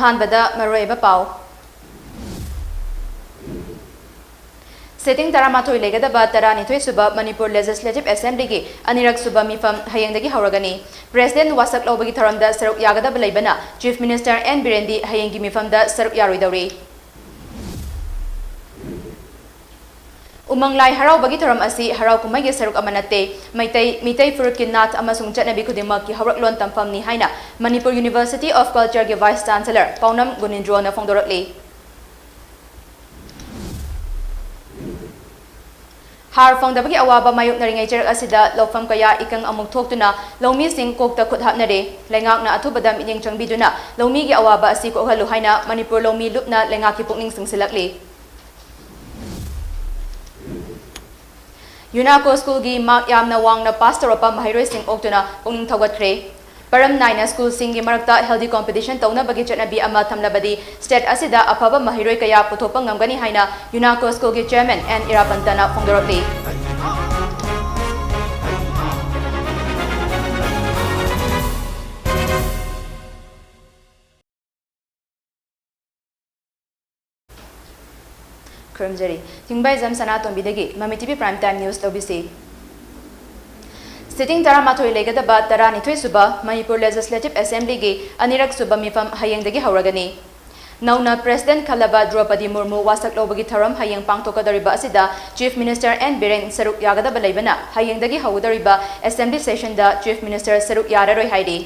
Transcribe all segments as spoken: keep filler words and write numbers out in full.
ꯑꯍꯥꯟꯕꯗ ꯃꯔꯨꯑꯣꯏꯕ ꯄꯥꯎ꯫ Sitting ꯇꯔꯥꯃꯥꯊꯣꯏ ꯂꯩꯒꯗꯕ ꯇꯔꯥꯅꯤꯊꯣꯏ ꯁꯨꯕ ꯃꯅꯤꯄꯨꯔ Legislative Assemblyꯒꯤ ꯑꯅꯤꯔꯛ ꯁꯨꯕ ꯃꯤꯐꯝ ꯍꯌꯦꯡꯗꯒꯤ ꯍꯧꯔꯒꯅꯤ꯫ President ꯋꯥꯁꯛ ꯂꯧꯕꯒꯤ ꯊꯧꯔꯝꯗ ꯁꯔꯨꯛ ꯌꯥꯒꯗꯕ ꯂꯩꯕꯅ Chief Minister ꯑꯦꯟ ꯕꯤꯔꯦꯟꯗꯤ ꯍꯌꯦꯡꯒꯤ ꯃꯤꯐꯝꯗ ꯁꯔꯨꯛ ꯌꯥꯔꯣꯏꯗꯧꯔꯤ꯫ ꯎꯃꯪ ꯂꯥꯏ ꯍꯔꯥꯎꯕꯒꯤ ꯊꯧꯔꯝ ꯑꯁꯤ ꯍꯔꯥꯎ ꯀꯨꯝꯍꯩꯒꯤ ꯁꯔꯨꯛ ꯑꯃ ꯅꯠꯇꯦ, ꯃꯩꯇꯩ, ꯃꯤꯇꯩ ꯐꯨꯔꯨꯞꯀꯤ ꯅꯥꯠ ꯑꯃꯁꯨꯡ ꯆꯠꯅꯕꯤ ꯈꯨꯗꯤꯡꯃꯛꯀꯤ ꯍꯧꯔꯛꯂꯣꯟ ꯇꯝꯐꯝꯅꯤ ꯍꯥꯏꯅ Manipur University of Cultureꯒꯤ Vice Chancellor ꯄꯥꯎꯅꯝ ꯒꯨꯅꯤꯟꯗ꯭ꯔꯣꯅ ꯐꯣꯡꯗꯣꯔꯛꯂꯤ꯫ ꯍꯥꯔ ꯐꯪꯗꯕꯒꯤ ꯑꯋꯥꯕ ꯃꯥꯌꯣꯛꯅꯔꯤꯉꯩ ꯆꯩꯔꯛ ꯑꯁꯤꯗ ꯂꯧꯐꯝ ꯀꯌꯥ ꯏꯀꯪ ꯑꯃꯨꯛ ꯊꯣꯛꯇꯨꯅ ꯂꯧꯃꯤꯁꯤꯡ ꯀꯣꯛꯇ ꯈꯨꯠ ꯍꯥꯞꯅꯔꯦ꯫ ꯂꯩꯉꯥꯛꯅ ꯑꯊꯨꯕꯗ ꯃꯤꯠꯌꯦꯡ ꯆꯪꯕꯤꯗꯨꯅ ꯂꯧꯃꯤꯒꯤ ꯑꯋꯥꯕ ꯑꯁꯤ ꯀꯣꯛꯍꯜꯂꯨ ꯍꯥꯏꯅ ꯃꯅꯤꯄꯨꯔ ꯂꯧꯃꯤ ꯂꯨꯞꯅ ꯂꯩꯉꯥꯛꯀꯤ ꯄꯨꯛꯅꯤꯡ ꯆꯤꯡꯁꯤꯜꯂꯛꯂꯤ꯫ ꯌꯨꯅꯥꯀꯣ ꯁ꯭ꯀꯨꯜꯒꯤ ꯃꯥꯔꯛ ꯌꯥꯝꯅ ꯋꯥꯡꯅ ꯄꯥꯁ ꯇꯧꯔꯛꯄ ꯃꯍꯩꯔꯣꯏꯁꯤꯡ ꯑꯣꯛꯇꯨꯅ ꯄꯨꯛꯅꯤꯡ ꯊꯧꯒꯠꯈ꯭ꯔꯦ꯫ ꯃꯔꯝ ꯅꯥꯏꯅ ꯁ꯭ꯀꯨꯜꯁꯤꯡꯒꯤ ꯃꯔꯛꯇ healthy competition ꯇꯧꯅꯕꯒꯤ ꯆꯠꯅꯕꯤ ꯑꯃ ꯊꯝꯂꯕꯗꯤ state ꯑꯁꯤꯗ ꯑꯐꯕ ꯃꯍꯩꯔꯣꯏ ꯀꯌꯥ ꯄꯨꯊꯣꯛꯄ ꯉꯝꯒꯅꯤ ꯍꯥꯏꯅ ꯌꯨꯅꯥꯀꯣ ꯁ꯭ꯀꯨꯜꯒꯤ chairman ꯑꯦꯟ ꯏꯔꯥꯄꯟꯇꯅ ꯐꯣꯡꯗꯣꯔꯛꯂꯤ꯫ ꯈꯨꯔꯨꯝꯖꯔꯤ꯫ ꯊꯤꯡꯕꯥꯏꯖꯝ ꯁꯅꯥꯇꯣꯝꯕꯤꯗꯒꯤ ꯃꯃꯤ TV Prime Time News ꯇꯧꯕꯤꯁꯤ꯫ Sitting ꯇꯔꯥꯃꯥꯊꯣꯏ ꯂꯩꯒꯗꯕ ꯇꯔꯥꯅꯤꯊꯣꯏ ꯁꯨꯕ ꯃꯅꯤꯄꯨꯔ Legislative Assemblyꯒꯤ ꯑꯅꯤꯔꯛ ꯁꯨꯕ ꯃꯤꯐꯝ ꯍꯌꯦꯡꯗꯒꯤ ꯍꯧꯔꯒꯅꯤ꯫ ꯅꯧꯅ President ꯈꯜꯂꯕ ꯗ꯭ꯔꯧꯄꯗꯤ ꯃꯨꯔꯃꯨ ꯋꯥꯁꯛ ꯂꯧꯕꯒꯤ ꯊꯧꯔꯝ ꯍꯌꯦꯡ ꯄꯥꯡꯊꯣꯛꯀꯗꯧꯔꯤꯕ ꯑꯁꯤꯗ Chief Minister ꯑꯦꯟ ꯕꯤꯔꯦꯟ ꯁꯔꯨꯛ ꯌꯥꯒꯗꯕ ꯂꯩꯕꯅ ꯍꯌꯦꯡꯗꯒꯤ ꯍꯧꯒꯗꯧꯔꯤꯕ Assembly sessionꯗ Chief Minister ꯁꯔꯨꯛ ꯌꯥꯔꯔꯣꯏ ꯍꯥꯏꯔꯤ꯫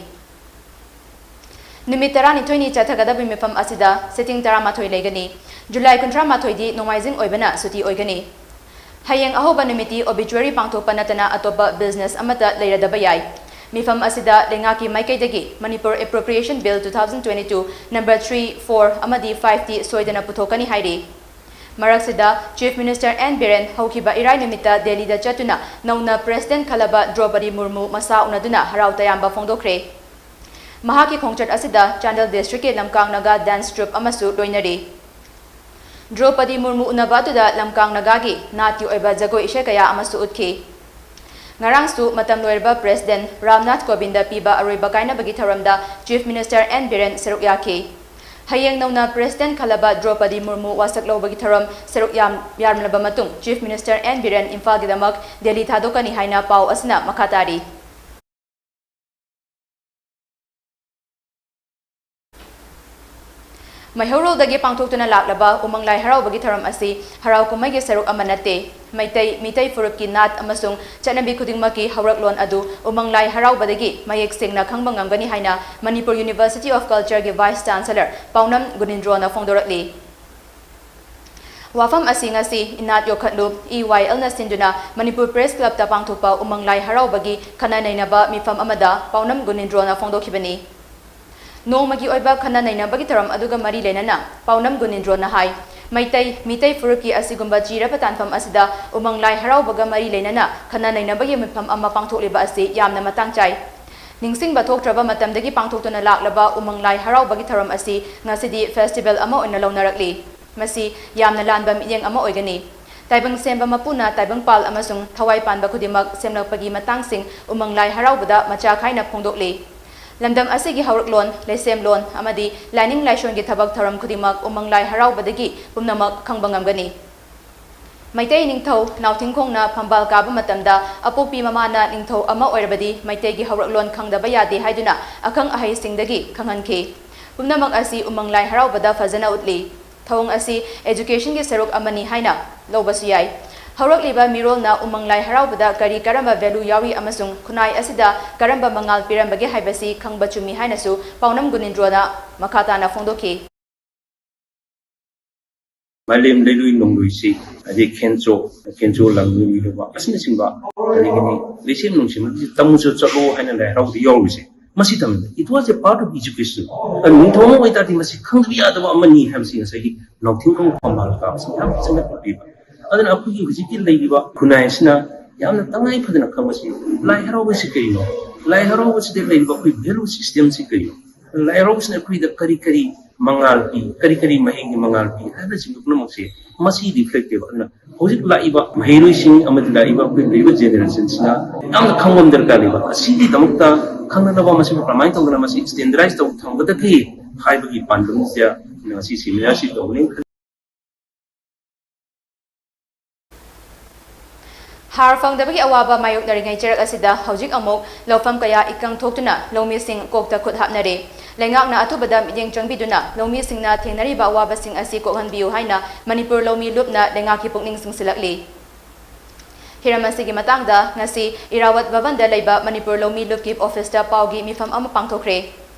ꯅꯨꯃꯤꯠ ꯇꯔꯥꯅꯤꯊꯣꯏꯅꯤ ꯆꯠꯊꯒꯗꯕ ꯃꯤꯐꯝ ꯑꯁꯤꯗ sitting ꯇꯔꯥꯃꯥꯊꯣꯏ ꯂꯩꯒꯅꯤ꯫ ꯖꯨꯂꯥꯏ ꯀꯨꯟꯊ꯭ꯔꯥ ꯃꯥꯊꯣꯏꯗꯤ ꯅꯣꯡꯃꯥꯏꯖꯤꯡ ꯑꯣꯏꯕꯅ ꯁꯨꯇꯤ ꯑꯣꯏꯒꯅꯤ꯫ ꯍꯌꯦꯡ ꯑꯍꯧꯕ ꯅꯨꯃꯤꯠꯇꯤ obituary ꯄꯥꯡꯊꯣꯛꯄ ꯅꯠꯇꯅ ꯑꯇꯣꯞꯄ business ꯑꯃꯠꯇ ꯂꯩꯔꯗꯕ ꯌꯥꯏ꯫ ꯃꯤꯐꯝ ꯑꯁꯤꯗ ꯂꯩꯉꯥꯛꯀꯤ ꯃꯥꯏꯀꯩꯗꯒꯤ Manipur Appropriation Bill two thousand twenty-two number three, four ꯑꯃꯗꯤ fiveꯇꯤ ꯁꯣꯏꯗꯅ ꯄꯨꯊꯣꯛꯀꯅꯤ ꯍꯥꯏꯔꯤ꯫ ꯃꯔꯛꯁꯤꯗ Chief Minister ꯑꯦꯟ ꯕꯤꯔꯦꯟ ꯍꯧꯈꯤꯕ ꯏꯔꯥꯏ ꯅꯨꯃꯤꯠꯇ ꯗꯦꯜꯂꯤꯗ ꯆꯠꯇꯨꯅ ꯅꯧꯅ President ꯈꯜꯂꯕ ꯗ꯭ꯔꯧꯄꯗꯤ ꯃꯨꯔꯃꯨ ꯃꯁꯥ ꯎꯅꯗꯨꯅ ꯍꯔꯥꯎ ꯇꯌꯥꯝꯕ ꯐꯣꯡꯗꯣꯛꯈ꯭ꯔꯦ꯫ ꯃꯍꯥꯛꯀꯤ ꯈꯣꯡꯆꯠ ꯑꯁꯤꯗ ꯆꯥꯟꯗꯦꯜ districtꯀꯤ ꯂꯝꯀꯥꯡ ꯅꯥꯒꯥ dance troupe ꯑꯃꯁꯨ ꯂꯣꯏꯅꯔꯤ꯫ ꯗ꯭ꯔꯧꯄꯗꯤ ꯃꯨꯔꯃꯨ ꯎꯅꯕ ꯑꯗꯨꯗ ꯂꯝꯀꯥꯡ ꯅꯥꯒꯥꯒꯤ ꯅꯥꯠꯀꯤ ꯑꯣꯏꯕ ꯖꯒꯣꯏ ꯏꯁꯩ ꯀꯌꯥ ꯑꯃꯁꯨ ꯎꯠꯈꯤ꯫ ꯉꯔꯥꯡꯁꯨ ꯃꯇꯝ ꯂꯣꯏꯔꯕ President ꯔꯥꯝꯅꯥꯊ ꯀꯣꯕꯤꯟꯗ ꯄꯤꯕ ꯑꯔꯣꯏꯕ ꯀꯥꯏꯅꯕꯒꯤ ꯊꯧꯔꯝꯗ Chief Minister ꯑꯦꯟ ꯕꯤꯔꯦꯟ ꯁꯔꯨꯛ ꯌꯥꯈꯤ꯫ ꯍꯌꯦꯡ ꯅꯧꯅ ꯄ꯭ꯔꯦꯁꯤꯗꯦꯟꯠ ꯈꯜꯂꯕ ꯗ꯭ꯔꯧꯄꯗꯤ ꯃꯨꯔꯃꯨ ꯋꯥꯁꯛ ꯂꯧꯕꯒꯤ ꯊꯧꯔꯝ ꯁꯔꯨꯛ ꯌꯥꯝ-, ꯌꯥꯔꯝꯂꯕ ꯃꯇꯨꯡ ꯆꯤꯐ ꯃꯤꯅꯤꯁꯇꯔ ꯑꯦꯟ ꯕꯤꯔꯦꯟ ꯏꯝꯐꯥꯜꯒꯤꯗꯃꯛ ꯗꯦꯜꯂꯤ ꯊꯥꯗꯣꯛꯀꯅꯤ ꯍꯥꯏꯅ ꯄꯥꯎ ꯑꯁꯤꯅ ꯃꯈꯥ ꯇꯥꯔꯤ꯫ ꯃꯩꯍꯧꯔꯣꯜꯗꯒꯤ ꯄꯥꯡꯊꯣꯛꯇꯨꯅ ꯂꯥꯛꯂꯕ ꯎꯃꯪ ꯂꯥꯏ ꯍꯔꯥꯎꯕꯒꯤ ꯊꯧꯔꯝ ꯑꯁꯤ ꯍꯔꯥꯎ ꯀꯨꯝꯍꯩꯒꯤ ꯁꯔꯨꯛ ꯑꯃ ꯅꯠꯇꯦ꯫ ꯃꯩꯇꯩ, ꯃꯤꯇꯩ ꯐꯨꯔꯨꯞꯀꯤ ꯅꯥꯠ ꯑꯃꯁꯨꯡ ꯆꯠꯅꯕꯤ ꯈꯨꯗꯤꯡꯃꯛꯀꯤ ꯍꯧꯔꯛꯂꯣꯟ ꯑꯗꯨ ꯎꯃꯪ ꯂꯥꯏ ꯍꯔꯥꯎꯕꯗꯒꯤ ꯃꯌꯦꯛ ꯁꯦꯡꯅ ꯈꯪꯕ ꯉꯝꯒꯅꯤ ꯍꯥꯏꯅ ꯃꯅꯤꯄꯨꯔ ꯌꯨꯅꯤꯚꯔꯁꯤꯇꯤ ꯑꯣꯐ ꯀꯜꯆꯔꯒꯤ ꯚꯥꯏꯁ ꯆꯥꯟꯁꯦꯂꯔ ꯄꯥꯎꯅꯝ ꯒꯨꯅꯤꯟꯗ꯭ꯔꯣꯅ ꯐꯣꯡꯗꯣꯔꯛꯂꯤ꯫ ꯋꯥꯐꯝ ꯑꯁꯤ ꯉꯁꯤ ꯏꯅꯥꯠ ꯌꯣꯛꯈꯠꯂꯨ, ꯏ ꯋꯥꯏ ꯑꯦꯜꯅ ꯁꯤꯟꯗꯨꯅ ꯃꯅꯤꯄꯨꯔ ꯄ꯭ꯔꯦꯁ ꯀ꯭ꯂꯕꯇ ꯄꯥꯡꯊꯣꯛꯄ ꯎꯃꯪ ꯂꯥꯏ ꯍꯔꯥꯎꯕꯒꯤ ꯈꯟꯅ ꯅꯩꯅꯕ ꯃꯤꯐꯝ ꯑꯃꯗ ꯄꯥꯎꯅꯝ ꯒꯨꯅꯤꯟꯗ꯭ꯔꯣꯅ ꯐꯣꯡꯗꯣꯛꯈꯤꯕꯅꯤ꯫ ꯅꯣꯡꯃꯒꯤ ꯑꯣꯏꯕ ꯈꯟꯅ ꯅꯩꯅꯕꯒꯤ ꯊꯧꯔꯝ ꯑꯗꯨꯒ ꯃꯔꯤ ꯂꯩꯅꯅ ꯄꯥꯎꯅꯝ ꯒꯨꯅꯤꯟꯗ꯭ꯔꯣꯅ ꯍꯥꯏ, ꯃꯩꯇꯩ, ꯃꯤꯇꯩ ꯐꯨꯔꯨꯞꯀꯤ ꯑꯁꯤꯒꯨꯝꯕ ꯆꯤꯔꯕ ꯇꯥꯟꯐꯝ ꯑꯁꯤꯗ ꯎꯃꯪ ꯂꯥꯏ ꯍꯔꯥꯎꯕꯒ ꯃꯔꯤ ꯂꯩꯅꯅ ꯈꯟꯅ ꯅꯩꯅꯕꯒꯤ ꯃꯤꯐꯝ ꯑꯃ ꯄꯥꯡꯊꯣꯛꯂꯤꯕ ꯑꯁꯤ ꯌꯥꯝꯅ ꯃꯇꯥꯡ ꯆꯥꯏ꯫ ꯅꯤꯡꯁꯤꯡꯕ ꯊꯣꯛꯇ꯭ꯔꯕ ꯃꯇꯝꯗꯒꯤ ꯄꯥꯡꯊꯣꯛꯇꯨꯅ ꯂꯥꯛꯂꯕ ꯎꯃꯪ ꯂꯥꯏ ꯍꯔꯥꯎꯕꯒꯤ ꯊꯧꯔꯝ ꯑꯁꯤ ꯉꯁꯤꯗꯤ ꯐꯦꯁꯇꯤꯚꯦꯜ ꯑꯃ ꯑꯣꯏꯅ ꯂꯧꯅꯔꯛꯂꯤ꯫ ꯃꯁꯤ ꯌꯥꯝꯅ ꯂꯥꯟꯕ ꯃꯤꯠꯌꯦꯡ ꯑꯃ ꯑꯣꯏꯒꯅꯤ꯫ ꯇꯥꯏꯕꯪ ꯁꯦꯝꯕ ꯃꯄꯨꯅ ꯇꯥꯏꯕꯪꯄꯥꯜ ꯑꯃꯁꯨꯡ ꯊꯋꯥꯏ ꯄꯥꯟꯕ ꯈꯨꯗꯤꯡꯃꯛ ꯁꯦꯝꯂꯛꯄꯒꯤ ꯃꯇꯥꯡꯁꯤꯡ ꯎꯃꯪ ꯂꯥꯏ ꯍꯔꯥꯎꯕꯗ ꯃꯆꯥ ꯈꯥꯏꯅ ꯐꯣꯡꯗꯣꯛꯂꯤ꯫ ꯂꯝꯗꯝ ꯑꯁꯤꯒꯤ ꯍꯧꯔꯛꯂꯣꯟ, ꯂꯩꯁꯦꯝꯂꯣꯟ ꯑꯃꯗꯤ ꯂꯥꯏꯅꯤꯡ ꯂꯥꯏꯁꯣꯟꯒꯤ ꯊꯕꯛ ꯊꯧꯔꯝ ꯈꯨꯗꯤꯡꯃꯛ ꯎꯃꯪ ꯂꯥꯏ ꯍꯔꯥꯎꯕꯗꯒꯤ ꯄꯨꯝꯅꯃꯛ ꯈꯪꯕ ꯉꯝꯒꯅꯤ꯫ ꯃꯩꯇꯩ ꯅꯤꯡꯊꯧ ꯅꯥꯎꯊꯤꯡꯈꯣꯡꯅ ꯐꯝꯕꯥꯜ ꯀꯥꯕ ꯃꯇꯝꯗ ꯑꯄꯣꯛꯄꯤ ꯃꯃꯥꯅ ꯅꯤꯡꯊꯧ ꯑꯃ ꯑꯣꯏꯔꯕꯗꯤ ꯃꯩꯇꯩꯒꯤ ꯍꯧꯔꯛꯂꯣꯟ ꯈꯪꯗꯕ ꯌꯥꯗꯦ ꯍꯥꯏꯗꯨꯅ ꯑꯈꯪ ꯑꯍꯩꯁꯤꯡꯗꯒꯤ ꯈꯪꯍꯟꯈꯤ꯫ ꯄꯨꯝꯅꯃꯛ ꯑꯁꯤ ꯎꯃꯪ ꯂꯥꯏ ꯍꯔꯥꯎꯕꯗ ꯐꯖꯅ ꯎꯠꯂꯤ꯫ ꯊꯧꯑꯣꯡ ꯑꯁꯤ educationꯒꯤ ꯁꯔꯨꯛ ꯑꯃꯅꯤ ꯍꯥꯏꯅ ꯂꯧꯕꯁꯨ ꯌꯥꯏ꯫ ꯍꯧꯔꯛꯂꯤꯕ ꯃꯤꯔꯣꯜꯅ ꯎꯃꯪ ꯂꯥꯏ ꯍꯔꯥꯎꯕꯗ ꯀꯔꯤ ꯀꯔꯝꯕ value ꯌꯥꯎꯔꯤ ꯑꯃꯁꯨꯡ ꯈꯨꯟꯅꯥꯏ ꯑꯁꯤꯗ ꯀꯔꯝꯕ ꯃꯉꯥꯜ ꯄꯤꯔꯝꯕꯒꯦ ꯍꯥꯏꯕꯁꯤ ꯈꯪꯕ ꯆꯨꯝꯃꯤ ꯍꯥꯏꯅꯁꯨ ꯄꯥꯎꯅꯝ ꯒꯨꯅꯤꯟꯗ꯭ꯔꯣꯅ ꯃꯈꯥ ꯇꯥꯅ ꯐꯣꯡꯗꯣꯛꯈꯤ꯫ ꯃꯥꯂꯦꯝ ꯂꯩꯂꯨꯏ ꯅꯣꯡꯂꯨꯏꯁꯤ, ꯑꯗꯩ ꯈꯦꯟꯆꯣ, ꯈꯦꯟꯆꯣ ꯂꯥꯡꯂꯨꯏ ꯂꯨꯕ ꯑꯁꯤꯅꯆꯤꯡꯕ, ꯑꯗꯒꯤꯗꯤ ꯂꯩꯁꯦꯝ ꯅꯨꯡꯁꯦꯝ ꯑꯁꯤ ꯇꯝꯃꯨꯆꯣ ꯆꯠꯂꯣ ꯍꯥꯏꯅ ꯂꯥꯏ ꯍꯔꯥꯎꯕꯗ ꯌꯥꯎꯔꯤꯁꯦ꯫ ꯃꯁꯤ ꯇꯝꯃꯤꯕ, it was a part of education꯫ ꯑꯗꯨ ꯅꯤꯡꯊꯧ ꯑꯃ ꯑꯣꯏꯇꯥꯔꯗꯤ ꯃꯁꯤ ꯈꯪꯗꯕ ꯌꯥꯗꯕ ꯑꯃꯅꯤ ꯍꯥꯏꯕꯁꯤ ꯉꯁꯥꯏꯒꯤ ꯅꯥꯎꯊꯤꯡꯈꯣꯡ ꯐꯝꯕꯥꯜ ꯀꯥꯕꯁꯤꯅ ꯌꯥꯝ ꯐꯖꯅ ꯎꯠꯂꯤꯕ꯫ ꯑꯗꯨꯅ ꯑꯩꯈꯣꯏꯒꯤ ꯍꯧꯖꯤꯛꯀꯤ ꯂꯩꯔꯤꯕ ꯈꯨꯟꯅꯥꯏ ꯑꯁꯤꯅ ꯌꯥꯝꯅ ꯇꯉꯥꯏ ꯐꯗꯅ ꯈꯪꯕꯁꯤ, ꯂꯥꯏ ꯍꯔꯥꯎꯕꯁꯤ ꯀꯔꯤꯅꯣ? ꯂꯥꯏ ꯍꯔꯥꯎꯕꯁꯤꯗ ꯂꯩꯔꯤꯕ ꯑꯩꯈꯣꯏ value systemꯁꯤ ꯀꯔꯤꯅꯣ? ꯂꯥꯏ ꯍꯔꯥꯎꯕꯁꯤꯅ ꯑꯩꯈꯣꯏꯗ ꯀꯔꯤ ꯀꯔꯤ ꯃꯉꯥꯜ ꯄꯤ, ꯀꯔꯤ ꯀꯔꯤ ꯃꯍꯩꯒꯤ ꯃꯉꯥꯜ ꯄꯤ ꯍꯥꯏꯕꯅꯆꯤꯡꯕ ꯄꯨꯝꯅꯃꯛꯁꯦ ꯃꯁꯤ reflectꯑꯣꯏꯕ꯫ ꯑꯗꯨꯅ ꯍꯧꯖꯤꯛ ꯂꯥꯛꯏꯕ ꯃꯍꯩꯔꯣꯏꯁꯤꯡ ꯑꯃꯗꯤ ꯂꯥꯛꯏꯕ ꯑꯩꯈꯣꯏ ꯂꯩꯔꯤꯕ generationꯁꯤꯅ ꯌꯥꯝꯅ ꯈꯪꯕ ꯑꯃ ꯗꯔꯀꯥꯔ ꯂꯩꯕ꯫ ꯑꯁꯤꯒꯤꯗꯃꯛꯇ ꯈꯪꯅꯅꯕ ꯃꯁꯤꯕꯨ ꯀꯃꯥꯏꯅ ꯇꯧꯗꯅ ꯃꯁꯤ standardise ꯇꯧ ꯊꯝꯒꯗꯒꯦ? ꯍꯥꯏꯕꯒꯤ ꯄꯥꯟꯗꯝꯁꯤꯗ ꯉꯁꯤ ꯁꯦꯃꯤꯅꯥꯔꯁꯤ ꯇꯧꯕꯅꯤ꯫ ꯍꯥꯔ ꯐꯪꯗꯕꯒꯤ ꯑꯋꯥꯕ ꯃꯥꯌꯣꯛꯅꯔꯤꯉꯩ ꯆꯩꯔꯛ ꯑꯁꯤꯗ ꯍꯧꯖꯤꯛ ꯑꯃꯨꯛ ꯂꯧꯐꯝ ꯀꯌꯥ ꯏꯀꯪ ꯊꯣꯛꯇꯨꯅ ꯂꯧꯃꯤꯁꯤꯡ ꯀꯣꯛꯇ ꯈꯨꯠ ꯍꯥꯞꯅꯔꯦ꯫ ꯂꯩꯉꯥꯛꯅ ꯑꯊꯨꯕꯗ ꯃꯤꯠꯌꯦꯡ ꯆꯪꯕꯤꯗꯨꯅ ꯂꯧꯃꯤꯁꯤꯡꯅ ꯊꯦꯡꯅꯔꯤꯕ ꯑꯋꯥꯕꯁꯤꯡ ꯑꯁꯤ ꯀꯣꯛꯍꯟꯕꯤꯌꯨ ꯍꯥꯏꯅ ꯃꯅꯤꯄꯨꯔ ꯂꯧꯃꯤ ꯂꯨꯞꯅ ꯂꯩꯉꯥꯛꯀꯤ ꯄꯨꯛꯅꯤꯡ ꯆꯤꯡꯁꯤꯜꯂꯛꯂꯤ꯫ ꯍꯤꯔꯝ ꯑꯁꯤꯒꯤ ꯃꯇꯥꯡꯗ ꯉꯁꯤ ꯏꯔꯥꯋꯠ ꯚꯕꯟꯗ ꯂꯩꯕ ꯃꯅꯤꯄꯨꯔ ꯂꯧꯃꯤ ꯂꯨꯞꯀꯤ ꯑꯣꯐꯤꯁꯇ ꯄꯥꯎꯒꯤ ꯃꯤꯐꯝ ꯑꯃ ꯄꯥꯡꯊꯣꯛꯈ꯭ꯔꯦ꯫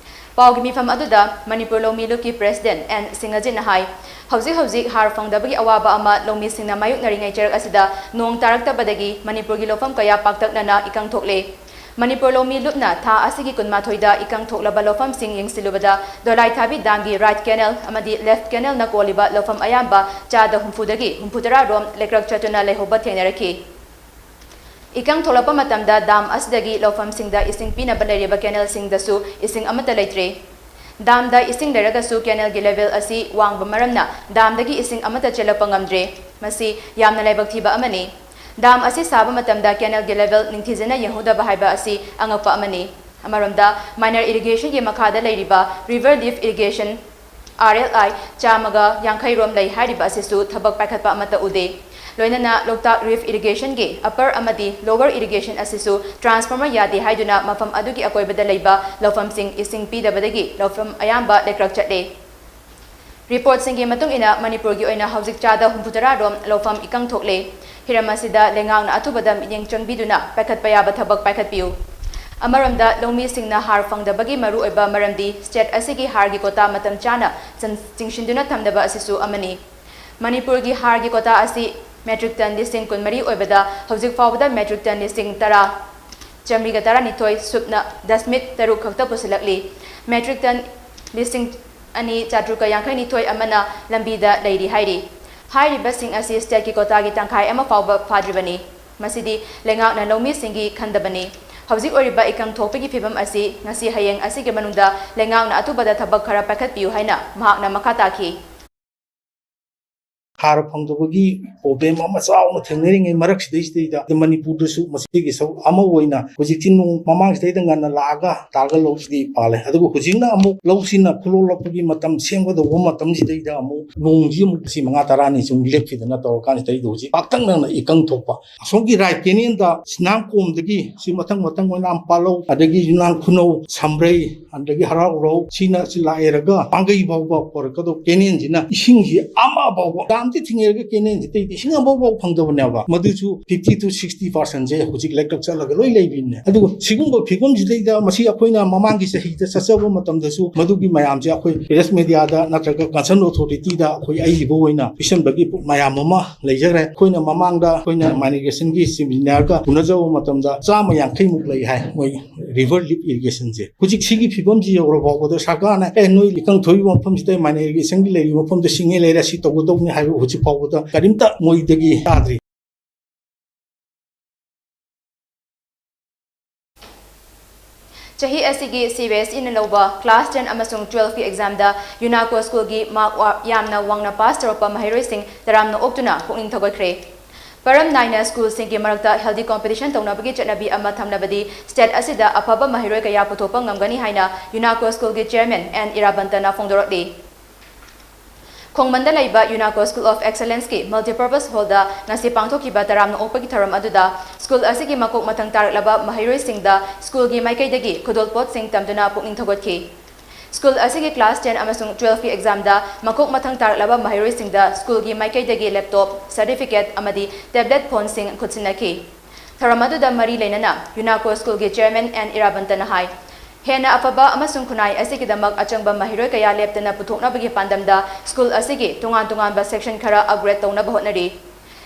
ꯄꯥꯎꯒꯤ ꯃꯤꯐꯝ ꯑꯗꯨꯗ ꯃꯅꯤꯄꯨꯔ ꯂꯧꯃꯤ ꯂꯨꯞꯀꯤ ꯄ꯭ꯔꯦꯁꯤꯗꯦꯟꯠ ꯑꯦꯟ ꯁꯤꯡꯍꯖꯤꯠꯅ ꯍꯥꯏ, ꯍꯧꯖꯤꯛ ꯍꯧꯖꯤꯛ ꯍꯥꯔ ꯐꯪꯗꯕꯒꯤ ꯑꯋꯥꯕ ꯑꯃ ꯂꯧꯃꯤꯁꯤꯡꯅ ꯃꯥꯌꯣꯛꯅꯔꯤꯉꯩ ꯆꯩꯔꯛ ꯑꯁꯤꯗ ꯅꯣꯡ ꯇꯥꯔꯛꯇꯕꯗꯒꯤ ꯃꯅꯤꯄꯨꯔꯒꯤ ꯂꯧꯐꯝ ꯀꯌꯥ ꯄꯥꯛꯇꯛꯅꯅ ꯏꯀꯪ ꯊꯣꯛꯂꯦ꯫ ꯃꯅꯤꯄꯨꯔ ꯂꯧꯃꯤ ꯂꯨꯞꯅ ꯊꯥ ꯑꯁꯤꯒꯤ ꯀꯨꯟꯃꯥꯊꯣꯏꯗ ꯏꯀꯪ ꯊꯣꯛꯂꯕ ꯂꯧꯐꯝꯁꯤꯡ ꯌꯦꯡꯁꯤꯜꯂꯨꯕꯗ ꯗꯣꯂꯥꯏꯊꯥꯕꯤ ꯗꯥꯝꯒꯤ ꯔꯥꯏꯠ ꯀꯦꯅꯦꯜ ꯑꯃꯗꯤ ꯂꯦꯐꯠ ꯀꯦꯅꯦꯜꯅ ꯀꯣꯜꯂꯤꯕ ꯂꯧꯐꯝ ꯑꯌꯥꯝꯕ ꯆꯥꯗ ꯍꯨꯝꯐꯨꯗꯒꯤ ꯍꯨꯝꯐꯨꯇꯔꯥ ꯔꯣꯝ ꯂꯩꯀ꯭ꯔꯛ ꯆꯠꯇꯨꯅ ꯂꯩꯍꯧꯕ ꯊꯦꯡꯅꯔꯛꯈꯤ꯫ ꯏꯀꯪ ꯊꯣꯛꯂꯛꯄ ꯃꯇꯝꯗ ꯗꯥꯝ ꯑꯁꯤꯗꯒꯤ ꯂꯧꯐꯝꯁꯤꯡꯗ ꯏꯁꯤꯡ ꯄꯤꯅꯕ ꯂꯩꯔꯤꯕ ꯀꯦꯅꯦꯜꯁꯤꯡꯗꯁꯨ ꯏꯁꯤꯡ ꯑꯃꯠꯇ ꯂꯩꯇ꯭ꯔꯦ꯫ ꯗꯥꯝꯗ ꯏꯁꯤꯡ ꯂꯩꯔꯒꯁꯨ ꯀꯦꯅꯦꯜꯒꯤ ꯂꯦꯚꯦꯜ ꯑꯁꯤ ꯋꯥꯡꯕ ꯃꯔꯝꯅ ꯗꯥꯝꯗꯒꯤ ꯏꯁꯤꯡ ꯑꯃꯠꯇ ꯆꯦꯜꯂꯛꯄ ꯉꯝꯗ꯭ꯔꯦ꯫ ꯃꯁꯤ ꯌꯥꯝꯅ ꯂꯥꯏꯕꯛ ꯊꯤꯕ ꯑꯃꯅꯤ꯫ ꯗꯥꯝ ꯑꯁꯤ ꯁꯥꯕ ꯃꯇꯝꯗ ꯀꯦꯅꯦꯜꯒꯤ ꯂꯦꯚꯦꯜ ꯅꯤꯡꯊꯤꯖꯅ ꯌꯦꯡꯍꯧꯗꯕ ꯍꯥꯏꯕ ꯑꯁꯤ ꯑꯉꯛꯄ ꯑꯃꯅꯤ꯫ ꯑꯃꯔꯣꯝꯗ, ꯃꯥꯏꯅꯔ ꯏꯔꯤꯒꯦꯁꯟꯒꯤ ꯃꯈꯥꯗ ꯂꯩꯔꯤꯕ ꯔꯤꯚꯔ ꯂꯤꯐ ꯏꯔꯤꯒꯦꯁꯟ, ꯑꯥꯔ ꯑꯦꯜ ꯑꯥꯏ, ꯆꯥꯝꯃꯒ ꯌꯥꯡꯈꯩ ꯔꯣꯝ ꯂꯩ ꯍꯥꯏꯔꯤꯕ ꯑꯁꯤꯁꯨ ꯊꯕꯛ ꯄꯥꯏꯈꯠꯄ ꯑꯃꯠꯇ ꯎꯗꯦ꯫ ꯂꯣꯏꯅꯅ ꯂꯣꯛꯇꯥꯛ ꯔꯤꯐ ꯏꯔꯤꯒꯦꯁꯟꯒꯤ ꯑꯞꯄꯔ ꯑꯃꯗꯤ ꯂꯣꯋꯔ ꯏꯔꯤꯒꯦꯁꯟ ꯑꯁꯤꯁꯨ ꯇ꯭ꯔꯥꯟꯁꯐꯣꯔꯃꯔ ꯌꯥꯗꯦ ꯍꯥꯏꯗꯨꯅ ꯃꯐꯝ ꯑꯗꯨꯒꯤ ꯑꯀꯣꯏꯕꯗ ꯂꯩꯕ ꯂꯧꯐꯝꯁꯤꯡ ꯏꯁꯤꯡ ꯄꯤꯗꯕꯗꯒꯤ ꯂꯧꯐꯝ ꯑꯌꯥꯝꯕ ꯂꯩꯀ꯭ꯔꯛ ꯆꯠꯂꯦ꯫ ꯔꯤꯄꯣꯔꯠꯁꯤꯡꯒꯤ ꯃꯇꯨꯡ ꯏꯟꯅ ꯃꯅꯤꯄꯨꯔꯒꯤ ꯑꯣꯏꯅ ꯍꯧꯖꯤꯛ ꯆꯥꯗ ꯍꯨꯝꯐꯨꯇꯔꯥ ꯔꯣꯝ ꯂꯧꯐꯝ ꯏꯀꯪ ꯊꯣꯛꯂꯦ꯫ ꯍꯤꯔꯝ ꯑꯁꯤꯗ ꯂꯩꯉꯥꯛꯅ ꯑꯊꯨꯕꯗ ꯃꯤꯠꯌꯦꯡ ꯆꯪꯕꯤꯗꯨꯅ ꯄꯥꯏꯈꯠꯄ ꯌꯥꯕ ꯊꯕꯛ ꯄꯥꯏꯈꯠꯄꯤꯌꯨ꯫ ꯑꯃꯔꯣꯝꯗ, ꯂꯧꯃꯤꯁꯤꯡꯅ ꯍꯥꯔ ꯐꯪꯗꯕꯒꯤ ꯃꯔꯨꯑꯣꯏꯕ ꯃꯔꯝꯗꯤ ꯁ꯭ꯇꯦꯠ ꯑꯁꯤꯒꯤ ꯍꯥꯔꯒꯤ ꯀꯣꯇꯥ ꯃꯇꯝ ꯆꯥꯅ ꯆꯟ-, ꯆꯤꯡꯁꯤꯟꯗꯨꯅ ꯊꯝꯗꯕ ꯑꯁꯤꯁꯨ ꯑꯃꯅꯤ꯫ ꯃꯅꯤꯄꯨꯔꯒꯤ ꯍꯥꯔꯒꯤ ꯀꯣꯇꯥ ꯑꯁꯤ ꯃꯦꯇ꯭ꯔꯤꯛ ꯇꯟ ꯂꯤꯁꯤꯡ ꯀꯨꯟꯃꯔꯤ ꯑꯣꯏꯕꯗ ꯍꯧꯖꯤꯛ ꯐꯥꯎꯕꯗ ꯃꯦꯇ꯭ꯔꯤꯛ ꯇꯟ ꯂꯤꯁꯤꯡ ꯇꯔꯥ ꯆꯥꯃꯔꯤꯒ ꯇꯔꯥꯅꯤꯊꯣꯏ ꯁꯨꯞꯅ ꯗꯁꯃꯤꯛ ꯇꯔꯨꯛ ꯈꯛꯇ ꯄꯨꯁꯤꯜꯂꯛꯂꯤ꯫ ꯃꯦꯇ꯭ꯔꯤꯛ ꯇꯟ ꯂꯤꯁꯤꯡ ꯑꯅꯤ ꯆꯥꯇ꯭ꯔꯨꯛꯀ ꯌꯥꯡꯈꯩꯅꯤꯊꯣꯏ ꯑꯃꯅ ꯂꯝꯕꯤꯗ ꯂꯩꯔꯤ ꯍꯥꯏꯔꯤ꯫ ꯍꯥꯏꯔꯤꯕꯁꯤꯡ ꯑꯁꯤ ꯁ꯭ꯇꯦꯠꯀꯤ ꯀꯣꯇꯥꯒꯤ ꯇꯪꯈꯥꯏ ꯑꯃ ꯐꯥꯎꯕ ꯐꯥꯗ꯭ꯔꯤꯕꯅꯤ꯫ ꯃꯁꯤꯗꯤ ꯂꯩꯉꯥꯛꯅ ꯂꯧꯃꯤꯁꯤꯡꯒꯤ ꯈꯟꯗꯕꯅꯤ꯫ ꯍꯧꯖꯤꯛ ꯑꯣꯏꯔꯤꯕ ꯏꯀꯪ ꯊꯣꯛꯄꯒꯤ ꯐꯤꯚꯝ ꯑꯁꯤ ꯉꯁꯤ ꯍꯌꯦꯡ ꯑꯁꯤꯒꯤ ꯃꯅꯨꯡꯗ ꯂꯩꯉꯥꯛꯅ ꯑꯊꯨꯕꯗ ꯊꯕꯛ ꯈꯔ ꯄꯥꯏꯈꯠꯄꯤꯌꯨ ꯍꯥꯏꯅ ꯃꯍꯥꯛꯅ ꯃꯈꯥ ꯇꯥꯈꯤ꯫ ꯍꯥꯔ ꯐꯪꯗꯕꯒꯤ ꯄ꯭ꯔꯣꯕ꯭ꯂꯦꯝ ꯑꯃ ꯆꯥꯎꯅ ꯊꯦꯡꯅꯔꯤꯉꯩ ꯃꯔꯛꯁꯤꯗꯩꯁꯤꯗꯩꯗ ꯃꯅꯤꯄꯨꯔꯗꯁꯨ ꯃꯁꯤꯒꯤ ꯁꯔꯨꯛ ꯑꯃ ꯑꯣꯏꯅ ꯍꯧꯖꯤꯛꯇꯤ ꯅꯣꯡ ꯃꯃꯥꯡꯁꯤꯗꯩꯗ ꯉꯟꯅ ꯂꯥꯛꯑꯒ ꯇꯥꯔꯒ ꯂꯧꯁꯤꯗꯤ ꯄꯥꯜꯂꯦ꯫ ꯑꯗꯨꯒ ꯍꯧꯖꯤꯛꯅ ꯑꯃꯨꯛ ꯂꯧꯁꯤꯅ ꯈꯨꯂꯣꯛꯂꯛꯄꯒꯤ ꯃꯇꯝ ꯁꯦꯝꯒꯗꯧꯕ ꯃꯇꯝꯁꯤꯗꯩꯗ ꯑꯃꯨꯛ ꯅꯣꯡꯁꯤ ꯑꯃꯨꯛ ꯁꯤ ꯃꯉꯥ ꯇꯔꯥꯅꯤ ꯁꯨꯝ ꯂꯦꯞꯈꯤꯗꯅ ꯇꯧꯔꯀꯥꯟꯁꯤꯗꯩꯗ ꯍꯧꯖꯤꯛ ꯄꯥꯛꯇꯛꯅꯅ ꯏꯀꯪ ꯊꯣꯛꯄ꯫ ꯑꯁꯣꯝꯒꯤ ꯔꯥꯏꯠ ꯀꯦꯅꯦꯜꯗ ꯁꯤꯅꯥꯡꯀꯣꯝꯗꯒꯤ ꯁꯤ ꯃꯊꯪ ꯃꯊꯪ ꯑꯣꯏꯅ ꯄꯥꯂꯧ, ꯑꯗꯒꯤ ꯌꯨꯅꯥꯡ ꯈꯨꯅꯧ, ꯁꯝꯕ꯭ꯔꯩ, ꯑꯗꯒꯤ ꯍꯔꯥꯎꯔꯧ, ꯁꯤꯅ ꯁꯤ ꯂꯥꯛꯑꯦꯔꯒ ꯄꯥꯡꯒꯩ ꯐꯥꯎꯕ ꯄꯣꯔꯛꯀꯗꯧꯕ ꯀꯦꯅꯦꯜꯁꯤꯅ ꯏꯁꯤꯡꯁꯤ ꯑꯃ ꯐꯥꯎꯕ, ꯗꯥꯝꯁꯤ ꯊꯤꯡꯉꯦꯔꯒ ꯀꯦꯅꯦꯜꯁꯤꯗꯩꯗꯤ ꯏꯁꯤꯡ ꯑꯃꯐꯥꯎ ꯐꯥꯎ ꯐꯪꯗꯕꯅꯦꯕ꯫ ꯃꯗꯨꯁꯨ fifty to sixty percent ꯁꯦ ꯍꯧꯖꯤꯛ ꯂꯩꯀꯛ ꯆꯠꯂꯒ ꯂꯣꯏ ꯂꯩꯕꯤꯅꯦ꯫ ꯑꯗꯨꯒ ꯁꯤꯒꯨꯝꯕ ꯐꯤꯕꯝꯁꯤꯗꯩꯗ ꯃꯁꯤ ꯑꯩꯈꯣꯏꯅ ꯃꯃꯥꯡꯒꯤ ꯆꯍꯤꯗ ꯆꯠꯆꯕ ꯃꯇꯝꯗꯁꯨ ꯃꯗꯨꯒꯤ ꯃꯌꯥꯝꯁꯦ ꯑꯩꯈꯣꯏ ꯄ꯭ꯔꯦꯁ ꯃꯦꯗꯤꯌꯥꯗ ꯅꯠꯇ꯭ꯔꯒ ꯀꯟꯁꯔꯟ ꯑꯣꯊꯣꯔꯤꯇꯤꯗ ꯑꯩꯈꯣꯏ ꯑꯏꯕ ꯑꯣꯏꯅ ꯄꯤꯁꯟꯕꯒꯤ ꯃꯌꯥꯝ ꯑꯃ ꯂꯩꯖꯈ꯭ꯔꯦ꯫ ꯑꯩꯈꯣꯏꯅ ꯃꯃꯥꯡꯗ ꯑꯩꯈꯣꯏꯅ ꯃꯥꯏꯅꯤꯒ꯭ꯔꯦꯁꯟꯒꯤ ꯁꯤꯃꯤꯅꯥꯔꯒ ꯎꯅꯖꯕ ꯃꯇꯝꯗ ꯆꯥꯝꯃ ꯌꯥꯡꯈꯩꯃꯨꯛ ꯂꯩ ꯍꯥꯏ ꯃꯣꯏ ꯔꯤꯚꯔ ꯂꯤꯞ ꯏꯔꯤꯒꯦꯁꯟꯁꯦ꯫ ꯍꯧꯖꯤꯛ ꯁꯤꯒꯤ ꯐꯤꯕꯝꯁꯤ ꯌꯧꯔ ꯐꯥꯎꯕꯗ ꯁꯔꯀꯥꯔꯅ "ꯑꯦ, ꯅꯣꯏ ꯏꯀꯪ ꯊꯣꯛꯏꯕ ꯃꯐꯝꯁꯤꯗ ꯃꯥꯏꯅ ꯏꯔꯤꯒꯦꯁꯟꯒꯤ ꯂꯩꯔꯤꯕ ꯃꯐꯝꯗ ꯁꯤꯡꯉꯦ ꯂꯩꯔꯦ, ꯁꯤ ꯇꯧꯒꯗꯧꯕꯅꯤ" ꯍꯥꯏꯕ ꯍꯧꯖꯤꯛ ꯐꯥꯎꯕꯗ ꯀꯔꯤꯝꯇ ꯃꯣꯏꯗꯒꯤ ꯇꯥꯗ꯭ꯔꯤ꯫ ꯆꯍꯤ ꯑꯁꯤꯒꯤ ꯁꯤ ꯕꯤ ꯑꯦꯁ ꯏꯅ ꯂꯧꯕ ꯀ꯭ꯂꯥꯁ ꯇꯦꯟ ꯑꯃꯁꯨꯡ ꯇꯨꯋꯦꯜꯐꯀꯤ ꯑꯦꯛꯖꯥꯝꯗ ꯌꯨꯅꯥꯀꯣ ꯁ꯭ꯀꯨꯜꯒꯤ ꯃꯥꯔꯛ ꯋꯥ-, ꯌꯥꯝꯅ ꯋꯥꯡꯅ ꯄꯥꯁ ꯇꯧꯔꯛꯄ ꯃꯍꯩꯔꯣꯏꯁꯤꯡ ꯇꯔꯥꯝꯅ ꯑꯣꯛꯇꯨꯅ ꯄꯨꯛꯅꯤꯡ ꯊꯧꯒꯠꯈ꯭ꯔꯦ꯫ ꯄꯔꯝ ꯅꯥꯏꯅ ꯁ꯭ꯀꯨꯜꯁꯤꯡꯒꯤ ꯃꯔꯛꯇ ꯍꯦꯜꯗꯤ ꯀꯣꯝꯄꯤꯇꯤꯁꯟ ꯇꯧꯅꯕꯒꯤ ꯆꯠꯅꯕꯤ ꯑꯃ ꯊꯝꯂꯕꯗꯤ ꯁ꯭ꯇꯦꯠ ꯑꯁꯤꯗ ꯑꯐꯕ ꯃꯍꯩꯔꯣꯏ ꯀꯌꯥ ꯄꯨꯊꯣꯛꯄ ꯉꯝꯒꯅꯤ ꯍꯥꯏꯅ ꯌꯨꯅꯥꯀꯣ ꯁ꯭ꯀꯨꯜꯒꯤ ꯆꯤꯌꯔꯃꯦꯟ ꯑꯦꯟ ꯏꯔꯥꯕꯟꯇꯅ ꯐꯣꯡꯗꯣꯔꯛꯂꯤ꯫ ꯈꯣꯡꯃꯟꯗ ꯂꯩꯕ ꯌꯨꯅꯥꯀꯣ ꯁ꯭ꯀꯨꯜ ꯑꯣꯐ ꯑꯦꯛꯁꯦꯂꯦꯟꯁꯀꯤ ꯃꯜꯇꯤꯄꯔꯄꯁ ꯍꯣꯜꯗ ꯉꯁꯤ ꯄꯥꯡꯊꯣꯛꯈꯤꯕ ꯇꯔꯥꯝꯅ ꯑꯣꯛꯄꯒꯤ ꯊꯧꯔꯝ ꯑꯗꯨꯗ ꯁ꯭ꯀꯨꯜ ꯑꯁꯤꯒꯤ ꯃꯀꯣꯛ ꯃꯊꯪ ꯇꯥꯔꯛꯂꯕ ꯃꯍꯩꯔꯣꯏꯁꯤꯡꯗ ꯁ꯭ꯀꯨꯜꯒꯤ ꯃꯥꯏꯀꯩꯗꯒꯤ ꯈꯨꯗꯣꯜꯄꯣꯠꯁꯤꯡ ꯇꯝꯗꯨꯅ ꯄꯨꯛꯅꯤꯡ ꯊꯧꯒꯠꯈꯤ꯫ ꯁ꯭ꯀꯨꯜ ꯑꯁꯤꯒꯤ ꯀ꯭ꯂꯥꯁ ꯇꯦꯟ ꯑꯃꯁꯨꯡ ꯇꯨꯋꯦꯜꯐꯀꯤ ꯑꯦꯛꯖꯥꯝꯗ ꯃꯀꯣꯛ ꯃꯊꯪ ꯇꯥꯔꯛꯂꯕ ꯃꯍꯩꯔꯣꯏꯁꯤꯡꯗ ꯁ꯭ꯀꯨꯜꯒꯤ ꯃꯥꯏꯀꯩꯗꯒꯤ ꯂꯦꯞꯇꯣꯞ, ꯁꯔꯇꯤꯐꯤꯀꯦꯠ ꯑꯃꯗꯤ ꯇꯦꯕ꯭ꯂꯦꯠ ꯐꯣꯟꯁꯤꯡ ꯈꯨꯠꯁꯤꯟꯅꯈꯤ꯫ ꯊꯧꯔꯝ ꯑꯗꯨꯗ ꯃꯔꯤ ꯂꯩꯅꯅ ꯌꯨꯅꯥꯀꯣ ꯁ꯭ꯀꯨꯜꯒꯤ ꯆꯤꯌꯔꯃꯦꯟ ꯑꯦꯟ ꯏꯔꯥꯕꯟꯇꯅ ꯍꯥꯏ, ꯍꯦꯟꯅ ꯑꯐꯕ ꯑꯃꯁꯨꯡ ꯈꯨꯟꯅꯥꯏ ꯑꯁꯤꯒꯤꯗꯃꯛ ꯑꯆꯪꯕ ꯃꯍꯩꯔꯣꯏ ꯀꯌꯥ ꯂꯦꯞꯇꯅ ꯄꯨꯊꯣꯛꯅꯕꯒꯤ ꯄꯥꯟꯗꯝꯗ ꯁ꯭ꯀꯨꯜ ꯑꯁꯤꯒꯤ ꯇꯣꯉꯥꯟ ꯇꯣꯉꯥꯟꯕ ꯁꯦꯛꯁꯟ ꯈꯔ ꯑꯞꯒ꯭ꯔꯦꯗ ꯇꯧꯅꯕ ꯍꯣꯠꯅꯔꯤ꯫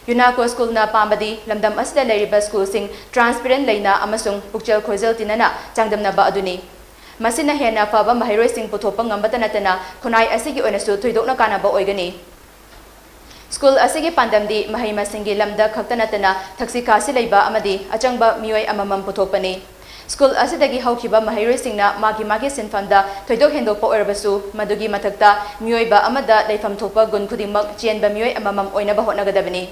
ꯌꯨꯅꯥꯀꯣ ꯁ꯭ꯀꯨꯜꯅ ꯄꯥꯝꯕꯗꯤ ꯂꯝꯗꯝ ꯑꯁꯤꯗ ꯂꯩꯔꯤꯕ ꯁ꯭ꯀꯨꯜꯁꯤꯡ ꯇ꯭ꯔꯥꯟꯁꯄꯦꯔꯦꯟꯠ ꯂꯩꯅ ꯑꯃꯁꯨꯡ ꯄꯨꯛꯆꯦꯜ ꯈꯣꯏꯖꯦꯜ ꯇꯤꯟꯅꯅ ꯆꯥꯡꯗꯝꯅꯕ ꯑꯗꯨꯅꯤ꯫ ꯃꯁꯤꯅ ꯍꯦꯟꯅ ꯐꯕ ꯃꯍꯩꯔꯣꯏꯁꯤꯡ ꯄꯨꯊꯣꯛꯄ ꯉꯝꯕꯇ ꯅꯠꯇꯅ ꯈꯨꯟꯅꯥꯏ ꯑꯁꯤꯒꯤ ꯑꯣꯏꯅꯁꯨ ꯊꯣꯏꯗꯣꯛꯅ ꯀꯥꯟꯅꯕ ꯑꯣꯏꯒꯅꯤ꯫ ꯁ꯭ꯀꯨꯜ ꯑꯁꯤꯒꯤ ꯄꯥꯟꯗꯝꯗꯤ ꯃꯍꯩ ꯃꯁꯤꯡꯒꯤ ꯂꯝꯗ ꯈꯛꯇ ꯅꯠꯇꯅ ꯊꯛꯁꯤ ꯈꯥꯁꯤ ꯂꯩꯕ ꯑꯃꯗꯤ ꯑꯆꯪꯕ ꯃꯤꯑꯣꯏ ꯑꯃꯃꯝ ꯄꯨꯊꯣꯛꯄꯅꯤ꯫ ꯁ꯭ꯀꯨꯜ ꯑꯁꯤꯗꯒꯤ ꯍꯧꯈꯤꯕ ꯃꯍꯩꯔꯣꯏꯁꯤꯡꯅ ꯃꯥꯒꯤ ꯃꯥꯒꯤ ꯁꯤꯟꯐꯝꯗ ꯊꯣꯏꯗꯣꯛ ꯍꯦꯟꯗꯣꯛꯄ ꯑꯣꯏꯔꯕꯁꯨ, ꯃꯗꯨꯒꯤ ꯃꯊꯛꯇ ꯃꯤꯑꯣꯏꯕ ꯑꯃꯗ ꯂꯩꯐꯝ ꯊꯣꯛꯄ ꯒꯨꯟ ꯈꯨꯗꯤꯡꯃꯛ ꯆꯦꯟꯕ ꯃꯤꯑꯣꯏ ꯑꯃꯃꯝ ꯑꯣꯏꯅꯕ ꯍꯣꯠꯅꯒꯗꯕꯅꯤ꯫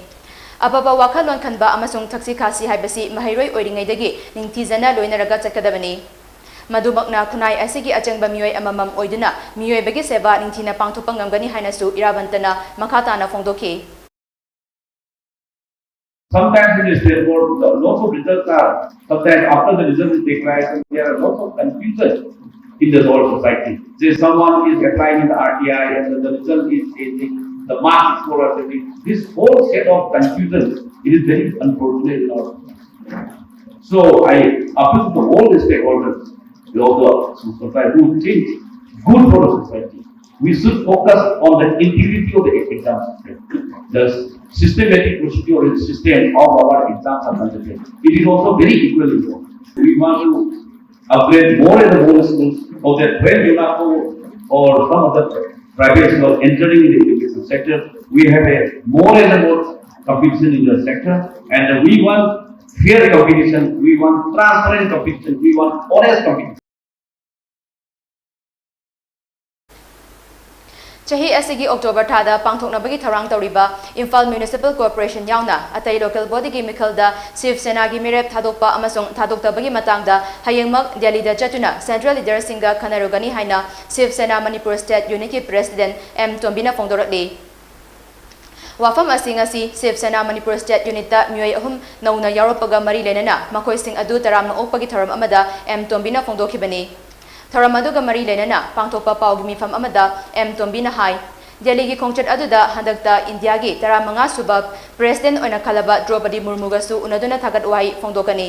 ꯑꯐꯕ ꯋꯥꯈꯜꯂꯣꯟ ꯈꯟꯕ ꯑꯃꯁꯨꯡ ꯊꯛꯁꯤ ꯈꯥꯁꯤ ꯍꯥꯏꯕꯁꯤ ꯃꯍꯩꯔꯣꯏ ꯑꯣꯏꯔꯤꯉꯩꯗꯒꯤ ꯅꯤꯡꯊꯤꯖꯅ ꯂꯣꯏꯅꯔꯒ ꯆꯠꯀꯗꯕꯅꯤ꯫ ꯃꯗꯨꯃꯛꯅ ꯈꯨꯟꯅꯥꯏ ꯑꯁꯤꯒꯤ ꯑꯆꯪꯕ ꯃꯤꯑꯣꯏ ꯑꯃꯃꯝ ꯑꯣꯏꯗꯨꯅ ꯃꯤꯑꯣꯏꯕꯒꯤ ꯁꯦꯕꯥ ꯅꯤꯡꯊꯤꯅ ꯄꯥꯡꯊꯣꯛꯄ ꯉꯝꯒꯅꯤ ꯍꯥꯏꯅꯁꯨ ꯏꯔꯥꯕꯟꯇꯅ ꯃꯈꯥ ꯇꯥꯅ ꯐꯣꯡꯗꯣꯛꯈꯤ꯫ Sometimes in a state board, the lots of results are, sometimes after the result is declared, there are lots of confusion in the whole society. Say someone is applying in the R T I and the result is changing, the marks score are changing. This whole set of confusion, it is very unfortunate in our society. So I appeal to all the stakeholders, the other society who think good for the society. We should focus on the integrity of the exam system. The systematic procedure and system of our exams are conducted. It is also very equally important. We want to upgrade more and more schools so that when UNESCO or some other private school are entering in the education sector, we have a more and more competition in the sector, and we want fair competition, we want transparent competition, we want honest competition. ꯆꯍꯤ ꯑꯁꯤꯒꯤ October ꯊꯥꯗ ꯄꯥꯡꯊꯣꯛꯅꯕꯒꯤ ꯊꯧꯔꯥꯡ ꯇꯧꯔꯤꯕ Imphal municipal corporation ꯌꯥꯎꯅ ꯑꯇꯩ local ꯕꯣꯗꯤꯒꯤ ꯃꯤꯈꯜꯗ ꯁꯤꯕ ꯁꯦꯅꯥꯒꯤ ꯃꯤꯔꯦꯞ ꯊꯥꯗꯣꯛꯄ ꯑꯃꯁꯨꯡ ꯊꯥꯗꯣꯛꯇꯕꯒꯤ ꯃꯇꯥꯡꯗ ꯍꯌꯦꯡꯃꯛ ꯗꯦꯜꯂꯤꯗ ꯆꯠꯇꯨꯅ ꯁꯦꯟꯇ꯭ꯔꯦꯜ ꯂꯤꯗꯔꯁꯤꯡꯒ ꯈꯟꯅꯔꯨꯒꯅꯤ ꯍꯥꯏꯅ ꯁꯤꯕ ꯁꯦꯅꯥ ꯃꯅꯤꯄꯨꯔ ꯁ꯭ꯇꯦꯠ ꯌꯨꯅꯤꯠꯀꯤ ꯄ꯭ꯔꯦꯁꯤꯗꯦꯟꯠ ꯑꯦꯝ ꯇꯣꯝꯕꯤꯅ ꯐꯣꯡꯗꯣꯔꯛꯂꯤ꯫ ꯋꯥꯐꯝ ꯑꯁꯤ ꯉꯁꯤ ꯁꯤꯕ ꯁꯦꯅꯥ ꯃꯅꯤꯄꯨꯔ ꯁ꯭ꯇꯦꯠ ꯌꯨꯅꯤꯠꯇ ꯃꯤꯑꯣꯏ ꯑꯍꯨꯝ ꯅꯧꯅ ꯌꯥꯎꯔꯛꯄꯒ ꯃꯔꯤ ꯂꯩꯅꯅ ꯃꯈꯣꯏꯁꯤꯡ ꯑꯗꯨ ꯇꯔꯥꯝꯅ ꯑꯣꯛꯄꯒꯤ ꯊꯧꯔꯝ ꯑꯃꯗ ꯑꯦꯝ ꯇꯣꯝꯕꯤꯅ ꯐꯣꯡꯗꯣꯛꯈꯤꯕꯅꯤ꯫ ꯊꯧꯔꯝ ꯑꯗꯨꯒ ꯃꯔꯤ ꯂꯩꯅꯅ ꯄꯥꯡꯊꯣꯛꯄ ꯄꯥꯎꯒꯤ ꯃꯤꯐꯝ ꯑꯃꯗ ꯑꯦꯝ ꯇꯣꯝꯕꯤꯅ ꯍꯥꯏ, ꯗꯦꯜꯂꯤꯒꯤ ꯈꯣꯡꯆꯠ ꯑꯗꯨꯗ ꯍꯟꯗꯛꯇ ꯏꯟꯗꯤꯌꯥꯒꯤ ꯇꯔꯥꯃꯉꯥ ꯁꯨꯕ ꯄ꯭ꯔꯦꯁꯤꯗꯦꯟꯠ ꯑꯣꯏꯅ ꯈꯜꯂꯕ ꯗ꯭ꯔꯧꯄꯗꯤ ꯃꯨꯔꯃꯨꯒꯁꯨ ꯎꯅꯗꯨꯅ ꯊꯥꯒꯠ ꯋꯥꯍꯩ ꯐꯣꯡꯗꯣꯛꯀꯅꯤ꯫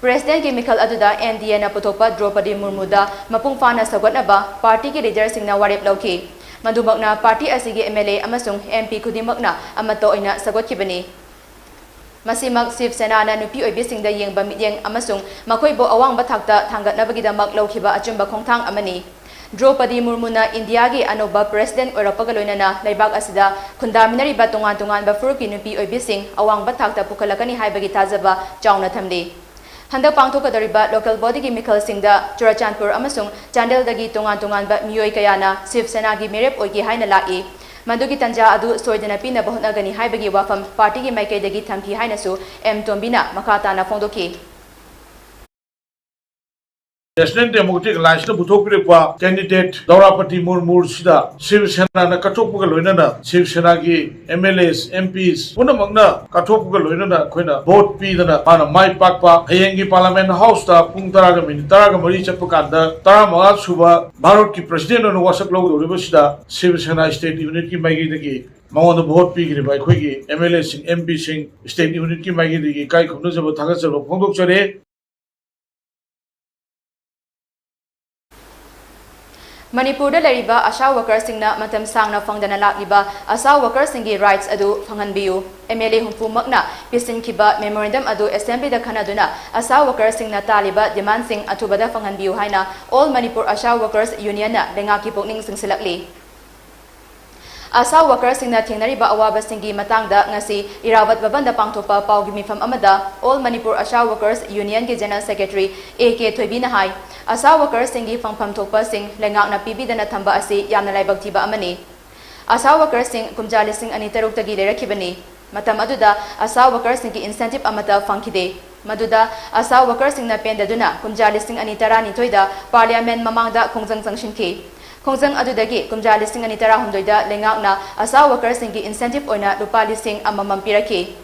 ꯄ꯭ꯔꯦꯁꯤꯗꯦꯟꯠꯀꯤ ꯃꯤꯈꯜ ꯑꯗꯨꯗ ꯑꯦꯟ ꯗꯤ ꯑꯦꯅ ꯄꯨꯊꯣꯛꯄ ꯗ꯭ꯔꯧꯄꯗꯤ ꯃꯨꯔꯃꯨꯗ ꯃꯄꯨꯡ ꯐꯥꯅ ꯁꯧꯒꯠꯅꯕ ꯄꯥꯔꯇꯤꯒꯤ ꯂꯤꯗꯔꯁꯤꯡꯅ ꯋꯥꯔꯦꯞ ꯂꯧꯈꯤ꯫ ꯃꯗꯨꯃꯛꯅ ꯄꯥꯔꯇꯤ ꯑꯁꯤꯒꯤ ꯑꯦꯝ ꯑꯦꯜ ꯑꯦ ꯑꯃꯁꯨꯡ ꯑꯦꯝ ꯄꯤ ꯈꯨꯗꯤꯡꯃꯛꯅ ꯑꯃꯠꯇ ꯑꯣꯏꯅ ꯁꯧꯒꯠꯈꯤꯕꯅꯤ꯫ ꯃꯁꯤꯃꯛ ꯁꯤꯕ ꯁꯦꯅꯥꯅ ꯅꯨꯄꯤ ꯑꯣꯏꯕꯤꯁꯤꯡꯗ ꯌꯦꯡꯕ ꯃꯤꯠꯌꯦꯡ ꯑꯃꯁꯨꯡ ꯃꯈꯣꯏꯕꯨ ꯑꯋꯥꯡꯕ ꯊꯥꯛꯇ ꯊꯥꯡꯒꯠꯅꯕꯒꯤꯗꯃꯛ ꯂꯧꯈꯤꯕ ꯑꯆꯨꯝꯕ ꯈꯣꯡꯊꯥꯡ ꯑꯃꯅꯤ꯫ ꯗ꯭ꯔꯧꯄꯗꯤ ꯃꯨꯔꯃꯨꯅ ꯏꯟꯗꯤꯌꯥꯒꯤ ꯑꯅꯧꯕ ꯄ꯭ꯔꯦꯁꯤꯗꯦꯟꯠ ꯑꯣꯏꯔꯛꯄꯒ ꯂꯣꯏꯅꯅ ꯂꯩꯕꯥꯛ ꯑꯁꯤꯗ ꯈꯨꯟꯗꯥꯃꯤꯟꯅꯔꯤꯕ ꯇꯣꯉꯥꯟ ꯇꯣꯉꯥꯟꯕ ꯐꯨꯔꯨꯞꯀꯤ ꯅꯨꯄꯤ ꯑꯣꯏꯕꯤꯁꯤꯡ ꯑꯋꯥꯡꯕ ꯊꯥꯛꯇ ꯄꯨꯈꯠꯂꯛꯀꯅꯤ ꯍꯥꯏꯕꯒꯤ ꯊꯥꯖꯕ ꯆꯥꯎꯅ ꯊꯝꯂꯤ꯫ ꯍꯟꯗꯛ ꯄꯥꯡꯊꯣꯛꯀꯗꯧꯔꯤꯕ ꯂꯣꯀꯦꯜ ꯕꯣꯗꯤꯒꯤ ꯃꯤꯈꯜꯁꯤꯡꯗ ꯆꯨꯔꯥꯆꯥꯟꯄꯨꯔ ꯑꯃꯁꯨꯡ ꯆꯥꯟꯗꯦꯜꯗꯒꯤ ꯇꯣꯉꯥꯟ ꯇꯣꯉꯥꯟꯕ ꯃꯤꯑꯣꯏ ꯀꯌꯥꯅ ꯁꯤꯕ ꯁꯦꯅꯥꯒꯤ ꯃꯤꯔꯦꯞ ꯑꯣꯏꯒꯦ ꯍꯥꯏꯅ ꯂꯥꯛꯏ꯫ ꯃꯗꯨꯒꯤ ꯇꯟꯖꯥ ꯑꯗꯨ ꯁꯣꯏꯗꯅ ꯄꯤꯅꯕ ꯍꯣꯠꯅꯒꯅꯤ ꯍꯥꯏꯕꯒꯤ ꯋꯥꯐꯝ ꯄꯥꯔꯇꯤꯒꯤ ꯃꯥꯏꯀꯩꯗꯒꯤ ꯊꯝꯈꯤ ꯍꯥꯏꯅꯁꯨ ꯑꯦꯝ ꯇꯣꯝꯕꯤꯅ ꯃꯈꯥ ꯇꯥꯅ ꯐꯣꯡꯗꯣꯛꯈꯤ꯫ National Democratic Alliance ꯅ ꯄꯨꯊꯣꯛꯄꯤꯔꯛꯄ candidate ꯗꯧꯔꯥꯄꯇꯤ ꯃꯨꯔꯃꯨꯁꯤꯗ ꯁꯤꯕ ꯁꯦꯅꯥꯅ ꯀꯠꯊꯣꯛꯄꯒ ꯂꯣꯏꯅꯅ ꯁꯤꯕ ꯁꯦꯅꯥꯒꯤ MLAs, MPs ꯄꯨꯝꯅꯃꯛꯅ ꯀꯠꯊꯣꯛꯄꯒ ꯂꯣꯏꯅꯅ ꯑꯩꯈꯣꯏꯅ vote ꯄꯤꯗꯅ ꯃꯥꯅ ꯃꯥꯏ ꯄꯥꯛꯄ ꯍꯌꯦꯡꯒꯤ Parliament House ꯇ ꯄꯨꯡ ꯇꯔꯥꯒ ꯃꯤꯅꯤꯠ ꯇꯔꯥꯒ ꯃꯔꯤ ꯆꯠꯄ ꯀꯥꯟꯗ ꯇꯔꯥꯃꯉꯥ ꯁꯨꯕ ꯚꯥꯔꯠꯀꯤ President ꯑꯣꯏꯅ ꯋꯥꯁꯛ ꯂꯧꯗꯧꯔꯤꯕꯁꯤꯗ ꯁꯤꯕ ꯁꯦꯅꯥ State Unit ꯀꯤ ꯃꯥꯏꯀꯩꯗꯒꯤ ꯃꯉꯣꯟꯗ vote ꯄꯤꯈ꯭ꯔꯤꯕ ꯑꯩꯈꯣꯏꯒꯤ MLA ꯁꯤꯡ, MP ꯁꯤꯡ, State Unit ꯀꯤ ꯃꯥꯏꯀꯩꯗꯒꯤ ꯏꯀꯥꯏ ꯈꯨꯝꯅꯖꯕ ꯊꯥꯒꯠꯆꯕ ꯐꯣꯡꯗꯣꯛꯆꯔꯤ꯫ ꯃꯅꯤꯄꯨꯔꯗ ꯂꯩꯔꯤꯕ ꯑꯁꯥ ꯋꯥꯀꯔꯁꯤꯡꯅ ꯃꯇꯝ ꯁꯥꯡꯅ ꯐꯪꯗꯅ ꯂꯥꯛꯂꯤꯕ ꯑꯁꯥ ꯋꯥꯀꯔꯁꯤꯡꯒꯤ rights ꯑꯗꯨ ꯐꯪꯍꯟꯕꯤꯌꯨ꯫ MLA ꯍꯨꯝꯐꯨꯃꯛꯅ ꯄꯤꯁꯤꯟꯈꯤꯕ memorandum ꯑꯗꯨ Assembly ꯗ ꯈꯟꯅꯗꯨꯅ ꯑꯁꯥ ꯋꯥꯀꯔꯁꯤꯡꯅ ꯇꯥꯜꯂꯤꯕ demand ꯁꯤꯡ ꯑꯊꯨꯕꯗ ꯐꯪꯍꯟꯕꯤꯌꯨ ꯍꯥꯏꯅ All Manipur Asha Workers Union ꯅ ꯂꯩꯉꯥꯛꯀꯤ ꯄꯨꯛꯅꯤꯡ ꯆꯤꯡꯁꯤꯜꯂꯛꯂꯤ꯫ ꯑꯁꯥ ꯋꯥꯀꯔꯁꯤꯡꯅ ꯊꯦꯡꯅꯔꯤꯕ ꯑꯋꯥꯕꯁꯤꯡꯒꯤ ꯃꯇꯥꯡꯗ ꯉꯁꯤ ꯏꯔꯥꯕꯠ ꯚꯕꯟꯗ ꯄꯥꯡꯊꯣꯛꯄ ꯄꯥꯎꯒꯤ ꯃꯤꯐꯝ ꯑꯃꯗ All Manipur Asha Workers Union ꯒꯤ General Secretary A K ꯊꯣꯏꯕꯤꯅ ꯍꯥꯏ, ꯑꯁꯥ ꯋꯥꯀꯔꯁꯤꯡꯒꯤ ꯐꯪꯐꯝ ꯊꯣꯛꯄꯁꯤꯡ ꯂꯩꯉꯥꯛꯅ ꯄꯤꯕꯤꯗꯅ ꯊꯝꯕ ꯑꯁꯤ ꯌꯥꯝꯅ ꯂꯥꯏꯕꯛ ꯊꯤꯕ ꯑꯃꯅꯤ꯫ ꯑꯁꯥ ꯋꯥꯀꯔꯁꯤꯡ ꯀꯨꯝꯖꯥ ꯂꯤꯁꯤꯡ ꯑꯅꯤ ꯇꯔꯨꯛꯇꯒꯤ ꯂꯩꯔꯛꯈꯤꯕꯅꯤ꯫ ꯃꯇꯝ ꯑꯗꯨꯗ ꯑꯁꯥ ꯋꯥꯀꯔꯁꯤꯡꯒꯤ incentive ꯑꯃꯠꯇ ꯐꯪꯈꯤꯗꯦ꯫ ꯃꯗꯨꯗ ꯑꯁꯥ ꯋꯥꯀꯔꯁꯤꯡꯅ ꯄꯦꯟꯗꯗꯨꯅ ꯀꯨꯝꯖꯥ ꯂꯤꯁꯤꯡ ꯑꯅꯤ ꯇꯔꯥꯅꯤꯊꯣꯏꯗ Parliament ꯃꯃꯥꯡꯗ ꯈꯣꯡꯖꯪ ꯆꯪꯁꯤꯟꯈꯤ꯫ ꯈꯣꯡꯖꯪ ꯑꯗꯨꯗꯒꯤ ꯀꯨꯝꯖꯥ ꯂꯤꯁꯤꯡ ꯑꯅꯤ ꯇꯔꯥꯍꯨꯝꯗꯣꯏꯗ ꯂꯩꯉꯥꯛꯅ ꯑꯁꯥ ꯋꯥꯀꯔꯁꯤꯡꯒꯤ incentive ꯑꯣꯏꯅ ꯂꯨꯄꯥ ꯂꯤꯁꯤꯡ ꯑꯃꯃꯝ ꯄꯤꯔꯛꯈꯤ꯫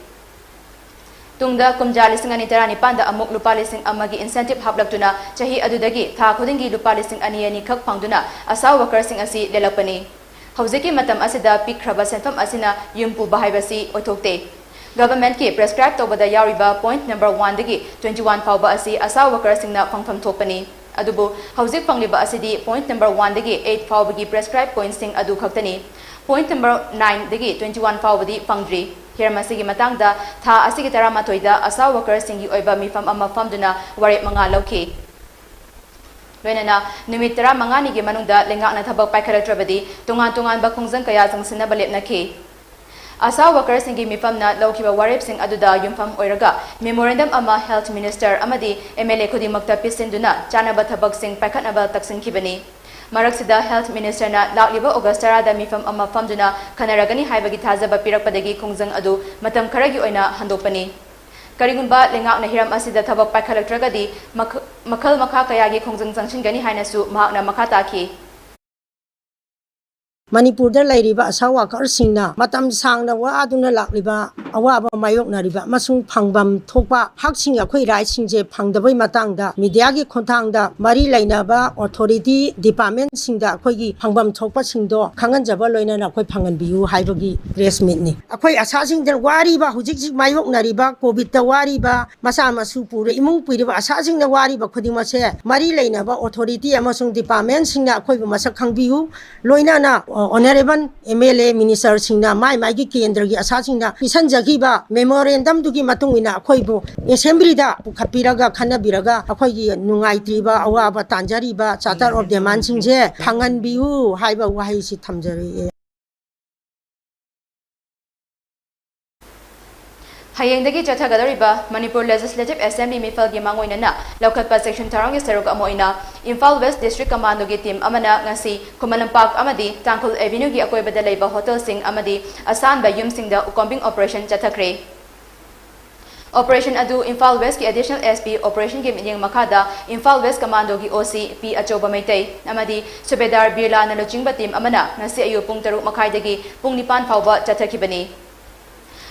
ꯇꯨꯡꯗ ꯀꯨꯝꯖꯥ ꯂꯤꯁꯤꯡ ꯑꯅꯤ ꯇꯔꯥꯅꯤꯄꯥꯟꯗ ꯑꯃꯨꯛ ꯂꯨꯄꯥ ꯂꯤꯁꯤꯡ ꯑꯃꯒꯤ incentive ꯍꯥꯞꯂꯛꯇꯨꯅ ꯆꯍꯤ ꯑꯗꯨꯗꯒꯤ ꯊꯥ ꯈꯨꯗꯤꯡꯒꯤ ꯂꯨꯄꯥ ꯂꯤꯁꯤꯡ ꯑꯅꯤ ꯑꯅꯤ ꯈꯛ ꯐꯪꯗꯨꯅ ꯑꯁꯥ ꯋꯥꯀꯔꯁꯤꯡ ꯑꯁꯤ ꯂꯦꯜꯂꯛꯄꯅꯤ꯫ ꯍꯧꯖꯤꯛꯀꯤ ꯃꯇꯝ ꯑꯁꯤꯗ ꯄꯤꯛꯈ꯭ꯔꯕ ꯁꯦꯟꯐꯝ ꯑꯁꯤꯅ ꯌꯨꯝ ꯄꯨꯕ ꯍꯥꯏꯕꯁꯤ ꯑꯣꯏꯊꯣꯛꯇꯦ꯫ Government ꯀꯤ prescribe ꯇꯧꯕꯗ ꯌꯥꯎꯔꯤꯕ point number one ꯗꯒꯤ twenty one ꯐꯥꯎꯕ ꯑꯁꯤ ꯑꯁꯥ ꯋꯥꯀꯔꯁꯤꯡꯅ ꯐꯪꯐꯝ ꯊꯣꯛꯄꯅꯤ꯫ ꯑꯗꯨꯕꯨ ꯍꯧꯖꯤꯛ ꯐꯪꯂꯤꯕ ꯑꯁꯤꯗꯤ point number one ꯗꯒꯤ eight ꯐꯥꯎꯕꯒꯤ prescribe point ꯁꯤꯡ ꯑꯗꯨ ꯈꯛꯇꯅꯤ꯫ Point number nine ꯗꯒꯤ twenty one ꯐꯥꯎꯕꯗꯤ ꯐꯪꯗ꯭ꯔꯤ꯫ ꯍꯤꯔꯝ ꯑꯁꯤꯒꯤ ꯃꯇꯥꯡꯗ ꯊꯥ ꯑꯁꯤꯒꯤ ꯇꯔꯥꯃꯥꯊꯣꯏꯗ ꯑꯁꯥ ꯋꯥꯀꯔꯁꯤꯡꯒꯤ ꯑꯣꯏꯕ ꯃꯤꯐꯝ ꯑꯃ ꯐꯝꯗꯨꯅ ꯋꯥꯔꯦꯞ ꯃꯉꯥ ꯂꯧꯈꯤ꯫ ꯂꯣꯏꯅꯅ ꯅꯨꯃꯤꯠ ꯇꯔꯥꯃꯉꯥꯅꯤꯒꯤ ꯃꯅꯨꯡꯗ ꯂꯩꯉꯥꯛꯅ ꯊꯕꯛ ꯄꯥꯏꯈꯠꯂꯛꯇ꯭ꯔꯕꯗꯤ ꯇꯣꯉꯥꯟ ꯇꯣꯉꯥꯟꯕ ꯈꯣꯡꯖꯪ ꯀꯌꯥ ꯆꯪꯁꯤꯟꯅꯕ ꯂꯦꯞꯅꯈꯤ꯫ ꯑꯁꯥ ꯋꯥꯀꯔꯁꯤꯡꯒꯤ ꯃꯤꯐꯝꯅ ꯂꯧꯈꯤꯕ ꯋꯥꯔꯦꯞꯁꯤꯡ ꯑꯗꯨꯗ ꯌꯨꯝꯐꯝ ꯑꯣꯏꯔꯒ memorandum ꯑꯃ health minister ꯑꯃꯗꯤ MLA ꯈꯨꯗꯤꯡꯃꯛꯇ ꯄꯤꯁꯤꯟꯗꯨꯅ ꯆꯥꯅꯕ ꯊꯕꯛꯁꯤꯡ ꯄꯥꯏꯈꯠꯅꯕ ꯇꯛꯁꯤꯟꯈꯤꯕꯅꯤ꯫ ꯃꯔꯛꯁꯤꯗ health ministerꯅ ꯂꯥꯛꯂꯤꯕ August ꯇꯔꯥꯗ ꯃꯤꯐꯝ ꯑꯃ ꯐꯝꯗꯨꯅ ꯈꯟꯅꯔꯒꯅꯤ ꯍꯥꯏꯕꯒꯤ ꯊꯥꯖꯕ ꯄꯤꯔꯛꯄꯗꯒꯤ ꯈꯣꯡꯖꯪ ꯑꯗꯨ ꯃꯇꯝ ꯈꯔꯒꯤ ꯑꯣꯏꯅ ꯍꯟꯗꯣꯛꯄꯅꯤ꯫ ꯀꯔꯤꯒꯨꯝꯕ ꯂꯩꯉꯥꯛꯅ ꯍꯤꯔꯝ ꯑꯁꯤꯗ ꯊꯕꯛ ꯄꯥꯏꯈꯠꯂꯛꯇ꯭ꯔꯒꯗꯤ ꯃꯈ-, ꯃꯈꯜ ꯃꯈꯥ ꯀꯌꯥꯒꯤ ꯈꯣꯡꯖꯪ ꯆꯪꯁꯤꯟꯒꯅꯤ ꯍꯥꯏꯅꯁꯨ ꯃꯍꯥꯛꯅ ꯃꯈꯥ ꯇꯥꯈꯤ꯫ ꯃꯅꯤꯄꯨꯔꯗ ꯂꯩꯔꯤꯕ ꯑꯁꯥ ꯋꯥꯀꯔꯁꯤꯡꯅ ꯃꯇꯝ ꯁꯥꯡꯅ ꯋꯥꯗꯨꯅ ꯂꯥꯛꯂꯤꯕ ꯑꯋꯥꯕ ꯃꯥꯌꯣꯛꯅꯔꯤꯕ ꯑꯃꯁꯨꯡ ꯐꯪꯐꯝ ꯊꯣꯛꯄ ꯍꯛꯁꯤꯡ, ꯑꯩꯈꯣꯏ rightꯁꯤꯡꯁꯦ ꯐꯪꯗꯕꯩ ꯃꯇꯥꯡꯗ mediaꯒꯤ ꯈꯣꯡꯊꯥꯡꯗ ꯃꯔꯤ ꯂꯩꯅꯕ authority departmentꯁꯤꯡꯗ ꯑꯩꯈꯣꯏꯒꯤ ꯐꯪꯐꯝ ꯊꯣꯛꯄꯁꯤꯡꯗꯣ ꯈꯪꯍꯟꯖꯕ ꯂꯣꯏꯅꯅ ꯑꯩꯈꯣꯏ ꯐꯪꯍꯟꯕꯤꯌꯨ ꯍꯥꯏꯕꯒꯤ press meetꯅꯤ꯫ ꯑꯩꯈꯣꯏ ꯑꯁꯥꯁꯤꯡꯗ ꯋꯥꯔꯤꯕ, ꯍꯧꯖꯤꯛ ꯍꯧꯖꯤꯛ ꯃꯥꯌꯣꯛꯅꯔꯤꯕ COVIDꯇ ꯋꯥꯔꯤꯕ ꯃꯆꯥ ꯃꯁꯨ ꯄꯨꯔ ꯏꯃꯨꯡ ꯄꯨꯔꯤꯕ ꯑꯁꯥꯁꯤꯡꯅ ꯋꯥꯔꯤꯕ ꯈꯨꯗꯤꯡꯃꯛꯁꯦ ꯃꯔꯤ ꯂꯩꯅꯕ authority ꯑꯃꯁꯨꯡ departmentꯁꯤꯡꯅ ꯑꯩꯈꯣꯏꯕꯨ ꯃꯁꯛ ꯈꯪꯕꯤꯌꯨ, ꯂꯣꯏꯅꯅ, ꯑ, honourable MLA ministerꯁꯤꯡꯅ ꯃꯥꯏ ꯃꯥꯏꯒꯤ ꯀꯦꯟꯗ꯭ꯔꯒꯤ ꯑꯁꯥꯁꯤꯡꯅ ꯄꯤꯁꯟꯖꯈꯤꯕ memorandumꯗꯨꯒꯤ ꯃꯇꯨꯡ ꯏꯟꯅ ꯑꯩꯈꯣꯏꯕꯨ assemblyꯗ ꯄꯨꯈꯠꯄꯤꯔꯒ ꯈꯟꯅꯕꯤꯔꯒ ꯑꯩꯈꯣꯏꯒꯤ ꯅꯨꯡꯉꯥꯏꯇ꯭ꯔꯤꯕ, ꯑꯋꯥꯕ ꯇꯥꯟꯖꯔꯤꯕ charter of demandꯁꯤꯡꯁꯦ ꯐꯪꯍꯟꯕꯤꯌꯨ ꯍꯥꯏꯕ ꯋꯥꯍꯩꯁꯤ ꯊꯝꯖꯔꯛꯑꯦ꯫ ꯍꯌꯦꯡꯗꯒꯤ ꯆꯠꯊꯒꯗꯧꯔꯤꯕ ꯃꯅꯤꯄꯨꯔ Legislative Assembly ꯃꯤꯐꯜꯒꯤ ꯃꯥꯡꯑꯣꯏꯅꯅ ꯂꯧꯈꯠꯄ ꯆꯦꯛꯁꯤꯟ ꯊꯧꯔꯥꯡꯒꯤ ꯁꯔꯨꯛ ꯑꯃ ꯑꯣꯏꯅ ꯏꯝꯐꯥꯜ West District Commandoꯒꯤ team ꯑꯃꯅ ꯉꯁꯤ ꯈꯨꯃꯟ ꯂꯝꯄꯥꯛ ꯑꯃꯗꯤ ꯇꯥꯡꯈꯨꯜ Avenueꯒꯤ ꯑꯀꯣꯏꯕꯗ ꯂꯩꯕ hotelꯁꯤꯡ ꯑꯃꯗꯤ ꯑꯁꯥꯟꯕ ꯌꯨꯝꯁꯤꯡꯗ combing operation ꯆꯠꯊꯈ꯭ꯔꯦ꯫ Operation ꯑꯗꯨ ꯏꯝꯐꯥꯜ Westꯀꯤ Additional SP operationꯒꯤ ꯃꯤꯠꯌꯦꯡ ꯃꯈꯥꯗ ꯏꯝꯐꯥꯜ West Commandoꯒꯤ OC P ꯑꯆꯧꯕ ꯃꯩꯇꯩ ꯑꯃꯗꯤ ꯁꯨꯕꯦꯗꯥꯔ ꯕꯤꯔꯂꯥꯅ ꯂꯨꯆꯤꯡꯕ team ꯑꯃꯅ ꯉꯁꯤ ꯑꯌꯨꯛ ꯄꯨꯡ ꯇꯔꯨꯛ ꯃꯈꯥꯏꯗꯒꯤ ꯄꯨꯡ ꯅꯤꯄꯥꯟ ꯐꯥꯎꯕ ꯆꯠꯊꯈꯤꯕꯅꯤ꯫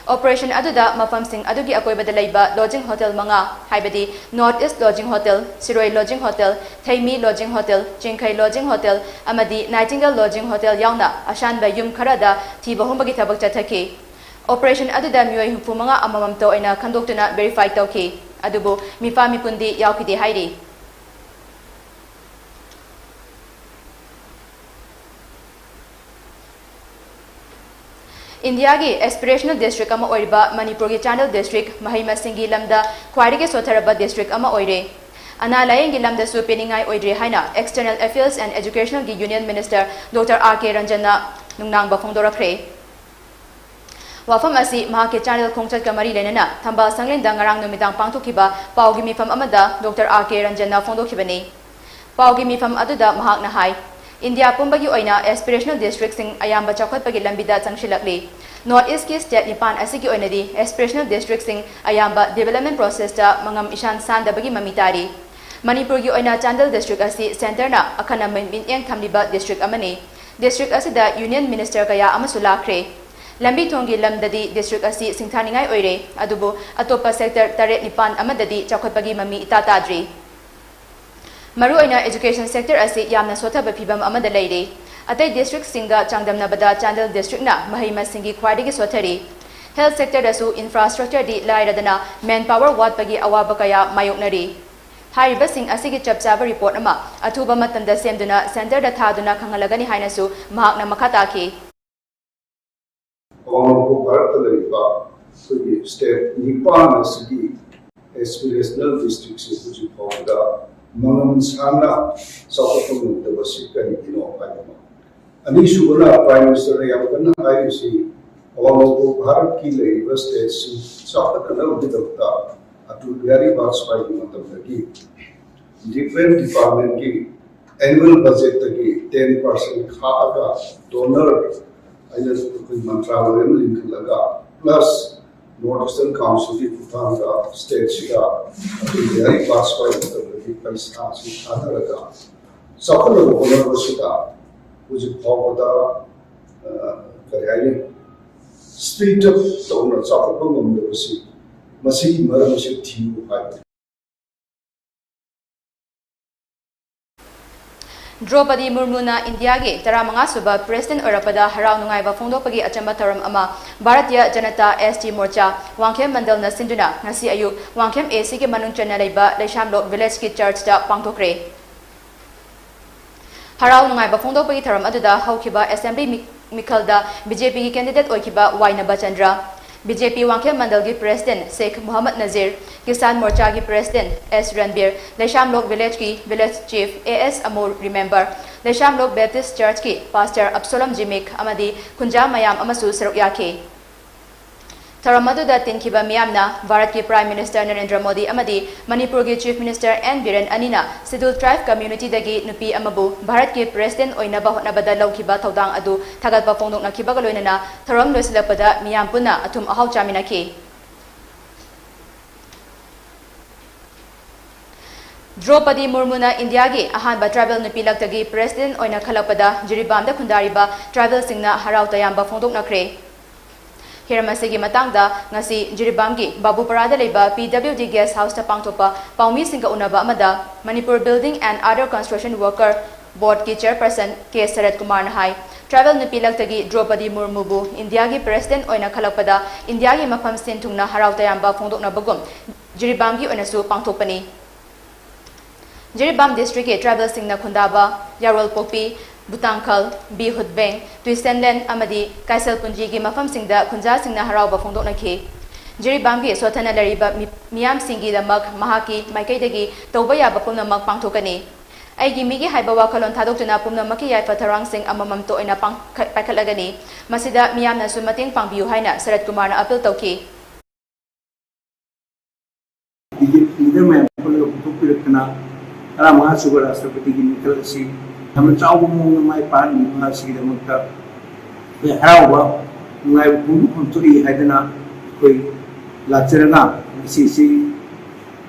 Operation ꯑꯗꯨꯗ ꯃꯐꯝꯁꯤꯡ ꯑꯗꯨꯒꯤ ꯑꯀꯣꯏꯕꯗ ꯂꯩꯕ lodging hotel ꯃꯉꯥ, ꯍꯥꯏꯕꯗꯤ North East Lodging Hotel, ꯁꯤꯔꯣꯏ Lodging Hotel, ꯊꯩꯃꯤ Lodging Hotel, ꯆꯤꯡꯈꯩ Lodging Hotel ꯑꯃꯗꯤ Nightingale Lodging Hotel ꯌꯥꯎꯅ ꯑꯁꯥꯟꯕ ꯌꯨꯝ ꯈꯔꯗ ꯊꯤꯕ ꯍꯨꯝꯕꯒꯤ ꯊꯕꯛ ꯆꯠꯊꯈꯤ꯫ Operation ꯑꯗꯨꯗ ꯃꯤꯑꯣꯏ ꯍꯨꯝꯐꯨ ꯃꯉꯥ ꯑꯃꯃꯝꯇ ꯑꯣꯏꯅ ꯈꯟꯗꯣꯛꯇꯨꯅ verify ꯇꯧꯈꯤ, ꯑꯗꯨꯕꯨ ꯃꯤꯐꯥ ꯃꯤꯄꯨꯟꯗꯤ ꯌꯥꯎꯈꯤꯗꯦ ꯍꯥꯏꯔꯤ꯫ ꯏꯟꯗꯤꯌꯥꯒꯤ aspirational district ꯑꯃ ꯑꯣꯏꯔꯤꯕ ꯃꯅꯤꯄꯨꯔꯒꯤ ꯆꯥꯟꯗꯦꯜ district ꯃꯍꯩ ꯃꯁꯤꯡꯒꯤ ꯂꯝꯗ ꯈ꯭ꯋꯥꯏꯗꯒꯤ ꯁꯣꯠꯊꯔꯕ district ꯑꯃ ꯑꯣꯏꯔꯦ꯫ ꯑꯅꯥ ꯂꯥꯌꯦꯡꯒꯤ ꯂꯝꯗꯁꯨ ꯄꯦꯟꯅꯤꯡꯉꯥꯏ ꯑꯣꯏꯗ꯭ꯔꯦ ꯍꯥꯏꯅ External Affairs and Educationꯒꯤ Union Minister Doctor R K Ranjanꯅ ꯅꯨꯡꯅꯥꯡꯕ ꯐꯣꯡꯗꯣꯔꯛꯈ꯭ꯔꯦ꯫ ꯋꯥꯐꯝ ꯑꯁꯤ ꯃꯍꯥꯛꯀꯤ ꯆꯥꯟꯗꯦꯜ ꯈꯣꯡꯆꯠꯀ ꯃꯔꯤ ꯂꯩꯅꯅ ꯊꯝꯕꯥꯜ ꯁꯪꯂꯦꯟꯗ ꯉꯔꯥꯡ ꯅꯨꯃꯤꯗꯥꯡ ꯄꯥꯡꯊꯣꯛꯈꯤꯕ ꯄꯥꯎꯒꯤ ꯃꯤꯐꯝ ꯑꯃꯗ ꯗꯣꯛꯇꯔ ꯑꯥꯔ ꯀꯦ ꯔꯟꯖꯟꯅ ꯐꯣꯡꯗꯣꯛꯈꯤꯕꯅꯤ꯫ ꯄꯥꯎꯒꯤ ꯃꯤꯐꯝ ꯑꯗꯨꯗ ꯃꯍꯥꯛꯅ ꯍꯥꯏ, ꯏꯟꯗꯤꯌꯥ ꯄꯨꯝꯕꯒꯤ ꯑꯣꯏꯅ ꯑꯦꯁꯄꯤꯔꯦꯁꯅꯦꯜ ꯗꯤꯁꯇ꯭ꯔꯤꯛꯁꯤꯡ ꯑꯌꯥꯝꯕ ꯆꯥꯎꯈꯠꯄꯒꯤ ꯂꯝꯕꯤꯗ ꯆꯪꯁꯤꯜꯂꯛꯂꯤ꯫ ꯅꯣꯔꯠ ꯏꯁꯀꯤ ꯁ꯭ꯇꯦꯠ ꯅꯤꯄꯥꯟ ꯑꯁꯤꯒꯤ ꯑꯣꯏꯅꯗꯤ ꯑꯦꯁꯄꯤꯔꯦꯁꯅꯦꯜ ꯗꯤꯁꯇ꯭ꯔꯤꯛꯁꯤꯡ ꯑꯌꯥꯝꯕ ꯗꯤꯕꯦꯂꯞꯃꯦꯟ ꯄ꯭ꯔꯣꯁꯦꯁꯇ ꯃꯉꯝ ꯏꯁꯥꯟ ꯁꯥꯟꯗꯕꯒꯤ ꯃꯃꯤ ꯇꯥꯔꯤ꯫ ꯃꯅꯤꯄꯨꯔꯒꯤ ꯑꯣꯏꯅ ꯆꯥꯟꯗꯦꯜ ꯗꯤꯁꯇ꯭ꯔꯤꯛ ꯑꯁꯤ ꯁꯦꯟꯇꯔꯅ ꯑꯈꯟꯅ ꯃꯤꯠꯌꯦꯡ ꯊꯝꯂꯤꯕ ꯗꯤꯁꯇ꯭ꯔꯤꯛ ꯑꯃꯅꯤ꯫ ꯗꯤꯁꯇ꯭ꯔꯤꯛ ꯑꯁꯤꯗ ꯌꯨꯅꯤꯌꯟ ꯃꯤꯅꯤꯁꯇꯔ ꯀꯌꯥ ꯑꯃꯁꯨ ꯂꯥꯛꯈ꯭ꯔꯦ꯫ ꯂꯝꯕꯤ ꯊꯣꯡꯒꯤ ꯂꯝꯗꯗꯤ ꯗꯤꯁꯇ꯭ꯔꯤꯛ ꯑꯁꯤ ꯁꯤꯡꯊꯥꯅꯤꯡꯉꯥꯏ ꯑꯣꯏꯔꯦ, ꯑꯗꯨꯕꯨ ꯑꯇꯣꯞꯄ ꯁꯦꯛꯇꯔ ꯇꯔꯦꯠ ꯅꯤꯄꯥꯟ ꯑꯃꯗꯗꯤ ꯆꯥꯎꯈꯠꯄꯒꯤ ꯃꯃꯤ ꯏꯇꯥ ꯇꯥꯗ꯭ꯔꯤ꯫ ꯃꯔꯨꯑꯣꯏꯅ ꯑꯦꯖꯨꯀꯦꯁꯟ ꯁꯦꯛꯇꯔ ꯑꯁꯤ ꯌꯥꯝꯅ ꯁꯣꯠꯊꯕ ꯐꯤꯚꯝ ꯑꯃꯗ ꯂꯩꯔꯤ꯫ ꯑꯇꯩ ꯗꯤꯁꯇ꯭ꯔꯤꯛꯁꯤꯡꯒ ꯆꯥꯡꯗꯝꯅꯕꯗ ꯆꯥꯟꯗꯦꯜ ꯗꯤꯁꯇ꯭ꯔꯤꯛꯅ ꯃꯍꯩ ꯃꯁꯤꯡꯒꯤ ꯈ꯭ꯋꯥꯏꯗꯒꯤ ꯁꯣꯠꯊꯔꯤ꯫ ꯍꯦꯜꯊ ꯁꯦꯛꯇꯔꯗꯁꯨ ꯏꯟꯐ꯭ꯔꯥꯁ꯭ꯇ꯭ꯔꯛꯆꯔꯗꯤ ꯂꯥꯏꯔꯗꯅ ꯃꯦꯟ ꯄꯥꯋꯔ ꯋꯥꯠꯄꯒꯤ ꯑꯋꯥꯕ ꯀꯌꯥ ꯃꯥꯌꯣꯛꯅꯔꯤ꯫ ꯍꯥꯏꯔꯤꯕꯁꯤꯡ ꯑꯁꯤꯒꯤ ꯆꯞ ꯆꯥꯕ ꯔꯤꯄꯣꯔꯠ ꯑꯃ ꯑꯊꯨꯕ ꯃꯇꯝꯗ ꯁꯦꯝꯗꯨꯅ ꯁꯦꯟꯇꯔꯗ ꯊꯥꯗꯨꯅ ꯈꯪꯍꯜꯂꯒꯅꯤ ꯍꯥꯏꯅꯁꯨ ꯃꯍꯥꯛꯅ ꯃꯈꯥ ꯇꯥꯈꯤ꯫ ꯑꯋꯥꯡ ꯅꯣꯡꯄꯣꯛ ꯚꯥꯔꯠꯇ ꯂꯩꯔꯤꯕ ꯑꯩꯈꯣꯏꯒꯤ ꯁ꯭ꯇꯦꯠ ꯅꯤꯄꯥꯟ ꯑꯁꯤꯒꯤ ꯑꯦꯁꯄꯤꯔꯦꯁꯅꯦꯜ ꯗꯤꯁꯇ꯭ꯔꯤꯛꯁꯤ ꯍꯧꯖꯤꯛ ꯐꯥꯎꯕꯗ ꯃꯉꯝ ꯁꯥꯟꯅ ꯆꯥꯎꯈꯠꯄ ꯉꯝꯗꯕꯁꯤ ꯀꯔꯤꯒꯤꯅꯣ ꯍꯥꯏꯕ ꯑꯃ꯫ ꯑꯅꯤꯁꯨꯕꯅ ꯄ꯭ꯔꯥꯏꯝ ꯃꯤꯅꯤꯁꯇꯔꯅ ꯌꯥꯝ ꯀꯟꯅ ꯍꯥꯏꯔꯤꯁꯤ ꯑꯋꯥꯡ ꯅꯣꯡꯄꯣꯛ ꯚꯥꯔꯠꯀꯤ ꯂꯩꯔꯤꯕ ꯁ꯭ꯇꯦꯠꯁꯤ ꯆꯥꯎꯈꯠꯅꯅꯕꯒꯤꯗꯃꯛꯇ ꯑꯇꯜ ꯕꯤꯍꯥꯔꯤ ꯕꯥꯖꯄꯥꯏꯒꯤ ꯃꯇꯝꯗꯒꯤ ꯗꯤꯐ꯭ꯔꯦꯟ ꯗꯤꯄꯥꯔꯠꯃꯦꯟꯒꯤ ꯑꯦꯅꯨꯋꯦꯜ ꯕꯖꯦꯠꯇꯒꯤ ꯇꯦꯟ ꯄꯥꯔꯁꯦꯟ ꯈꯥꯛꯑꯒ ꯗꯣꯅꯔ ꯑꯩꯅ ꯑꯩꯈꯣꯏ ꯃꯟꯇ꯭ꯔꯥꯂꯣꯏ ꯑꯃ ꯂꯤꯡꯈꯠꯂꯒ ꯄ꯭ꯂꯁ ꯅꯣꯔꯠ ꯏꯁꯇꯔꯟ ꯀꯥꯎꯟꯁꯤꯜꯒꯤ ꯈꯨꯠꯊꯥꯡꯗ ꯁ꯭ꯇꯦꯠꯁꯤꯗ ꯑꯇꯜ ꯕꯤꯍꯥꯔꯤ ꯕꯥꯖꯄꯥꯏ ꯃꯇꯝꯗꯒꯤ ꯄꯩꯁꯥꯁꯤ ꯊꯥꯗꯔꯒ ꯆꯥꯎꯈꯠꯅꯕ ꯍꯣꯠꯅꯕꯁꯤꯗ ꯍꯧꯖꯤꯛ ꯐꯥꯎꯕꯗ ꯑ, ꯀꯔꯤ ꯍꯥꯏꯅꯤ, ꯁ꯭ꯄꯤꯠ ꯑꯞ ꯇꯧꯅ ꯆꯥꯎꯈꯠꯄ ꯉꯝꯗꯕꯁꯤ ꯃꯁꯤꯒꯤ ꯃꯔꯝꯁꯤ ꯊꯤꯌꯨ ꯍꯥꯏꯕꯅꯤ꯫ ꯗ꯭ꯔꯧꯄꯗꯤ ꯃꯨꯔꯃꯨꯅ ꯏꯟꯗꯤꯌꯥꯒꯤ ꯇꯔꯥꯃꯉꯥ ꯁꯨꯕ ꯄ꯭ꯔꯦꯁꯤꯗꯦꯟꯠ ꯑꯣꯏꯔꯛꯄꯗ ꯍꯔꯥꯎ ꯅꯨꯡꯉꯥꯏꯕ ꯐꯣꯡꯗꯣꯛꯄꯒꯤ ꯑꯆꯝꯕ ꯊꯧꯔꯝ ꯑꯃ ꯚꯥꯔꯇꯤꯌ ꯖꯅꯇꯥ, ꯑꯦꯁ ꯇꯤ ꯃꯣꯔꯆꯥ, ꯋꯥꯡꯈꯦꯝ ꯃꯟꯗꯜꯅ ꯁꯤꯟꯗꯨꯅ ꯉꯁꯤ ꯑꯌꯨꯛ ꯋꯥꯡꯈꯦꯝ ꯑꯦ ꯁꯤꯒꯤ ꯃꯅꯨꯡ ꯆꯟꯅ ꯂꯩꯕ ꯂꯩꯁꯥꯝꯂꯣꯛ ꯚꯤꯂꯦꯖꯀꯤ ꯆꯔꯆꯇ ꯄꯥꯡꯊꯣꯛꯈ꯭ꯔꯦ꯫ ꯍꯔꯥꯎ ꯅꯨꯡꯉꯥꯏꯕ ꯐꯣꯡꯗꯣꯛꯄꯒꯤ ꯊꯧꯔꯝ ꯑꯗꯨꯗ ꯍꯧꯈꯤꯕ ꯑꯦꯁꯦꯝꯕ꯭ꯂꯤ ꯃꯤ-, ꯃꯤꯈꯜꯗ ꯕꯤ ꯖꯦ ꯄꯤꯒꯤ ꯀꯦꯟꯗꯤꯗꯦꯠ ꯑꯣꯏꯈꯤꯕ Y Nabachandra, B J P Wangkhem ꯃꯟꯗꯜꯒꯤ ꯄ꯭ꯔꯦꯁꯤꯗꯦꯟꯠ ꯁꯦꯈ ꯃꯨꯍꯝꯃꯗ ꯅꯖꯤꯔ, ꯀꯤꯁꯥꯟ ꯃꯣꯔꯆꯥꯒꯤ ꯄ꯭ꯔꯦꯁꯤꯗꯦꯟꯠ ꯑꯦꯁ ꯔꯟꯕꯤꯔ, ꯂꯩꯁꯥꯝꯂꯣꯛ ꯚꯤꯂꯦꯖꯀꯤ village chief A S Amur Remember, Leisamlok Baptist church pastor Absalom Jimik ꯑꯃꯗꯤ ꯈꯨꯟꯖꯥ ꯃꯌꯥꯝ ꯑꯃꯁꯨ ꯁꯔꯨꯛ ꯌꯥꯈꯤ꯫ ꯊꯧꯔꯝ ꯑꯗꯨꯗ ꯇꯤꯟꯈꯤꯕ ꯃꯤꯌꯥꯝꯅ ꯚꯥꯔꯠꯀꯤ Prime Minister ꯅꯔꯦꯟꯗ꯭ꯔ ꯃꯣꯗꯤ ꯑꯃꯗꯤ ꯃꯅꯤꯄꯨꯔꯒꯤ Chief Minister ꯑꯦꯟ ꯕꯤꯔꯦꯟ ꯑꯅꯤꯅ Scheduled Tribe community ꯗꯒꯤ ꯅꯨꯄꯤ ꯑꯃꯕꯨ ꯚꯥꯔꯠꯀꯤ President ꯑꯣꯏꯅꯕ ꯍꯣꯠꯅꯕꯗ ꯂꯧꯈꯤꯕ ꯊꯧꯗꯥꯡ ꯑꯗꯨ ꯊꯥꯒꯠꯄ ꯐꯣꯡꯗꯣꯛꯅꯈꯤꯕꯒ ꯂꯣꯏꯅꯅ ꯊꯧꯔꯝ ꯂꯣꯏꯁꯤꯜꯂꯛꯄꯗ ꯃꯤꯌꯥꯝ ꯄꯨꯟꯅ ꯑꯊꯨꯝ ꯑꯍꯥꯎ ꯆꯥꯃꯤꯟꯅꯈꯤ꯫ ꯗ꯭ꯔꯣꯄꯗꯤ ꯃꯨꯔꯃꯨꯅ ꯏꯟꯗꯤꯌꯥꯒꯤ ꯑꯍꯥꯟꯕ tribal ꯅꯨꯄꯤ ꯂꯛꯇꯒꯤ President ꯑꯣꯏꯅ ꯈꯜꯂꯛꯄꯗ ꯖꯤꯔꯤꯕꯥꯝꯗ ꯈꯨꯟꯗꯥꯔꯤꯕ tribalꯁꯤꯡꯅ ꯍꯔꯥꯎ ꯇꯌꯥꯝꯕ ꯐꯣꯡꯗꯣꯛꯅꯈ꯭ꯔꯦ꯫ ꯍꯤꯔꯝ ꯑꯁꯤꯒꯤ ꯃꯇꯥꯡꯗ ꯉꯁꯤ ꯖꯤꯔꯤꯕꯥꯝꯒꯤ ꯕꯥꯕꯨꯄꯥꯔꯥꯗ ꯂꯩꯕ P W D guest houseꯇ ꯄꯥꯡꯊꯣꯛꯄ ꯄꯥꯎꯃꯤꯁꯤꯡꯒ ꯎꯅꯕ ꯑꯃꯗ Manipur Building and Other Construction Worker Boardꯀꯤ Chairperson ꯀꯦ ꯁꯔꯠ ꯀꯨꯃꯥꯔꯅ ꯍꯥꯏ, tribal ꯅꯨꯄꯤ ꯂꯛꯇꯒꯤ ꯗ꯭ꯔꯣꯄꯗꯤ ꯃꯨꯔꯃꯨꯕꯨ ꯏꯟꯗꯤꯌꯥꯒꯤ President ꯑꯣꯏꯅ ꯈꯜꯂꯛꯄꯗ ꯏꯟꯗꯤꯌꯥꯒꯤ ꯃꯐꯝ ꯁꯤꯟ ꯊꯨꯡꯅ ꯍꯔꯥꯎ ꯇꯌꯥꯝꯕ ꯐꯣꯡꯗꯣꯛꯅꯕꯒꯨꯝ ꯖꯤꯔꯤꯕꯥꯝꯒꯤ ꯑꯣꯏꯅꯁꯨ ꯄꯥꯡꯊꯣꯛꯄꯅꯤ꯫ ꯖꯤꯔꯤꯕꯥꯝ districtꯀꯤ tribalꯁꯤꯡꯅ ꯈꯨꯟꯗꯥꯕ ꯌꯥꯔꯣꯜꯄꯣꯛꯄꯤ, ꯕꯨꯇꯥꯡꯈꯜ, ꯕꯤ ꯍꯨꯠꯕꯦꯡ, ꯇꯨꯏꯁꯦꯟꯂꯦꯟ ꯑꯃꯗꯤ ꯀꯥꯏꯁꯦꯜꯄꯨꯟꯖꯤꯒꯤ ꯃꯐꯝꯁꯤꯡꯗ ꯈꯨꯟꯖꯥꯁꯤꯡꯅ ꯍꯔꯥꯎꯕ ꯐꯣꯡꯗꯣꯛꯅꯈꯤ꯫ ꯖꯤꯔꯤꯕꯥꯝꯒꯤ ꯁꯣꯠꯊꯅ ꯂꯩꯔꯤꯕ ꯃꯤ-, ꯃꯤꯌꯥꯝꯁꯤꯡꯒꯤꯗꯃꯛ ꯃꯍꯥꯛꯀꯤ ꯃꯥꯏꯀꯩꯗꯒꯤ ꯇꯧꯕ ꯌꯥꯕ ꯄꯨꯝꯅꯃꯛ ꯄꯥꯡꯊꯣꯛꯀꯅꯤ꯫ ꯑꯩꯒꯤ ꯃꯤꯒꯤ ꯍꯥꯏꯕ ꯋꯥꯈꯜꯂꯣꯟ ꯊꯥꯗꯣꯛꯇꯨꯅ ꯄꯨꯝꯅꯃꯛꯀꯤ ꯌꯥꯏꯐ ꯊꯧꯔꯥꯡꯁꯤꯡ ꯑꯃꯃꯝꯇ ꯑꯣꯏꯅ ꯄꯥꯡꯈꯠ-, ꯄꯥꯏꯈꯠꯂꯒꯅꯤ꯫ ꯃꯁꯤꯗ ꯃꯤꯌꯥꯝꯅꯁꯨ ꯃꯇꯦꯡ ꯄꯥꯡꯕꯤꯌꯨ ꯍꯥꯏꯅ ꯁꯔꯠ ꯀꯨꯃꯥꯔꯅ appeal ꯇꯧꯈꯤ꯫ ꯂꯤꯗꯔ ꯃꯌꯥꯝ ꯄꯨꯜꯂꯒ ꯄꯨꯊꯣꯛꯄꯤꯔꯛꯇꯅ ꯇꯔꯥꯃꯉꯥ ꯁꯨꯕ ꯔꯥꯁꯇ꯭ꯔꯄꯇꯤꯒꯤ ꯃꯤꯈꯜ ꯑꯁꯤ ꯌꯥꯝꯅ ꯆꯥꯎꯕ ꯃꯑꯣꯡꯗ ꯃꯥꯏ ꯄꯥꯛꯍꯟꯕꯤꯕ ꯑꯁꯤꯒꯤꯗꯃꯛꯇ ꯑꯩꯈꯣꯏ ꯍꯔꯥꯎꯕ ꯅꯨꯡꯉꯥꯏꯕ ꯐꯣꯡꯗꯣꯛꯐꯝ ꯊꯣꯛꯏ ꯍꯥꯏꯗꯅ ꯑꯩꯈꯣꯏ ꯂꯥꯛꯆꯔꯒ ꯉꯁꯤꯁꯤ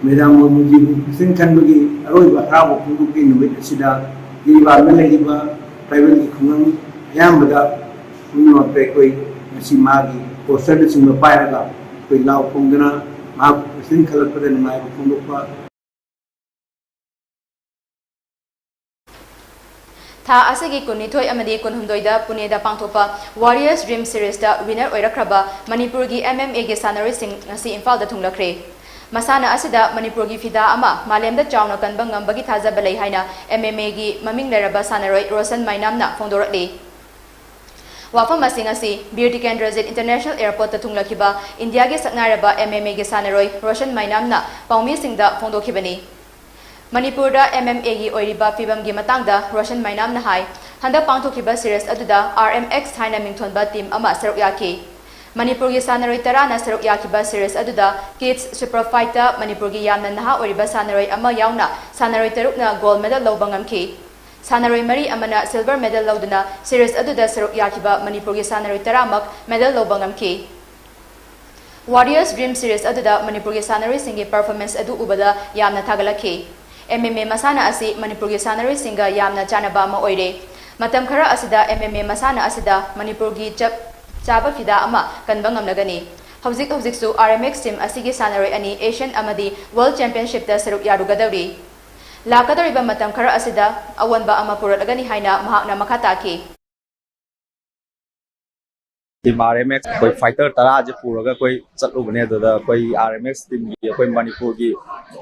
ꯃꯦꯗꯥꯝ ꯃꯨꯔꯃꯨꯖꯤꯕꯨ President ꯈꯟꯕꯒꯤ ꯑꯔꯣꯏꯕ ꯍꯔꯥꯎꯕ ꯐꯣꯡꯗꯣꯛꯄꯒꯤ ꯅꯨꯃꯤꯠ ꯑꯁꯤꯗ ꯖꯤꯔꯤꯕꯥꯝꯗ ꯂꯩꯔꯤꯕ tribalꯒꯤ ꯈꯨꯡꯒꯪ ꯑꯌꯥꯝꯕꯗ ꯄꯨꯝꯅꯃꯛꯇ ꯑꯩꯈꯣꯏ ꯉꯁꯤ ꯃꯥꯒꯤ posterꯅꯆꯤꯡꯕ ꯄꯥꯏꯔꯒ ꯑꯩꯈꯣꯏ ꯂꯥꯎ ꯈꯣꯡꯗꯅ ꯃꯍꯥꯛꯄꯨ President ꯈꯜꯂꯛꯄꯗ ꯅꯨꯡꯉꯥꯏꯕ ꯐꯣꯡꯗꯣꯛꯄ꯫ ꯊꯥ ꯑꯁꯤꯒꯤ ꯀꯨꯟꯅꯤꯊꯣꯏ ꯑꯃꯗꯤ ꯀꯨꯟꯍꯨꯝꯗꯣꯏꯗ ꯄꯨꯅꯦꯗ ꯄꯥꯡꯊꯣꯛꯄ Warriors Dream Seriesꯇ winner ꯑꯣꯏꯔꯛꯈ꯭ꯔꯕ ꯃꯅꯤꯄꯨꯔꯒꯤ MMAꯒꯤ ꯁꯥꯟꯅꯔꯣꯏꯁꯤꯡ ꯉꯁꯤ ꯏꯝꯐꯥꯜꯗ ꯊꯨꯡꯂꯈ꯭ꯔꯦ꯫ ꯃꯁꯥꯟꯅ ꯑꯁꯤꯗ ꯃꯅꯤꯄꯨꯔꯒꯤ ꯐꯤꯗꯥ ꯑꯃ ꯃꯥꯂꯦꯝꯗ ꯆꯥꯎꯅ ꯀꯟꯕ ꯉꯝꯕꯒꯤ ꯊꯥꯖꯕ ꯂꯩ ꯍꯥꯏꯅ MMAꯒꯤ ꯃꯃꯤꯡ ꯂꯩꯔꯕ ꯁꯥꯟꯅꯔꯣꯏ ꯔꯣꯁꯟ ꯃꯥꯏꯅꯥꯝꯅ ꯐꯣꯡꯗꯣꯔꯛꯂꯤ꯫ ꯋꯥꯐꯝ ꯑꯁꯤ ꯉꯁꯤ ꯕꯤꯔ ꯇꯤꯀꯦꯟꯗ꯭ꯔꯖꯤꯠ International Airportꯇ ꯊꯨꯡꯂꯈꯤꯕ ꯏꯟꯗꯤꯌꯥꯒꯤ ꯁꯛꯅꯥꯏꯔꯕ MMAꯒꯤ ꯁꯥꯟꯅꯔꯣꯏ ꯔꯣꯁꯟ ꯃꯥꯏꯅꯥꯝꯅ ꯄꯥꯎꯃꯤꯁꯤꯡꯗ ꯐꯣꯡꯗꯣꯛꯈꯤꯕꯅꯤ꯫ ꯃꯅꯤꯄꯨꯔꯗ MMAꯒꯤ ꯑꯣꯏꯔꯤꯕ ꯐꯤꯕꯝꯒꯤ ꯃꯇꯥꯡꯗ ꯔꯣꯁꯟ ꯃꯥꯏꯅꯥꯝꯅ ꯍꯥꯏ, ꯍꯟꯗꯛ ꯄꯥꯡꯊꯣꯛꯈꯤꯕ series ꯑꯗꯨꯗ RMX ꯍꯥꯏꯅ ꯃꯤꯡꯊꯣꯟꯕ team ꯑꯃ ꯁꯔꯨꯛ ꯌꯥꯈꯤ꯫ ꯃꯅꯤꯄꯨꯔꯒꯤ ꯁꯥꯟꯅꯔꯣꯏ ꯇꯔꯥꯅ ꯁꯔꯨꯛ ꯌꯥꯈꯤꯕ series ꯑꯗꯨꯗ Kids Super Fiveꯇ ꯃꯅꯤꯄꯨꯔꯒꯤ ꯌꯥꯝꯅ ꯅꯍꯥ ꯑꯣꯏꯔꯤꯕ ꯁꯥꯟꯅꯔꯣꯏ ꯑꯃ ꯌꯥꯎꯅ ꯁꯥꯟꯅꯔꯣꯏ ꯇꯔꯨꯛꯅ gold medal ꯂꯧꯕ ꯉꯝꯈꯤ꯫ ꯁꯥꯟꯅꯔꯣꯏ ꯃꯔꯤ ꯑꯃꯅ silver medal ꯂꯧꯗꯨꯅ series ꯑꯗꯨꯗ ꯁꯔꯨꯛ ꯌꯥꯈꯤꯕ ꯃꯅꯤꯄꯨꯔꯒꯤ ꯁꯥꯟꯅꯔꯣꯏ ꯇꯔꯥꯃꯛ medal ꯂꯧꯕ ꯉꯝꯈꯤ꯫ Warriors Dream series ꯑꯗꯨꯗ ꯃꯅꯤꯄꯨꯔꯒꯤ ꯁꯥꯟꯅꯔꯣꯏꯁꯤꯡꯒꯤ performance ꯑꯗꯨ ꯎꯕꯗ ꯌꯥꯝꯅ ꯊꯥꯒꯠꯂꯛꯈꯤ꯫ MMA ꯃꯁꯥꯟꯅ ꯑꯁꯤ ꯃꯅꯤꯄꯨꯔꯒꯤ ꯁꯥꯟꯅꯔꯣꯏꯁꯤꯡꯒ ꯌꯥꯝꯅ ꯆꯥꯟꯅꯕ ꯑꯃ ꯑꯣꯏꯔꯦ꯫ ꯃꯇꯝ ꯈꯔ ꯑꯁꯤꯗ MMA ꯃꯁꯥꯟꯅ ꯑꯁꯤꯗ ꯃꯅꯤꯄꯨꯔꯒꯤ ꯆꯞ ꯆꯥꯕ ꯐꯤꯗꯥ ꯑꯃ ꯀꯟꯕ ꯉꯝꯂꯒꯅꯤ꯫ ꯍꯧꯖꯤꯛ ꯍꯧꯖꯤꯛꯁꯨ RMX team ꯑꯁꯤꯒꯤ ꯁꯥꯟꯅꯔꯣꯏ ꯑꯅꯤ Asian ꯑꯃꯗꯤ World Championshipꯇ ꯁꯔꯨꯛ ꯌꯥꯔꯨꯒꯗꯧꯔꯤ꯫ ꯂꯥꯛꯀꯗꯧꯔꯤꯕ ꯃꯇꯝ ꯈꯔ ꯑꯁꯤꯗ ꯑꯑꯣꯟꯕ ꯑꯃ ꯄꯨꯔꯛꯂꯒꯅꯤ ꯍꯥꯏꯅ ꯃꯍꯥꯛꯅ ꯃꯈꯥ ꯇꯥꯈꯤ꯫ Team RMX ꯑꯩꯈꯣꯏ fighter ꯇꯔꯥꯁꯦ ꯄꯨꯔꯒ ꯑꯩꯈꯣꯏ ꯆꯠꯂꯨꯕꯅꯦ꯫ ꯑꯗꯨꯗ ꯑꯩꯈꯣꯏ RMX teamꯒꯤ ꯑꯩꯈꯣꯏ ꯃꯅꯤꯄꯨꯔꯒꯤ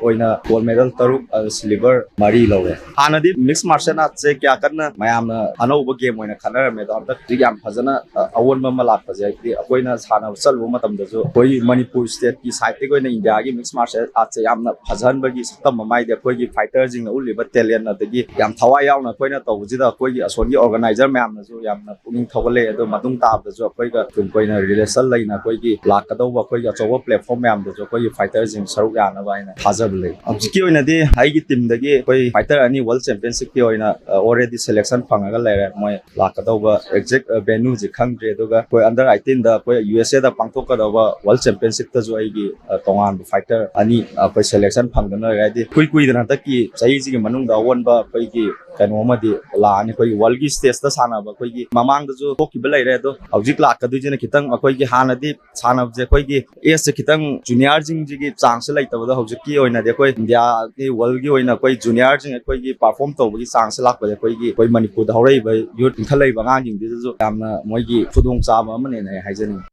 ꯑꯣꯏꯅ gold medal ꯇꯔꯨꯛ, ꯑꯗꯨ silver ꯃꯔꯤ ꯂꯧꯔꯦ꯫ ꯍꯥꯟꯅꯗꯤ mixed martial artsꯁꯦ ꯀꯌꯥ ꯀꯟꯅ ꯃꯌꯥꯝꯅ ꯑꯅꯧꯕ game ꯑꯣꯏꯅ ꯈꯟꯅꯔꯝꯃꯦ, ꯑꯗꯣ ꯍꯟꯗꯛꯇꯤ ꯌꯥꯝ ꯐꯖꯅ, ꯑ, ꯑꯑꯣꯟꯕ ꯑꯃ ꯂꯥꯛꯄꯁꯦ ꯍꯥꯏꯗꯤ ꯑꯩꯈꯣꯏꯅ ꯁꯥꯟꯅꯕ ꯆꯠꯂꯨꯕ ꯃꯇꯝꯗꯁꯨ ꯑꯩꯈꯣꯏ ꯃꯅꯤꯄꯨꯔ stateꯀꯤ sideꯇꯒꯤ ꯑꯣꯏꯅ Indiaꯒꯤ mixed martial artsꯁꯦ ꯌꯥꯝꯅ ꯐꯖꯍꯟꯕꯒꯤ ꯁꯛꯇꯝ ꯑꯃ ꯍꯥꯏꯗꯤ ꯑꯩꯈꯣꯏꯒꯤ fighterꯁꯤꯡꯅ ꯎꯠꯂꯤꯕ talent ꯑꯗꯒꯤ ꯌꯥꯝ ꯊꯋꯥꯏ ꯌꯥꯎꯅ ꯑꯩꯈꯣꯏꯅ ꯇꯧꯕꯁꯤꯗ ꯑꯩꯈꯣꯏꯒꯤ ꯑꯁꯣꯝꯒꯤ organizer ꯃꯌꯥꯝꯅꯁꯨ ꯌꯥꯝꯅ ꯄꯨꯛꯅꯤꯡ ꯊꯧꯒꯠꯂꯛꯑꯦ꯫ ꯑꯗꯣ ꯃꯇꯨꯡ ꯇꯥꯕꯗꯁꯨ ꯑꯩꯈꯣꯏꯒ ꯇꯨꯡ ꯀꯣꯏꯅ relation ꯂꯩꯅ ꯑꯩꯈꯣꯏꯒꯤ ꯂꯥꯛꯀꯗꯧꯕ ꯑꯩꯈꯣꯏꯒꯤ ꯑꯆꯧꯕ platform ꯃꯌꯥꯝꯗꯁꯨ ꯑꯩꯈꯣꯏꯒꯤ fighterꯁꯤꯡ ꯁꯔꯨꯛ ꯌꯥꯅꯕ ꯍꯥꯏꯅ ꯊꯥꯖꯕ ꯂꯩ꯫ ꯍꯧꯖꯤꯛꯀꯤ ꯑꯣꯏꯅꯗꯤ ꯑꯩꯒꯤ teamꯗꯒꯤ ꯑꯩꯈꯣꯏ fighter ꯑꯅꯤ World Championshipꯀꯤ ꯑꯣꯏꯅ, ꯑ, already selection ꯐꯪꯉꯒ ꯂꯩꯔꯦ꯫ ꯃꯣꯏ ꯂꯥꯛꯀꯗꯧꯕ exact, ꯑ, venueꯁꯦ ꯈꯪꯗ꯭ꯔꯤ꯫ ꯑꯗꯨꯒ ꯑꯩꯈꯣꯏ under eighteenꯗ ꯑꯩꯈꯣꯏ USAꯗ ꯄꯥꯡꯊꯣꯛꯀꯗꯧꯕ World Championshipꯇꯁꯨ ꯑꯩꯒꯤ, ꯑ, ꯇꯣꯉꯥꯟꯕ fighter ꯑꯅꯤ, ꯑ, ꯑꯩꯈꯣꯏ selection ꯐꯪꯗꯨꯅ ꯂꯩꯔꯦ꯫ ꯍꯥꯏꯗꯤ ꯀꯨꯏ ꯀꯨꯏꯗꯅ ꯍꯟꯗꯛꯀꯤ ꯆꯍꯤꯁꯤꯒꯤ ꯃꯅꯨꯡꯗ ꯑꯑꯣꯟꯕ ꯑꯩꯈꯣꯏꯒꯤ ꯀꯩꯅꯣ ꯑꯃꯗꯤ ꯂꯥꯛꯑꯅꯤ꯫ ꯑꯩꯈꯣꯏꯒꯤ worldꯀꯤ stageꯇ ꯁꯥꯟꯅꯕ ꯑꯩꯈꯣꯏꯒꯤ ꯃꯃꯥꯡꯗꯁꯨ ꯊꯣꯛꯈꯤꯕ ꯂꯩꯔꯦ, ꯑꯗꯣ ꯍꯧꯖꯤꯛ ꯂꯥꯛꯀꯗꯣꯏꯁꯤꯅ ꯈꯤꯇꯪ ꯑꯩꯈꯣꯏꯒꯤ ꯍꯥꯟꯅꯗꯤ ꯁꯥꯟꯅꯕꯁꯦ ꯑꯩꯈꯣꯏꯒꯤ ageꯁꯦ ꯈꯤꯇꯪ juniorꯁꯤꯡꯁꯤꯒꯤ chanceꯁꯦ ꯂꯩꯇꯕꯗꯣ ꯍꯧꯖꯤꯛꯀꯤ ꯑꯣꯏꯅꯗꯤ ꯑꯩꯈꯣꯏ Indiaꯒꯤ worldꯀꯤ ꯑꯣꯏꯅ ꯑꯩꯈꯣꯏ juniorꯁꯤꯡ ꯑꯩꯈꯣꯏꯒꯤ perform ꯇꯧꯕꯒꯤ chanceꯁꯦ ꯂꯥꯛꯄꯁꯦ ꯑꯩꯈꯣꯏꯒꯤ, ꯑꯩꯈꯣꯏ ꯃꯅꯤꯄꯨꯔꯗ ꯍꯧꯔꯛꯏꯕ youth ꯏꯟꯈꯠꯂꯛꯏꯕ ꯑꯉꯥꯡꯁꯤꯡꯁꯤꯗꯁꯨ ꯌꯥꯝꯅ ꯃꯣꯏꯒꯤ ꯈꯨꯗꯣꯡꯆꯥꯕ ꯑꯃꯅꯦꯅ ꯑꯩ ꯍꯥꯏꯖꯅꯤꯡꯉꯤ꯫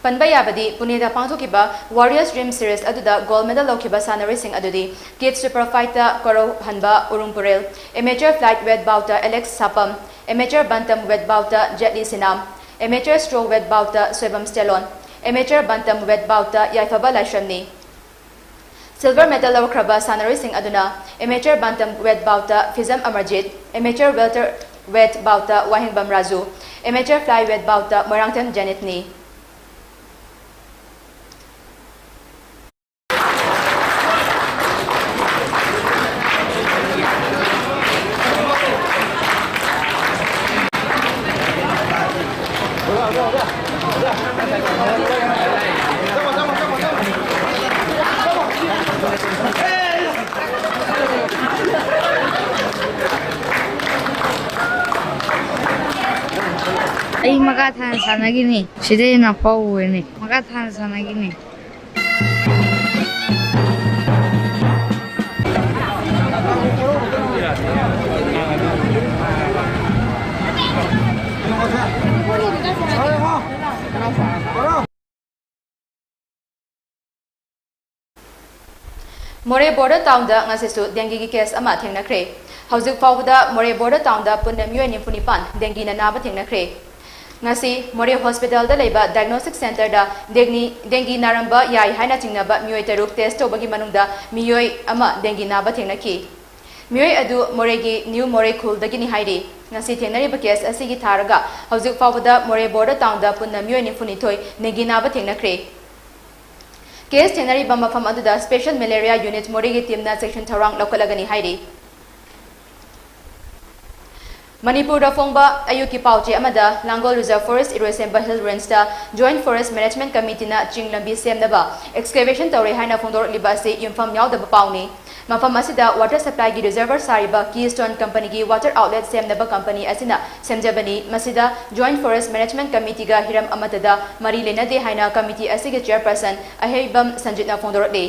ꯄꯟꯕ ꯌꯥꯕꯗꯤ ꯄꯨꯅꯦꯗ ꯄꯥꯡꯊꯣꯛꯈꯤꯕ Warriors Dream series ꯑꯗꯨꯗ gold medal ꯂꯧꯈꯤꯕ ꯁꯥꯟꯅꯔꯣꯏꯁꯤꯡ ꯑꯗꯨꯗꯤ Kids Super Fiveꯇ ꯀꯣꯔꯧꯍꯟꯕ ꯎꯔꯨꯝ ꯄꯨꯔꯦꯜ, amateur flyweight boutꯇ Alex ꯁꯥꯄꯝ, amateur bantamweight boutꯇ Jet Li Sinam, amateur strawweight boutꯇ Soibam Stallion, amateur bantamweight boutꯇ ꯌꯥꯏꯐꯕ ꯂꯥꯏꯁ꯭ꯔꯝꯅꯤ꯫ Silver medal ꯂꯧꯈ꯭ꯔꯕ ꯁꯥꯟꯅꯔꯣꯏꯁꯤꯡ ꯑꯗꯨꯅ amateur bantamweight boutꯇ ꯐꯤꯖꯝ Amarjeet, amateur welter Weight bout ꯇ ꯋꯥꯍꯦꯡꯕꯝ ꯔꯥꯖꯨ, amateur flyweight bout ꯇ ꯃꯣꯏꯔꯥꯡꯊꯦꯝ ꯖꯦꯅꯤꯠꯅꯤ꯫ ꯑꯩ ꯃꯈꯥ ꯊꯥꯅ ꯁꯥꯟꯅꯈꯤꯅꯤ꯫ ꯁꯤꯗꯩ ꯍꯦꯟꯅ ꯐꯥꯎꯕꯅꯤ꯫ ꯃꯈꯥ ꯊꯥꯅ ꯁꯥꯟꯅꯈꯤꯅꯤ꯫ ꯃꯣꯔꯦ ꯕꯣꯔꯗꯔ ꯇꯥꯎꯟꯗ ꯉꯁꯤꯁꯨ ꯗꯦꯡꯒꯤꯒꯤ ꯀꯦꯁ ꯑꯃ ꯊꯦꯡꯅꯈ꯭ꯔꯦ꯫ ꯍꯧꯖꯤꯛ ꯐꯥꯎꯕꯗ ꯃꯣꯔꯦ ꯕꯣꯔꯗꯔ ꯇꯥꯎꯟꯗ ꯄꯨꯟꯅ ꯃꯤꯑꯣꯏ ꯅꯤꯐꯨ ꯅꯤꯄꯥꯟ ꯗꯦꯡꯒꯤꯅ ꯅꯥꯕ ꯊꯦꯡꯅꯈ꯭ꯔꯦ꯫ ꯉꯁꯤ ꯃꯣꯔꯦ ꯍꯣꯁꯄꯤꯇꯥꯜꯗ ꯂꯩꯕ ꯗꯥꯏꯒꯅꯣꯁꯇꯤꯛ ꯁꯦꯟꯇꯔꯗ ꯗꯦꯡꯒꯤ, ꯗꯦꯡꯒꯤ ꯅꯥꯔꯝꯕ ꯌꯥꯏ ꯍꯥꯏꯅ ꯆꯤꯡꯅꯕ ꯃꯤꯑꯣꯏ ꯇꯔꯨꯛ ꯇꯦꯁ ꯇꯧꯕꯒꯤ ꯃꯅꯨꯡꯗ ꯃꯤꯑꯣꯏ ꯑꯃ ꯗꯦꯡꯒꯤ ꯅꯥꯕ ꯊꯦꯡꯅꯈꯤ꯫ ꯃꯤꯑꯣꯏ ꯑꯗꯨ ꯃꯣꯔꯦꯒꯤ ꯅ꯭ꯌꯨ ꯃꯣꯔꯦ ꯈꯨꯜꯗꯒꯤꯅꯤ ꯍꯥꯏꯔꯤ꯫ ꯉꯁꯤ ꯊꯦꯡꯅꯔꯤꯕ ꯀꯦꯁ ꯑꯁꯤꯒꯤ ꯊꯥꯔꯒ ꯍꯧꯖꯤꯛ ꯐꯥꯎꯕꯗ ꯃꯣꯔꯦ ꯕꯣꯔꯗꯔ ꯇꯥꯎꯟꯗ ꯄꯨꯟꯅ ꯃꯤꯑꯣꯏ ꯅꯤꯐꯨꯅꯤꯊꯣꯏ ꯗꯦꯡꯒꯤ ꯅꯥꯕ ꯊꯦꯡꯅꯈ꯭ꯔꯦ꯫ ꯀꯦꯁ ꯊꯦꯡꯅꯔꯤꯕ ꯃꯐꯝ ꯑꯗꯨꯗ ꯁ꯭ꯄꯦꯁꯦꯜ ꯃꯦꯂꯦꯔꯤꯌꯥ ꯌꯨꯅꯤꯠ ꯃꯣꯔꯦꯒꯤ ꯇꯤꯝꯅ ꯆꯦꯛꯁꯤꯟ ꯊꯧꯔꯥꯡ ꯂꯧꯈꯠꯂꯒꯅꯤ ꯍꯥꯏꯔꯤ꯫ ꯃꯅꯤꯄꯨꯔꯗ ꯐꯣꯡꯕ ꯑꯌꯨꯛꯀꯤ ꯄꯥꯎꯆꯦ ꯑꯃꯗ ꯂꯥꯡꯒꯣꯜ ꯔꯤꯖꯔꯚ ꯐꯣꯔꯦꯁ ꯏꯔꯣꯏꯁꯦꯝꯕ ꯍꯤꯜ ꯔꯦꯟꯖꯇ ꯖꯣꯏꯟꯠ ꯐꯣꯔꯦꯁ ꯃꯦꯅꯦꯖꯃꯦꯟꯠ ꯀꯃꯤꯇꯤꯅ ꯆꯤꯡ ꯂꯝꯕꯤ ꯁꯦꯝꯅꯕ ꯑꯦꯛꯁꯀꯦꯚꯦꯁꯟ ꯇꯧꯔꯦ ꯍꯥꯏꯅ ꯐꯣꯡꯗꯣꯔꯛꯂꯤꯕ ꯑꯁꯤ ꯌꯨꯝꯐꯝ ꯌꯥꯎꯗꯕ ꯄꯥꯎꯅꯤ꯫ ꯃꯐꯝ ꯑꯁꯤꯗ ꯋꯥꯇꯔ ꯁꯄ꯭ꯂꯥꯏꯒꯤ ꯔꯤꯖꯔꯚꯔ ꯁꯥꯔꯤꯕ ꯀꯤꯁ꯭ꯇꯣꯟ ꯀꯝꯄꯅꯤꯒꯤ ꯋꯥꯇꯔ ꯑꯥꯎꯠꯂꯦꯠ ꯁꯦꯝꯅꯕ ꯀꯝꯄꯅꯤ ꯑꯁꯤꯅ ꯁꯦꯝꯖꯕꯅꯤ꯫ ꯃꯁꯤꯗ ꯖꯣꯏꯟꯠ ꯐꯣꯔꯦꯁ꯭ꯠ ꯃꯦꯅꯦꯖꯃꯦꯟꯠ ꯀꯃꯤꯇꯤꯒ ꯍꯤꯔꯝ ꯑꯃꯠꯇꯗ ꯃꯔꯤ ꯂꯩꯅꯗꯦ ꯍꯥꯏꯅ ꯀꯃꯤꯇꯤ ꯑꯁꯤꯒꯤ ꯆꯦꯌꯔꯄꯔꯁꯟ ꯑꯍꯩꯕꯝ ꯁꯟꯖꯤꯠꯅ ꯐꯣꯡꯗꯣꯔꯛꯂꯤ꯫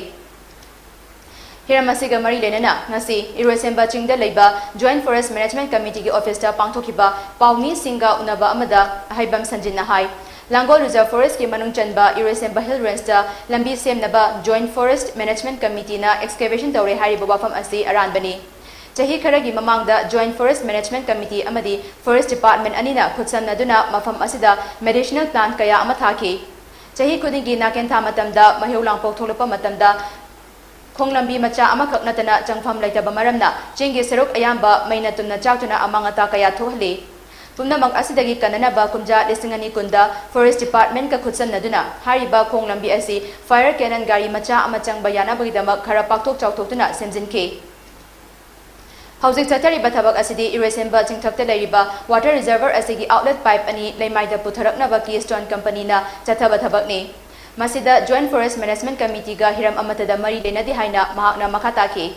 ꯍꯤꯔꯝ ꯑꯁꯤꯒ ꯃꯔꯤ ꯂꯩꯅꯅ ꯉꯁꯤ ꯏꯔꯣꯏꯁꯦꯝꯕ ꯆꯤꯡꯗ ꯂꯩꯕ ꯖꯣꯏꯟꯠ ꯐꯣꯔꯦꯁ꯭ꯠ ꯃꯦꯅꯦꯖꯃꯦꯟꯠ ꯀꯃꯤꯇꯤꯒꯤ ꯑꯣꯐꯤꯁꯇ ꯄꯥꯡꯊꯣꯛꯈꯤꯕ ꯄꯥꯎꯃꯤꯁꯤꯡꯒ ꯎꯅꯕ ꯑꯃꯗ ꯑꯍꯩꯕꯝ ꯁꯟꯖꯤꯠꯅ ꯍꯥꯏ, ꯂꯥꯡꯒꯣꯜ ꯔꯤꯖꯔꯚ ꯐꯣꯔꯦꯁ꯭ꯠꯀꯤ ꯃꯅꯨꯡ ꯆꯟꯕ ꯏꯔꯣꯏꯁꯦꯝꯕ ꯍꯤꯜ ꯔꯦꯟꯖꯇ ꯂꯝꯕꯤ ꯁꯦꯝꯅꯕ ꯖꯣꯏꯟꯠ ꯐꯣꯔꯦꯁ꯭ꯠ ꯃꯦꯅꯦꯖꯃꯦꯟꯠ ꯀꯃꯤꯇꯤꯅ ꯑꯦꯛꯁꯀꯦꯚꯦꯁꯟ ꯇꯧꯔꯦ ꯍꯥꯏꯔꯤꯕ ꯋꯥꯐꯝ ꯑꯁꯤ ꯑꯔꯥꯟꯕꯅꯤ꯫ ꯆꯍꯤ ꯈꯔꯒꯤ ꯃꯃꯥꯡꯗ ꯖꯣꯏꯟꯠ ꯐꯣꯔꯦꯁ꯭ꯠ ꯃꯦꯅꯦꯖꯃꯦꯟꯠ ꯀꯃꯤꯇꯤ ꯑꯃꯗꯤ ꯐꯣꯔꯦꯁ꯭ꯠ ꯗꯤꯄꯥꯔꯠꯃꯦꯟꯠ ꯑꯅꯤꯅ ꯈꯨꯠꯁꯝꯅꯗꯨꯅ ꯃꯐꯝ ꯑꯁꯤꯗ ꯃꯦꯗꯤꯁꯤꯅꯦꯜ ꯄ꯭ꯂꯥꯟꯠ ꯀꯌꯥ ꯑꯃ ꯊꯥꯈꯤ꯫ ꯆꯍꯤ ꯈꯨꯗꯤꯡꯒꯤ ꯅꯥꯀꯦꯟꯊꯥ ꯃꯇꯝꯗ ꯃꯩꯍꯧ ꯂꯥꯡꯄꯣꯛ ꯊꯣꯛꯂꯛꯄ ꯃꯇꯝꯗ ꯈꯣꯡ ꯂꯝꯕꯤ ꯃꯆꯥ ꯑꯃꯈꯛ ꯅꯠꯇꯅ ꯆꯪꯐꯝ ꯂꯩꯇꯕ ꯃꯔꯝꯅ ꯆꯤꯡꯒꯤ ꯁꯔꯨꯛ ꯑꯌꯥꯝꯕ ꯃꯩꯅ ꯇꯨꯝꯅ ꯆꯥꯛꯇꯨꯅ ꯑꯃꯥꯡ ꯑꯇꯥ ꯀꯌꯥ ꯊꯣꯛꯍꯜꯂꯤ꯫ ꯄꯨꯝꯅꯃꯛ ꯑꯁꯤꯗꯒꯤ ꯀꯟꯅꯅꯕ ꯀꯨꯝꯖꯥ ꯂꯤꯁꯤꯡ ꯑꯅꯤ ꯀꯨꯟꯗ Forest Department ꯀ ꯈꯨꯠꯁꯝꯅꯗꯨꯅ ꯍꯥꯏꯔꯤꯕ ꯈꯣꯡ ꯂꯝꯕꯤ ꯑꯁꯤ fire cannon ꯒꯥꯔꯤ ꯃꯆꯥ ꯑꯃ ꯆꯪꯕ ꯌꯥꯅꯕꯒꯤꯗꯃꯛ ꯈꯔ ꯄꯥꯛꯊꯣꯛ ꯆꯥꯎꯊꯣꯛꯇꯨꯅ ꯁꯦꯝꯖꯤꯟꯈꯤ꯫ ꯍꯧꯖꯤꯛ ꯆꯠꯊꯔꯤꯕ ꯊꯕꯛ ꯑꯁꯤꯗꯤ ꯏꯔꯣꯏꯁꯦꯝꯕ ꯆꯤꯡꯊꯛꯇ ꯂꯩꯔꯤꯕ water reservoir ꯑꯁꯤꯒꯤ outlet pipe ꯑꯅꯤ ꯂꯩꯃꯥꯏꯗ ꯄꯨꯊꯔꯛꯅꯕ Keystone Company ꯅ ꯆꯠꯊꯕ ꯊꯕꯛꯅꯤ꯫ ꯃꯁꯤꯗ Joint Forest Management Committee ꯒ ꯍꯤꯔꯝ ꯑꯃꯠꯇꯗ ꯃꯔꯤ ꯂꯩꯅꯗꯦ ꯍꯥꯏꯅ ꯃꯍꯥꯛꯅ ꯃꯈꯥ ꯇꯥꯈꯤ꯫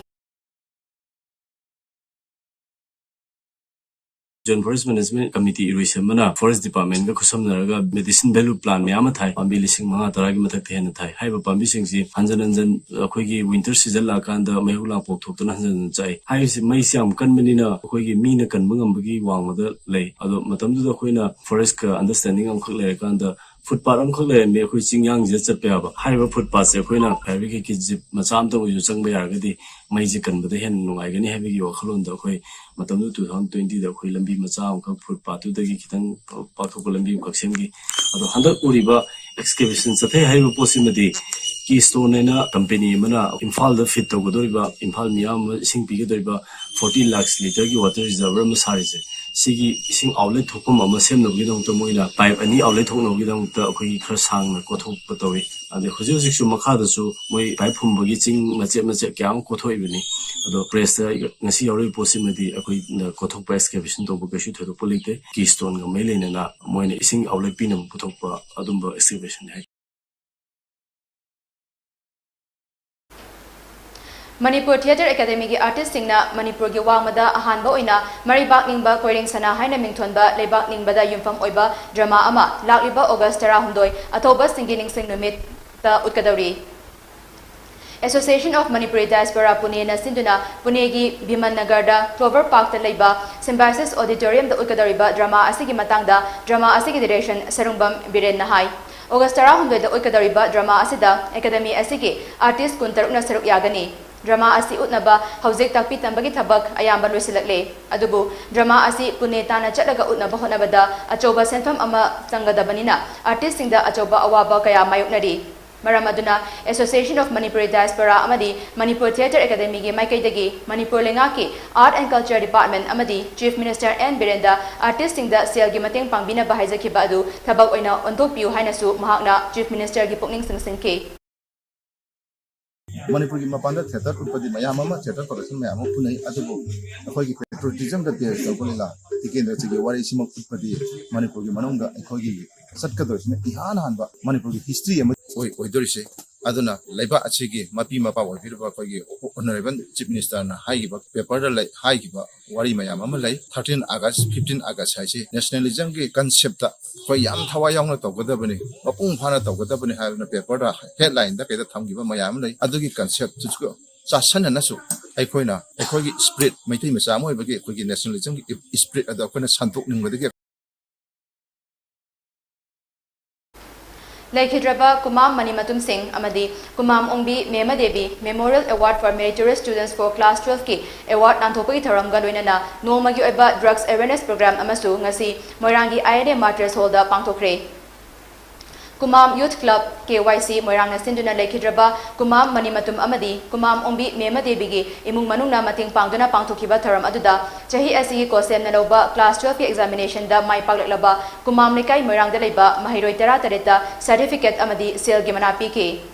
Joint Forest Management Committee ꯏꯔꯣꯏꯁꯦꯝꯕꯅ Forest Department ꯀ ꯈꯨꯠꯁꯝꯅꯔꯒ medicine value plant ꯃꯌꯥꯝ ꯑꯃ ꯊꯥꯏ꯫ ꯄꯥꯝꯕꯤ ꯂꯤꯁꯤꯡ ꯃꯉꯥ ꯇꯔꯥꯒꯤ ꯃꯊꯛꯇ ꯍꯦꯟꯅ ꯊꯥꯏ꯫ ꯍꯥꯏꯔꯤꯕ ꯄꯥꯝꯕꯤꯁꯤꯡꯁꯤ ꯍꯟꯖꯟ ꯍꯟꯖꯟ ꯑꯩꯈꯣꯏꯒꯤ winter season ꯂꯥꯛꯑꯀꯥꯟꯗ ꯃꯩꯍꯧ ꯂꯥꯡꯄꯣꯛ ꯊꯣꯛꯇꯨꯅ ꯍꯟꯖꯟ ꯍꯟꯖꯟ ꯆꯥꯛꯏ꯫ ꯍꯥꯏꯔꯤꯁꯤ ꯃꯩꯁꯤ ꯌꯥꯝ ꯀꯟꯕꯅꯤꯅ ꯑꯩꯈꯣꯏꯒꯤ ꯃꯤꯅ ꯀꯟꯕ ꯉꯝꯕꯒꯤ ꯋꯥꯡꯃꯗ ꯂꯩ꯫ ꯑꯗꯣ ꯃꯇꯝꯗꯨꯗ ꯑꯩꯈꯣꯏꯅ forest ꯀ understanding ꯑꯃꯈꯛ ꯂꯩꯔꯀꯥꯟꯗ footpath ꯑꯃꯈꯛ ꯂꯩꯔꯝꯃꯤ ꯑꯩꯈꯣꯏ ꯆꯤꯡꯌꯥꯡꯁꯤꯗ ꯆꯠꯄ ꯌꯥꯕ꯫ ꯍꯥꯏꯔꯤꯕ footpath ꯁꯦ ꯑꯩꯈꯣꯏꯅ fire brigade ꯀꯤ jeep ꯃꯆꯥ ꯑꯃꯇ ꯑꯣꯏꯔꯁꯨ ꯆꯪꯕ ꯌꯥꯔꯒꯗꯤ ꯃꯩꯁꯦ ꯀꯟꯕꯗ ꯍꯦꯟꯅ ꯅꯨꯡꯉꯥꯏꯒꯅꯤ ꯍꯥꯏꯕꯒꯤ ꯋꯥꯈꯜꯂꯣꯟꯗ ꯑꯩꯈꯣꯏ ꯃꯇꯝꯗꯨ two thousand twenty ꯗ ꯑꯩꯈꯣꯏ ꯂꯝꯕꯤ ꯃꯆꯥ ꯑꯃꯈꯛ footpath ꯇꯨꯗꯒꯤ ꯈꯤꯇꯪ ꯄꯥꯛꯊꯣꯛꯄ ꯂꯝꯕꯤ ꯑꯃꯈꯛ ꯁꯦꯝꯈꯤ꯫ ꯑꯗꯣ ꯍꯟꯗꯛ ꯎꯔꯤꯕ excavation ꯆꯠꯊꯩ ꯍꯥꯏꯔꯤꯕ ꯄꯣꯠꯁꯤꯃꯗꯤ Keystone ꯍꯥꯏꯅ company ꯑꯃꯅ ꯏꯝꯐꯥꯜꯗ feed ꯇꯧꯒꯗꯧꯔꯤꯕ, ꯏꯝꯐꯥꯜ ꯃꯤꯌꯥꯝ ꯑꯃ ꯏꯁꯤꯡ ꯄꯤꯒꯗꯧꯔꯤꯕ forty lakhs litre ꯒꯤ water reservoir ꯑꯃ ꯁꯥꯔꯤꯁꯦ, ꯁꯤꯒꯤ ꯏꯁꯤꯡ outlet ꯊꯣꯛꯐꯝ ꯑꯃ ꯁꯦꯝꯅꯕꯒꯤꯗꯃꯛꯇ ꯃꯣꯏꯅ pipe ꯑꯅꯤ outlet ꯊꯣꯛꯅꯕꯒꯤꯗꯃꯛꯇ ꯑꯩꯈꯣꯏꯒꯤ ꯈꯔ ꯁꯥꯡꯅ ꯀꯣꯊꯣꯛꯄ ꯇꯧꯏ꯫ ꯑꯗꯩ ꯍꯧꯖꯤꯛ ꯍꯧꯖꯤꯛꯁꯨ ꯃꯈꯥꯗꯁꯨ ꯃꯣꯏ pipe ꯐꯨꯝꯕꯒꯤ ꯆꯤꯡ ꯃꯆꯦꯠ ꯃꯆꯦꯠ ꯀꯌꯥ ꯑꯃ ꯀꯣꯊꯣꯛꯏꯕꯅꯤ꯫ ꯑꯗꯣ press ꯇ ꯉꯁꯤ ꯌꯥꯎꯔꯤꯕ ꯄꯣꯠꯁꯤꯃꯗꯤ ꯑꯩꯈꯣꯏꯅ ꯀꯣꯊꯣꯛꯄ excavation ꯇꯧꯕ ꯀꯩꯁꯨ ꯊꯣꯏꯗꯣꯛꯄ ꯂꯩꯇꯦ꯫ Keystone ꯒ ꯃꯔꯤ ꯂꯩꯅꯅ ꯃꯣꯏꯅ ꯏꯁꯤꯡ outlet ꯄꯤꯅꯕ ꯄꯨꯊꯣꯛꯄ ꯑꯗꯨꯝꯕ excavation ꯅꯤ ꯍꯥꯏ꯫ ꯃꯅꯤꯄꯨꯔ Theatre Academy ꯒꯤ artist ꯁꯤꯡꯅ ꯃꯅꯤꯄꯨꯔꯒꯤ ꯋꯥꯡꯃꯗ ꯑꯍꯥꯟꯕ ꯑꯣꯏꯅ ꯃꯔꯩꯕꯥꯛ ꯅꯤꯡꯕ ꯀꯣꯏꯔꯦꯡ ꯁꯅꯥ ꯍꯥꯏꯅ ꯃꯤꯡꯊꯣꯟꯕ ꯂꯩꯕꯥꯛ ꯅꯤꯡꯕꯗ ꯌꯨꯝꯐꯝ ꯑꯣꯏꯕ drama ꯑꯃ ꯂꯥꯛꯂꯤꯕ August ꯇꯔꯥꯍꯨꯝꯗꯣꯏ ꯑꯊꯧꯕꯁꯤꯡꯒꯤ ꯅꯤꯡꯁꯤꯡ ꯅꯨꯃꯤꯠꯇ ꯎꯠꯀꯗꯧꯔꯤ꯫ Association of Manipuri Diaspora Pune ꯅ ꯁꯤꯟꯗꯨꯅ ꯄꯨꯅꯦꯒꯤ ꯚꯤꯃꯟ ꯅꯒꯔꯗ Clover Park ꯇ ꯂꯩꯕ Symbiosis Auditorium ꯗ ꯎꯠꯀꯗꯧꯔꯤꯕ drama ꯑꯁꯤꯒꯤ ꯃꯇꯥꯡꯗ drama ꯑꯁꯤꯒꯤ direction ꯁꯔꯨꯡꯕꯝ ꯕꯤꯔꯦꯟꯅ ꯍꯥꯏ꯫ August ꯇꯔꯥꯍꯨꯝꯗꯣꯏꯗ ꯎꯠꯀꯗꯧꯔꯤꯕ drama ꯑꯁꯤꯗ Academy ꯑꯁꯤꯒꯤ artist ꯀꯨꯟꯇꯔꯨꯛꯅ ꯁꯔꯨꯛ ꯌꯥꯒꯅꯤ꯫ Drama ꯑꯁꯤ ꯎꯠꯅꯕ ꯍꯧꯖꯤꯛ ꯇꯥꯛꯄꯤ ꯇꯝꯕꯒꯤ ꯊꯕꯛ ꯑꯌꯥꯝꯕ ꯂꯣꯏꯁꯤꯜꯂꯛꯂꯦ꯫ ꯑꯗꯨꯕꯨ drama ꯑꯁꯤ ꯄꯨꯅꯦ ꯇꯥꯟꯅ ꯆꯠꯂꯒ ꯎꯠꯅꯕ ꯍꯣꯠꯅꯕꯗ ꯑꯆꯧꯕ ꯁꯦꯟꯐꯝ ꯑꯃ ꯆꯪꯒꯗꯕꯅꯤꯅ artist ꯁꯤꯡꯗ ꯑꯆꯧꯕ ꯑꯋꯥꯕ ꯀꯌꯥ ꯃꯥꯌꯣꯛꯅꯔꯤ꯫ ꯃꯔꯝ ꯑꯗꯨꯅ Association of Manipuri Diaspora ꯑꯃꯗꯤ Manipur Theatre Academyꯒꯤ ꯃꯥꯏꯀꯩꯗꯒꯤ ꯃꯅꯤꯄꯨꯔ ꯂꯩꯉꯥꯛꯀꯤ Art and Culture Department ꯑꯃꯗꯤ Chief Minister N ꯕꯤꯔꯦꯟꯗ artistꯁꯤꯡꯗ ꯁꯦꯜꯒꯤ ꯃꯇꯦꯡ ꯄꯥꯡꯕꯤꯅꯕ ꯍꯥꯏꯖꯈꯤꯕ ꯑꯗꯨ ꯊꯕꯛ ꯑꯣꯏꯅ ꯑꯣꯟꯊꯣꯛꯄꯤꯌꯨ ꯍꯥꯏꯅꯁꯨ ꯃꯍꯥꯛꯅ Chief Ministerꯒꯤ ꯄꯨꯛꯅꯤꯡ ꯆꯤꯡꯁꯤꯟꯈꯤ꯫ ꯃꯅꯤꯄꯨꯔꯒꯤ ꯃꯄꯥꯟꯗ theatre ꯎꯠꯄꯗꯤ ꯃꯌꯥꯝ ꯑꯃ, theatre production ꯃꯌꯥꯝ ꯑꯃ ꯎꯠꯅꯩ, ꯑꯗꯨꯕꯨ ꯑꯩꯈꯣꯏꯒꯤ patriotismꯗ base ꯇꯧꯕ ꯂꯤꯂꯥ ꯇꯤꯀꯦꯟꯗ꯭ꯔꯖꯤꯠꯀꯤ ꯋꯥꯔꯤꯁꯤꯃꯛ ꯎꯠꯄꯗꯤ ꯃꯅꯤꯄꯨꯔꯒꯤ ꯃꯅꯨꯡꯗ ꯑꯩꯈꯣꯏꯒꯤ ꯆꯠꯀꯗꯧꯔꯤꯁꯤꯅ ꯏꯍꯥꯟ ꯍꯥꯟꯕ ꯃꯅꯤꯄꯨꯔꯒꯤ history ꯑꯃ ꯑꯣꯏ-, ꯑꯣꯏꯗꯣꯔꯤꯁꯦ꯫ ꯑꯗꯨꯅ ꯂꯩꯕꯥꯛ ꯑꯁꯤꯒꯤ ꯃꯄꯤ ꯃꯄꯥ ꯑꯣꯏꯕꯤꯔꯤꯕ ꯑꯩꯈꯣꯏꯒꯤ Honourable Chief Ministerꯅ ꯍꯥꯏꯈꯤꯕ, paperꯗ ꯂꯩ ꯍꯥꯏꯈꯤꯕ ꯋꯥꯔꯤ ꯃꯌꯥꯝ ꯑꯃ ꯂꯩ꯫ Thirteen August, fifteen August ꯍꯥꯏꯁꯤ nationalismꯒꯤ conceptꯇ ꯑꯩꯈꯣꯏ ꯌꯥꯝ ꯊꯋꯥꯏ ꯌꯥꯎꯅ ꯇꯧꯒꯗꯕꯅꯤ, ꯃꯄꯨꯡ ꯐꯥꯅ ꯇꯧꯒꯗꯕꯅꯤ ꯍꯥꯏꯗꯅ paperꯗ headlineꯗ ꯀꯩꯗ ꯊꯝꯈꯤꯕ ꯃꯌꯥꯝ ꯑꯃ ꯂꯩ꯫ ꯑꯗꯨꯒꯤ conceptꯇꯨꯁꯨ ꯆꯥꯁꯟꯅꯅꯁꯨ ꯑꯩꯈꯣꯏꯅ ꯑꯩꯈꯣꯏꯒꯤ spirit, ꯃꯩꯇꯩ ꯃꯆꯥ ꯑꯃ ꯑꯣꯏꯕꯒꯤ ꯑꯩꯈꯣꯏꯒꯤ nationalismꯒꯤ spirit ꯑꯗꯣ ꯑꯩꯈꯣꯏꯅ ꯁꯟꯗꯣꯛꯅꯤꯡꯕꯗꯒꯤ ꯂꯩꯈꯤꯗ꯭ꯔꯕ ꯀꯨꯃꯥꯝ ꯃꯅꯤꯃꯇꯨꯝ ꯁꯤꯡ ꯑꯃꯗꯤ ꯀꯨꯃꯥꯝ ꯑꯣꯡꯕꯤ ꯃꯦꯃ Devi Memorial Award for Meritorious Students for Class twelveꯀꯤ award ꯅꯥꯟꯊꯣꯛꯄꯒꯤ ꯊꯧꯔꯝꯒ ꯂꯣꯏꯅꯅ ꯅꯣꯡꯃꯒꯤ ꯑꯣꯏꯕ drugs awareness program ꯑꯃꯁꯨ ꯉꯁꯤ ꯃꯣꯏꯔꯥꯡꯒꯤ I N A Martyrs Hallꯗ ꯄꯥꯡꯊꯣꯛꯈ꯭ꯔꯦ꯫ ꯀꯨꯃꯥꯝ Youth Club, K Y C ꯃꯣꯏꯔꯥꯡꯅ ꯁꯤꯟꯗꯨꯅ ꯂꯩꯈꯤꯗ꯭ꯔꯕ ꯀꯨꯃꯥꯝ ꯃꯅꯤꯃꯇꯨꯝ ꯑꯃꯗꯤ ꯀꯨꯃꯥꯝ ꯑꯣꯡꯕꯤ ꯃꯦꯃ ꯗꯦꯕꯤꯒꯤ ꯏꯃꯨꯡ ꯃꯅꯨꯡꯅ ꯃꯇꯦꯡ ꯄꯥꯡꯗꯨꯅ ꯄꯥꯡꯊꯣꯛꯈꯤꯕ ꯊꯧꯔꯝ ꯑꯗꯨꯗ ꯆꯍꯤ ꯑꯁꯤꯒꯤ ꯀꯣꯁꯦꯝꯅ ꯂꯧꯕ class twelveꯀꯤ examinationꯗ ꯃꯥꯏ ꯄꯥꯛꯂꯛꯂꯕ ꯀꯨꯃꯥꯝ ꯂꯩꯀꯥꯏ ꯃꯣꯏꯔꯥꯡꯗ ꯂꯩꯕ ꯃꯍꯩꯔꯣꯏ ꯇꯔꯥꯇꯔꯦꯠꯇ certificate ꯑꯃꯗꯤ ꯁꯦꯜꯒꯤ ꯃꯅꯥ ꯄꯤꯈꯤ꯫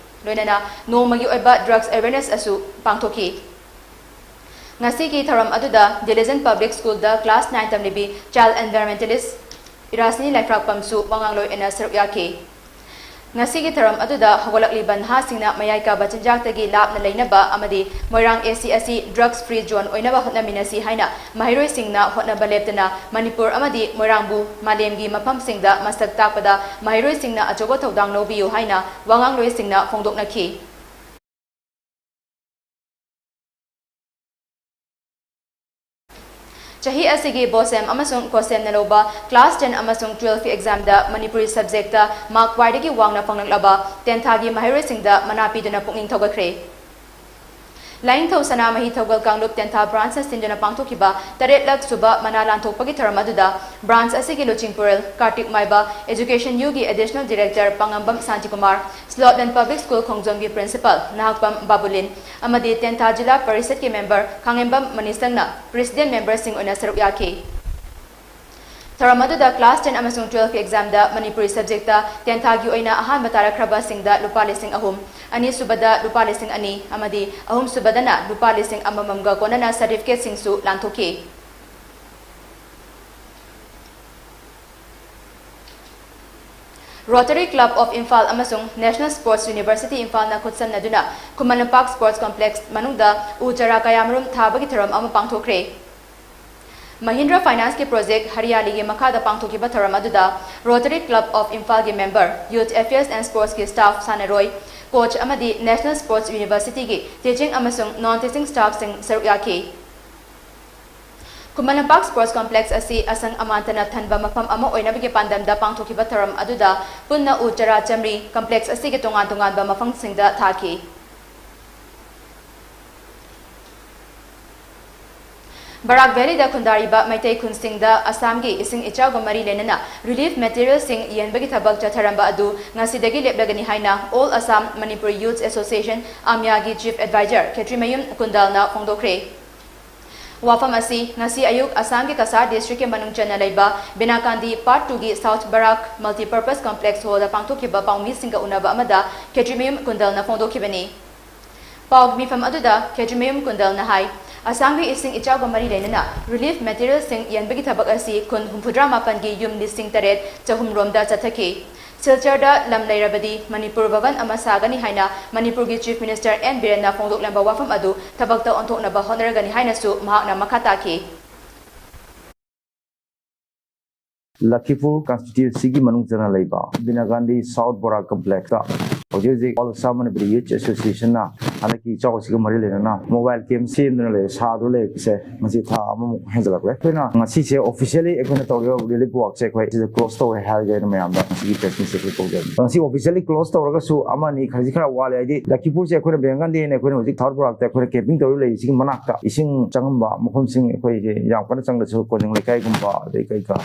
ꯂꯣꯏꯅꯅ ꯅꯣꯡꯃꯒꯤ ꯑꯣꯏꯕ drugs awareness ꯑꯁꯨ ꯄꯥꯡꯊꯣꯛꯈꯤ꯫ ꯉꯁꯤꯒꯤ ꯊꯧꯔꯝ ꯑꯗꯨꯗ Diligent Public Schoolꯗ class nine ꯇꯝꯂꯤꯕꯤ child environmentalist ꯏꯔꯥꯁꯤꯅꯤ ꯂꯥꯏꯐ꯭ꯔꯥꯛꯄꯝꯁꯨ ꯋꯥꯉꯥꯡꯂꯣꯏ ꯑꯣꯏꯅ ꯁꯔꯨꯛ ꯌꯥꯈꯤ꯫ ꯉꯁꯤꯒꯤ ꯊꯧꯔꯝ ꯑꯗꯨꯗ ꯍꯧꯒꯠꯂꯛꯂꯤꯕ ꯅꯍꯥꯁꯤꯡꯅ ꯃꯌꯥꯏ ꯀꯥꯕ ꯆꯤꯟꯖꯥꯛꯇꯒꯤ ꯂꯥꯞꯅ ꯂꯩꯅꯕ ꯑꯃꯗꯤ ꯃꯣꯏꯔꯥꯡ A C ꯑꯁꯤ drugs free zone ꯑꯣꯏꯅꯕ ꯍꯣꯠꯅꯃꯤꯟꯅꯁꯤ ꯍꯥꯏꯅ ꯃꯍꯩꯔꯣꯏꯁꯤꯡꯅ ꯍꯣꯠꯅꯕ ꯂꯦꯞꯇꯅ ꯃꯅꯤꯄꯨꯔ ꯑꯃꯗꯤ ꯃꯣꯏꯔꯥꯡꯕꯨ ꯃꯥꯂꯦꯝꯒꯤ ꯃꯐꯝꯁꯤꯡꯗ ꯃꯁꯛ ꯇꯥꯛꯄꯗ ꯃꯍꯩꯔꯣꯏꯁꯤꯡꯅ ꯑꯆꯧꯕ ꯊꯧꯗꯥꯡ ꯂꯧꯕꯤꯌꯨ ꯍꯥꯏꯅ ꯋꯥꯉꯥꯡꯂꯣꯏꯁꯤꯡꯅ ꯐꯣꯡꯗꯣꯛꯅꯈꯤ꯫ ꯆꯍꯤ ꯑꯁꯤꯒꯤ ꯕꯣꯁꯦꯝ ꯑꯃꯁꯨꯡ ꯀꯣꯁꯦꯝꯅ ꯂꯧꯕ class ten ꯑꯃꯁꯨꯡ twelveꯀꯤ examꯗ ꯃꯅꯤꯄꯨꯔꯤ subjectꯇ mark ꯈ꯭ꯋꯥꯏꯗꯒꯤ ꯋꯥꯡꯅ ꯐꯪꯂꯛꯂꯕ ꯇꯦꯟꯊꯥꯒꯤ ꯃꯍꯩꯔꯣꯏꯁꯤꯡꯗ ꯃꯅꯥ ꯄꯤꯗꯨꯅ ꯄꯨꯛꯅꯤꯡ ꯊꯧꯒꯠꯈ꯭ꯔꯦ꯫ ꯂꯥꯏꯅꯤꯡꯊꯧ ꯁꯅꯥꯃꯍꯤ ꯊꯧꯒꯜ ꯀꯥꯡꯂꯨꯞ ꯇꯦꯟꯊꯥ ꯕ꯭ꯔꯥꯟꯁꯅ ꯁꯤꯟꯗꯨꯅ ꯄꯥꯡꯊꯣꯛꯈꯤꯕ ꯇꯔꯦꯠꯂꯛ ꯁꯨꯕ ꯃꯅꯥ ꯂꯥꯟꯊꯣꯛꯄꯒꯤ ꯊꯧꯔꯝ ꯑꯗꯨꯗ ꯕ꯭ꯔꯥꯟꯁ ꯑꯁꯤꯒꯤ ꯂꯨꯆꯤꯡꯄꯨꯔꯦꯜ ꯀꯥꯔꯇꯤꯛ ꯃꯥꯏꯕ, ꯑꯦꯖꯨꯀꯦꯁꯟ ꯌꯨꯒꯤ additional director Pangambam Shantikumar, Slotlen public school ꯈꯣꯡꯖꯣꯝꯒꯤ ꯄ꯭ꯔꯤꯟꯁꯤꯄꯥꯜ ꯅꯍꯥꯛꯄꯝ ꯕꯥꯕꯨꯂꯤꯟ ꯑꯃꯗꯤ ꯇꯦꯟꯊꯥ ꯖꯤꯂꯥ ꯄꯔꯤꯁꯠꯀꯤ ꯃꯦꯝꯕꯔ ꯈꯥꯉꯦꯝꯕꯝ ꯃꯅꯤꯁꯪꯅ ꯄ꯭ꯔꯦꯁꯤꯗꯦꯟꯠ ꯃꯦꯝꯕꯔꯁꯤꯡ ꯑꯣꯏꯅ ꯁꯔꯨꯛ ꯌꯥꯈꯤ꯫ ꯊꯧꯔꯝ ꯑꯗꯨꯗ ꯀ꯭ꯂꯥꯁ ꯇꯦꯟ ꯑꯃꯁꯨꯡ ꯇꯨꯋꯦꯜꯐꯀꯤ ꯑꯦꯛꯖꯥꯝꯗ ꯃꯅꯤꯄꯨꯔꯤ ꯁꯕꯖꯦꯛꯇ ꯇꯦꯟꯊꯥꯒꯤ ꯑꯣꯏꯅ ꯑꯍꯥꯟꯕ ꯇꯥꯔꯛꯈ꯭ꯔꯕꯁꯤꯡꯗ ꯂꯨꯄꯥ ꯂꯤꯁꯤꯡ ꯑꯍꯨꯝ, ꯑꯅꯤꯁꯨꯕꯗ ꯂꯨꯄꯥ ꯂꯤꯁꯤꯡ ꯑꯅꯤ ꯑꯃꯗꯤ ꯑꯍꯨꯝꯁꯨꯕꯗꯅ ꯂꯨꯄꯥ ꯂꯤꯁꯤꯡ ꯑꯃꯃꯝꯒ ꯀꯣꯟꯅꯅ ꯁꯔꯇꯤꯐꯤꯀꯦꯠꯁꯤꯡꯁꯨ ꯂꯥꯟꯊꯣꯛꯈꯤ꯫ Rotary Club of Imphal ꯑꯃꯁꯨꯡ National Sports University ꯏꯝꯐꯥꯜꯅ ꯈꯨꯠꯁꯝꯅꯗꯨꯅ Khuman Lampak sports complex ꯃꯅꯨꯡꯗ ꯎ ꯆꯥꯔꯥ ꯀꯌꯥꯃꯔꯨꯝ ꯊꯥꯕꯒꯤ ꯊꯧꯔꯝ ꯑꯃ ꯄꯥꯡꯊꯣꯛꯈ꯭ꯔꯦ꯫ ꯃꯍꯤꯟꯗ꯭ꯔ ꯐꯥꯏꯅꯥꯟꯁꯀꯤ ꯄ꯭ꯔꯣꯖꯦꯛ ꯍꯔꯤꯌꯥꯂꯤꯒꯤ ꯃꯈꯥꯗ ꯄꯥꯡꯊꯣꯛꯈꯤꯕ ꯊꯧꯔꯝ ꯑꯗꯨꯗ Rotary Club of Imphal ꯒꯤ member, Youth Affairs and Sports ꯀꯤ ꯁ꯭ꯇꯥꯐ, ꯁꯥꯟꯅꯔꯣꯏ, ꯀꯣꯆ ꯑꯃꯗꯤ National Sports University ꯒꯤ ꯇꯤꯆꯤꯡ ꯑꯃꯁꯨꯡ ꯅꯣꯟ ꯇꯤꯆꯤꯡ ꯁ꯭ꯇꯥꯐꯁꯤꯡ ꯁꯔꯨꯛ ꯌꯥꯈꯤ꯫ ꯈꯨꯃꯟ ꯂꯝꯄꯥꯛ ꯁ꯭ꯄꯣꯔꯠꯁ ꯀꯣꯝꯄ꯭ꯂꯦꯛꯁ ꯑꯁꯤ ꯑꯁꯪ ꯑꯃꯥꯟꯇꯅ ꯊꯟꯕ ꯃꯐꯝ ꯑꯃ ꯑꯣꯏꯅꯕꯒꯤ ꯄꯥꯟꯗꯝꯗ ꯄꯥꯡꯊꯣꯛꯈꯤꯕ ꯊꯧꯔꯝ ꯑꯗꯨꯗ ꯄꯨꯟꯅ ꯎ ꯆꯥꯔꯥ ꯆꯥꯝꯃꯔꯤ ꯀꯝꯄ꯭ꯂꯦꯛꯁ ꯑꯁꯤꯒꯤ ꯇꯣꯉꯥꯟ ꯇꯣꯉꯥꯟꯕ ꯃꯐꯝꯁꯤꯡꯗ ꯊꯥꯈꯤ꯫ ꯕꯔꯥꯛ ꯚꯦꯂꯤꯗ ꯈꯨꯟꯗꯥꯔꯤꯕ ꯃꯩꯇꯩ ꯈꯨꯟꯁꯤꯡꯗ ꯑꯁꯥꯝꯒꯤ ꯏꯁꯤꯡ ꯏꯆꯥꯎꯒ ꯃꯔꯤ ꯂꯩꯅꯅ ꯔꯤꯂꯤꯐ ꯃꯦꯇꯤꯔꯤꯌꯦꯜꯁꯤꯡ ꯌꯦꯟꯕꯒꯤ ꯊꯕꯛ ꯆꯠꯊꯔꯝꯕ ꯑꯗꯨ ꯉꯁꯤꯗꯒꯤ ꯂꯦꯞꯂꯒꯅꯤ ꯍꯥꯏꯅ All Assam Manipur Youth Association, ꯑꯃꯌꯥꯒꯤ ꯆꯤꯐ ꯑꯦꯗꯚꯥꯏꯖꯔ ꯈꯦꯇ꯭ꯔꯤꯃꯌꯨꯝ ꯀꯨꯟꯗꯜꯅ ꯐꯣꯡꯗꯣꯛꯈ꯭ꯔꯦ꯫ ꯋꯥꯐꯝ ꯑꯁꯤ ꯉꯁꯤ ꯑꯌꯨꯛ ꯑꯁꯥꯝꯒꯤ ꯀꯁꯥꯔ ꯗꯤꯁꯇ꯭ꯔꯤꯛꯀꯤ ꯃꯅꯨꯡ ꯆꯟꯅ ꯂꯩꯕ ꯕꯤꯅꯥꯀꯥꯟꯗꯤ ꯄꯥꯔꯠ ꯇꯨꯒꯤ ꯁꯥꯎꯊ ꯕꯔꯥꯛ ꯃꯜꯇꯤꯄꯔꯄꯁ ꯀꯝꯄ꯭ꯂꯦꯛꯁ ꯍꯣꯜꯗ ꯄꯥꯡꯊꯣꯛꯈꯤꯕ ꯄꯥꯎꯃꯤꯁꯤꯡꯒ ꯎꯅꯕ ꯑꯃꯗ ꯈꯦꯇ꯭ꯔꯤꯃꯌꯨꯝ ꯀꯨꯟꯗꯜꯅ ꯐꯣꯡꯗꯣꯛꯈꯤꯕꯅꯤ꯫ ꯄꯥꯎ ꯃꯤꯐꯝ ꯑꯗꯨꯗ ꯈꯦꯇ꯭ꯔꯤꯃꯌꯨꯝ ꯀꯨꯟꯗꯜꯅ ꯍꯥꯏ, ꯑꯁꯥꯝꯒꯤ ꯏꯁꯤꯡ ꯏꯆꯥꯎꯒ ꯃꯔꯤ ꯂꯩꯅꯅ ꯔꯤꯂꯤꯐ ꯃꯦꯇꯤꯔꯤꯌꯦꯜꯁꯤꯡ ꯌꯦꯟꯕꯒꯤ ꯊꯕꯛ ꯑꯁꯤ ꯈꯨꯟ ꯍꯨꯝꯐꯨꯇꯔꯥ ꯃꯥꯄꯟꯒꯤ ꯌꯨꯝ ꯂꯤꯁꯤꯡ ꯇꯔꯦꯠ ꯆꯍꯨꯝ ꯔꯣꯝꯗ ꯆꯠꯊꯈꯤ꯫ ꯁꯤꯜꯆꯔꯗ ꯂꯝ ꯂꯩꯔꯕꯗꯤ ꯃꯅꯤꯄꯨꯔ ꯚꯕꯟ ꯑꯃ ꯁꯥꯒꯅꯤ ꯍꯥꯏꯅ ꯃꯅꯤꯄꯨꯔꯒꯤ ꯆꯤꯐ ꯃꯤꯅꯤꯁꯇꯔ ꯑꯦꯟ ꯕꯤꯔꯦꯟꯅ ꯐꯣꯡꯗꯣꯛꯂꯝꯕ ꯋꯥꯐꯝ ꯑꯗꯨ ꯊꯕꯛꯇ ꯑꯣꯟꯊꯣꯛꯅꯕ ꯍꯣꯠꯅꯔꯒꯅꯤ ꯍꯥꯏꯅꯁꯨ ꯃꯍꯥꯛꯅ ꯃꯈꯥ ꯇꯥꯈꯤ꯫ ꯂꯈꯤꯄꯨꯔ ꯀꯟꯁꯇꯤꯇ꯭ꯌꯨꯟꯁꯤꯒꯤ ꯃꯅꯨꯡ ꯆꯟꯅ ꯂꯩꯕ ꯕꯤꯅꯥꯒꯥꯟꯗꯤ ꯁꯥꯎꯊ ꯕꯣꯔꯥ ꯀꯝꯄ꯭ꯂꯦꯛꯁꯇ ꯍꯧꯖꯤꯛ ꯍꯧꯖꯤꯛ All Assam Manipuri Youth Associationꯅ ꯍꯟꯗꯛꯀꯤ ꯏꯆꯥꯎ ꯑꯁꯤꯒ ꯃꯔꯤ ꯂꯩꯅꯅ mobile camp ꯁꯦꯝꯗꯨꯅ ꯂꯩꯔꯦ, ꯁꯥꯗꯨꯅ ꯂꯩꯔꯤꯁꯦ ꯉꯁꯤ ꯊꯥ ꯑꯃꯃꯨꯛ ꯍꯦꯟꯖꯜꯂꯛꯂꯦ꯫ ꯑꯩꯈꯣꯏꯅ ꯉꯁꯤꯁꯦ officially ꯑꯩꯈꯣꯏꯅ ꯇꯧꯔꯤꯕ relief work ꯁꯦ ꯑꯩꯈꯣꯏ ꯁꯤꯗ close ꯇꯧꯔꯦ ꯍꯥꯏꯔꯒꯦ ꯑꯩꯅ ꯃꯌꯥꯝꯗ ꯉꯁꯤꯒꯤ press meet ꯁꯦ ꯑꯩꯈꯣꯏ ꯀꯧꯖꯕꯅꯤ꯫ ꯉꯁꯤ officially close ꯇꯧꯔꯒꯁꯨ ꯑꯃ ꯑꯅꯤ ꯈꯖꯤꯛ ꯈꯔ ꯋꯥꯠꯂꯦ, ꯍꯥꯏꯗꯤ ꯂꯈꯤꯄꯨꯔꯁꯦ ꯑꯩꯈꯣꯏꯅ ꯕꯦꯡꯒꯟꯗꯤ ꯍꯥꯏꯅ ꯑꯩꯈꯣꯏꯅ ꯍꯧꯖꯤꯛ ꯊꯥꯎꯔ ꯕꯣꯔꯥꯛꯇ ꯑꯩꯈꯣꯏꯅ camping ꯇꯧꯔꯤ ꯂꯩꯔꯤꯁꯤꯒꯤ ꯃꯅꯥꯛꯇ ꯏꯁꯤꯡ ꯆꯪꯉꯝꯕ ꯃꯐꯝꯁꯤꯡ ꯑꯩꯈꯣꯏꯁꯦ ꯌꯥꯝ ꯀꯟꯅ ꯆꯪꯗ꯭ꯔꯁꯨ ꯀꯣꯅꯨꯡ ꯂꯩꯀꯥꯏꯒꯨꯝꯕ ꯑꯗꯩ ꯀꯩꯀꯥ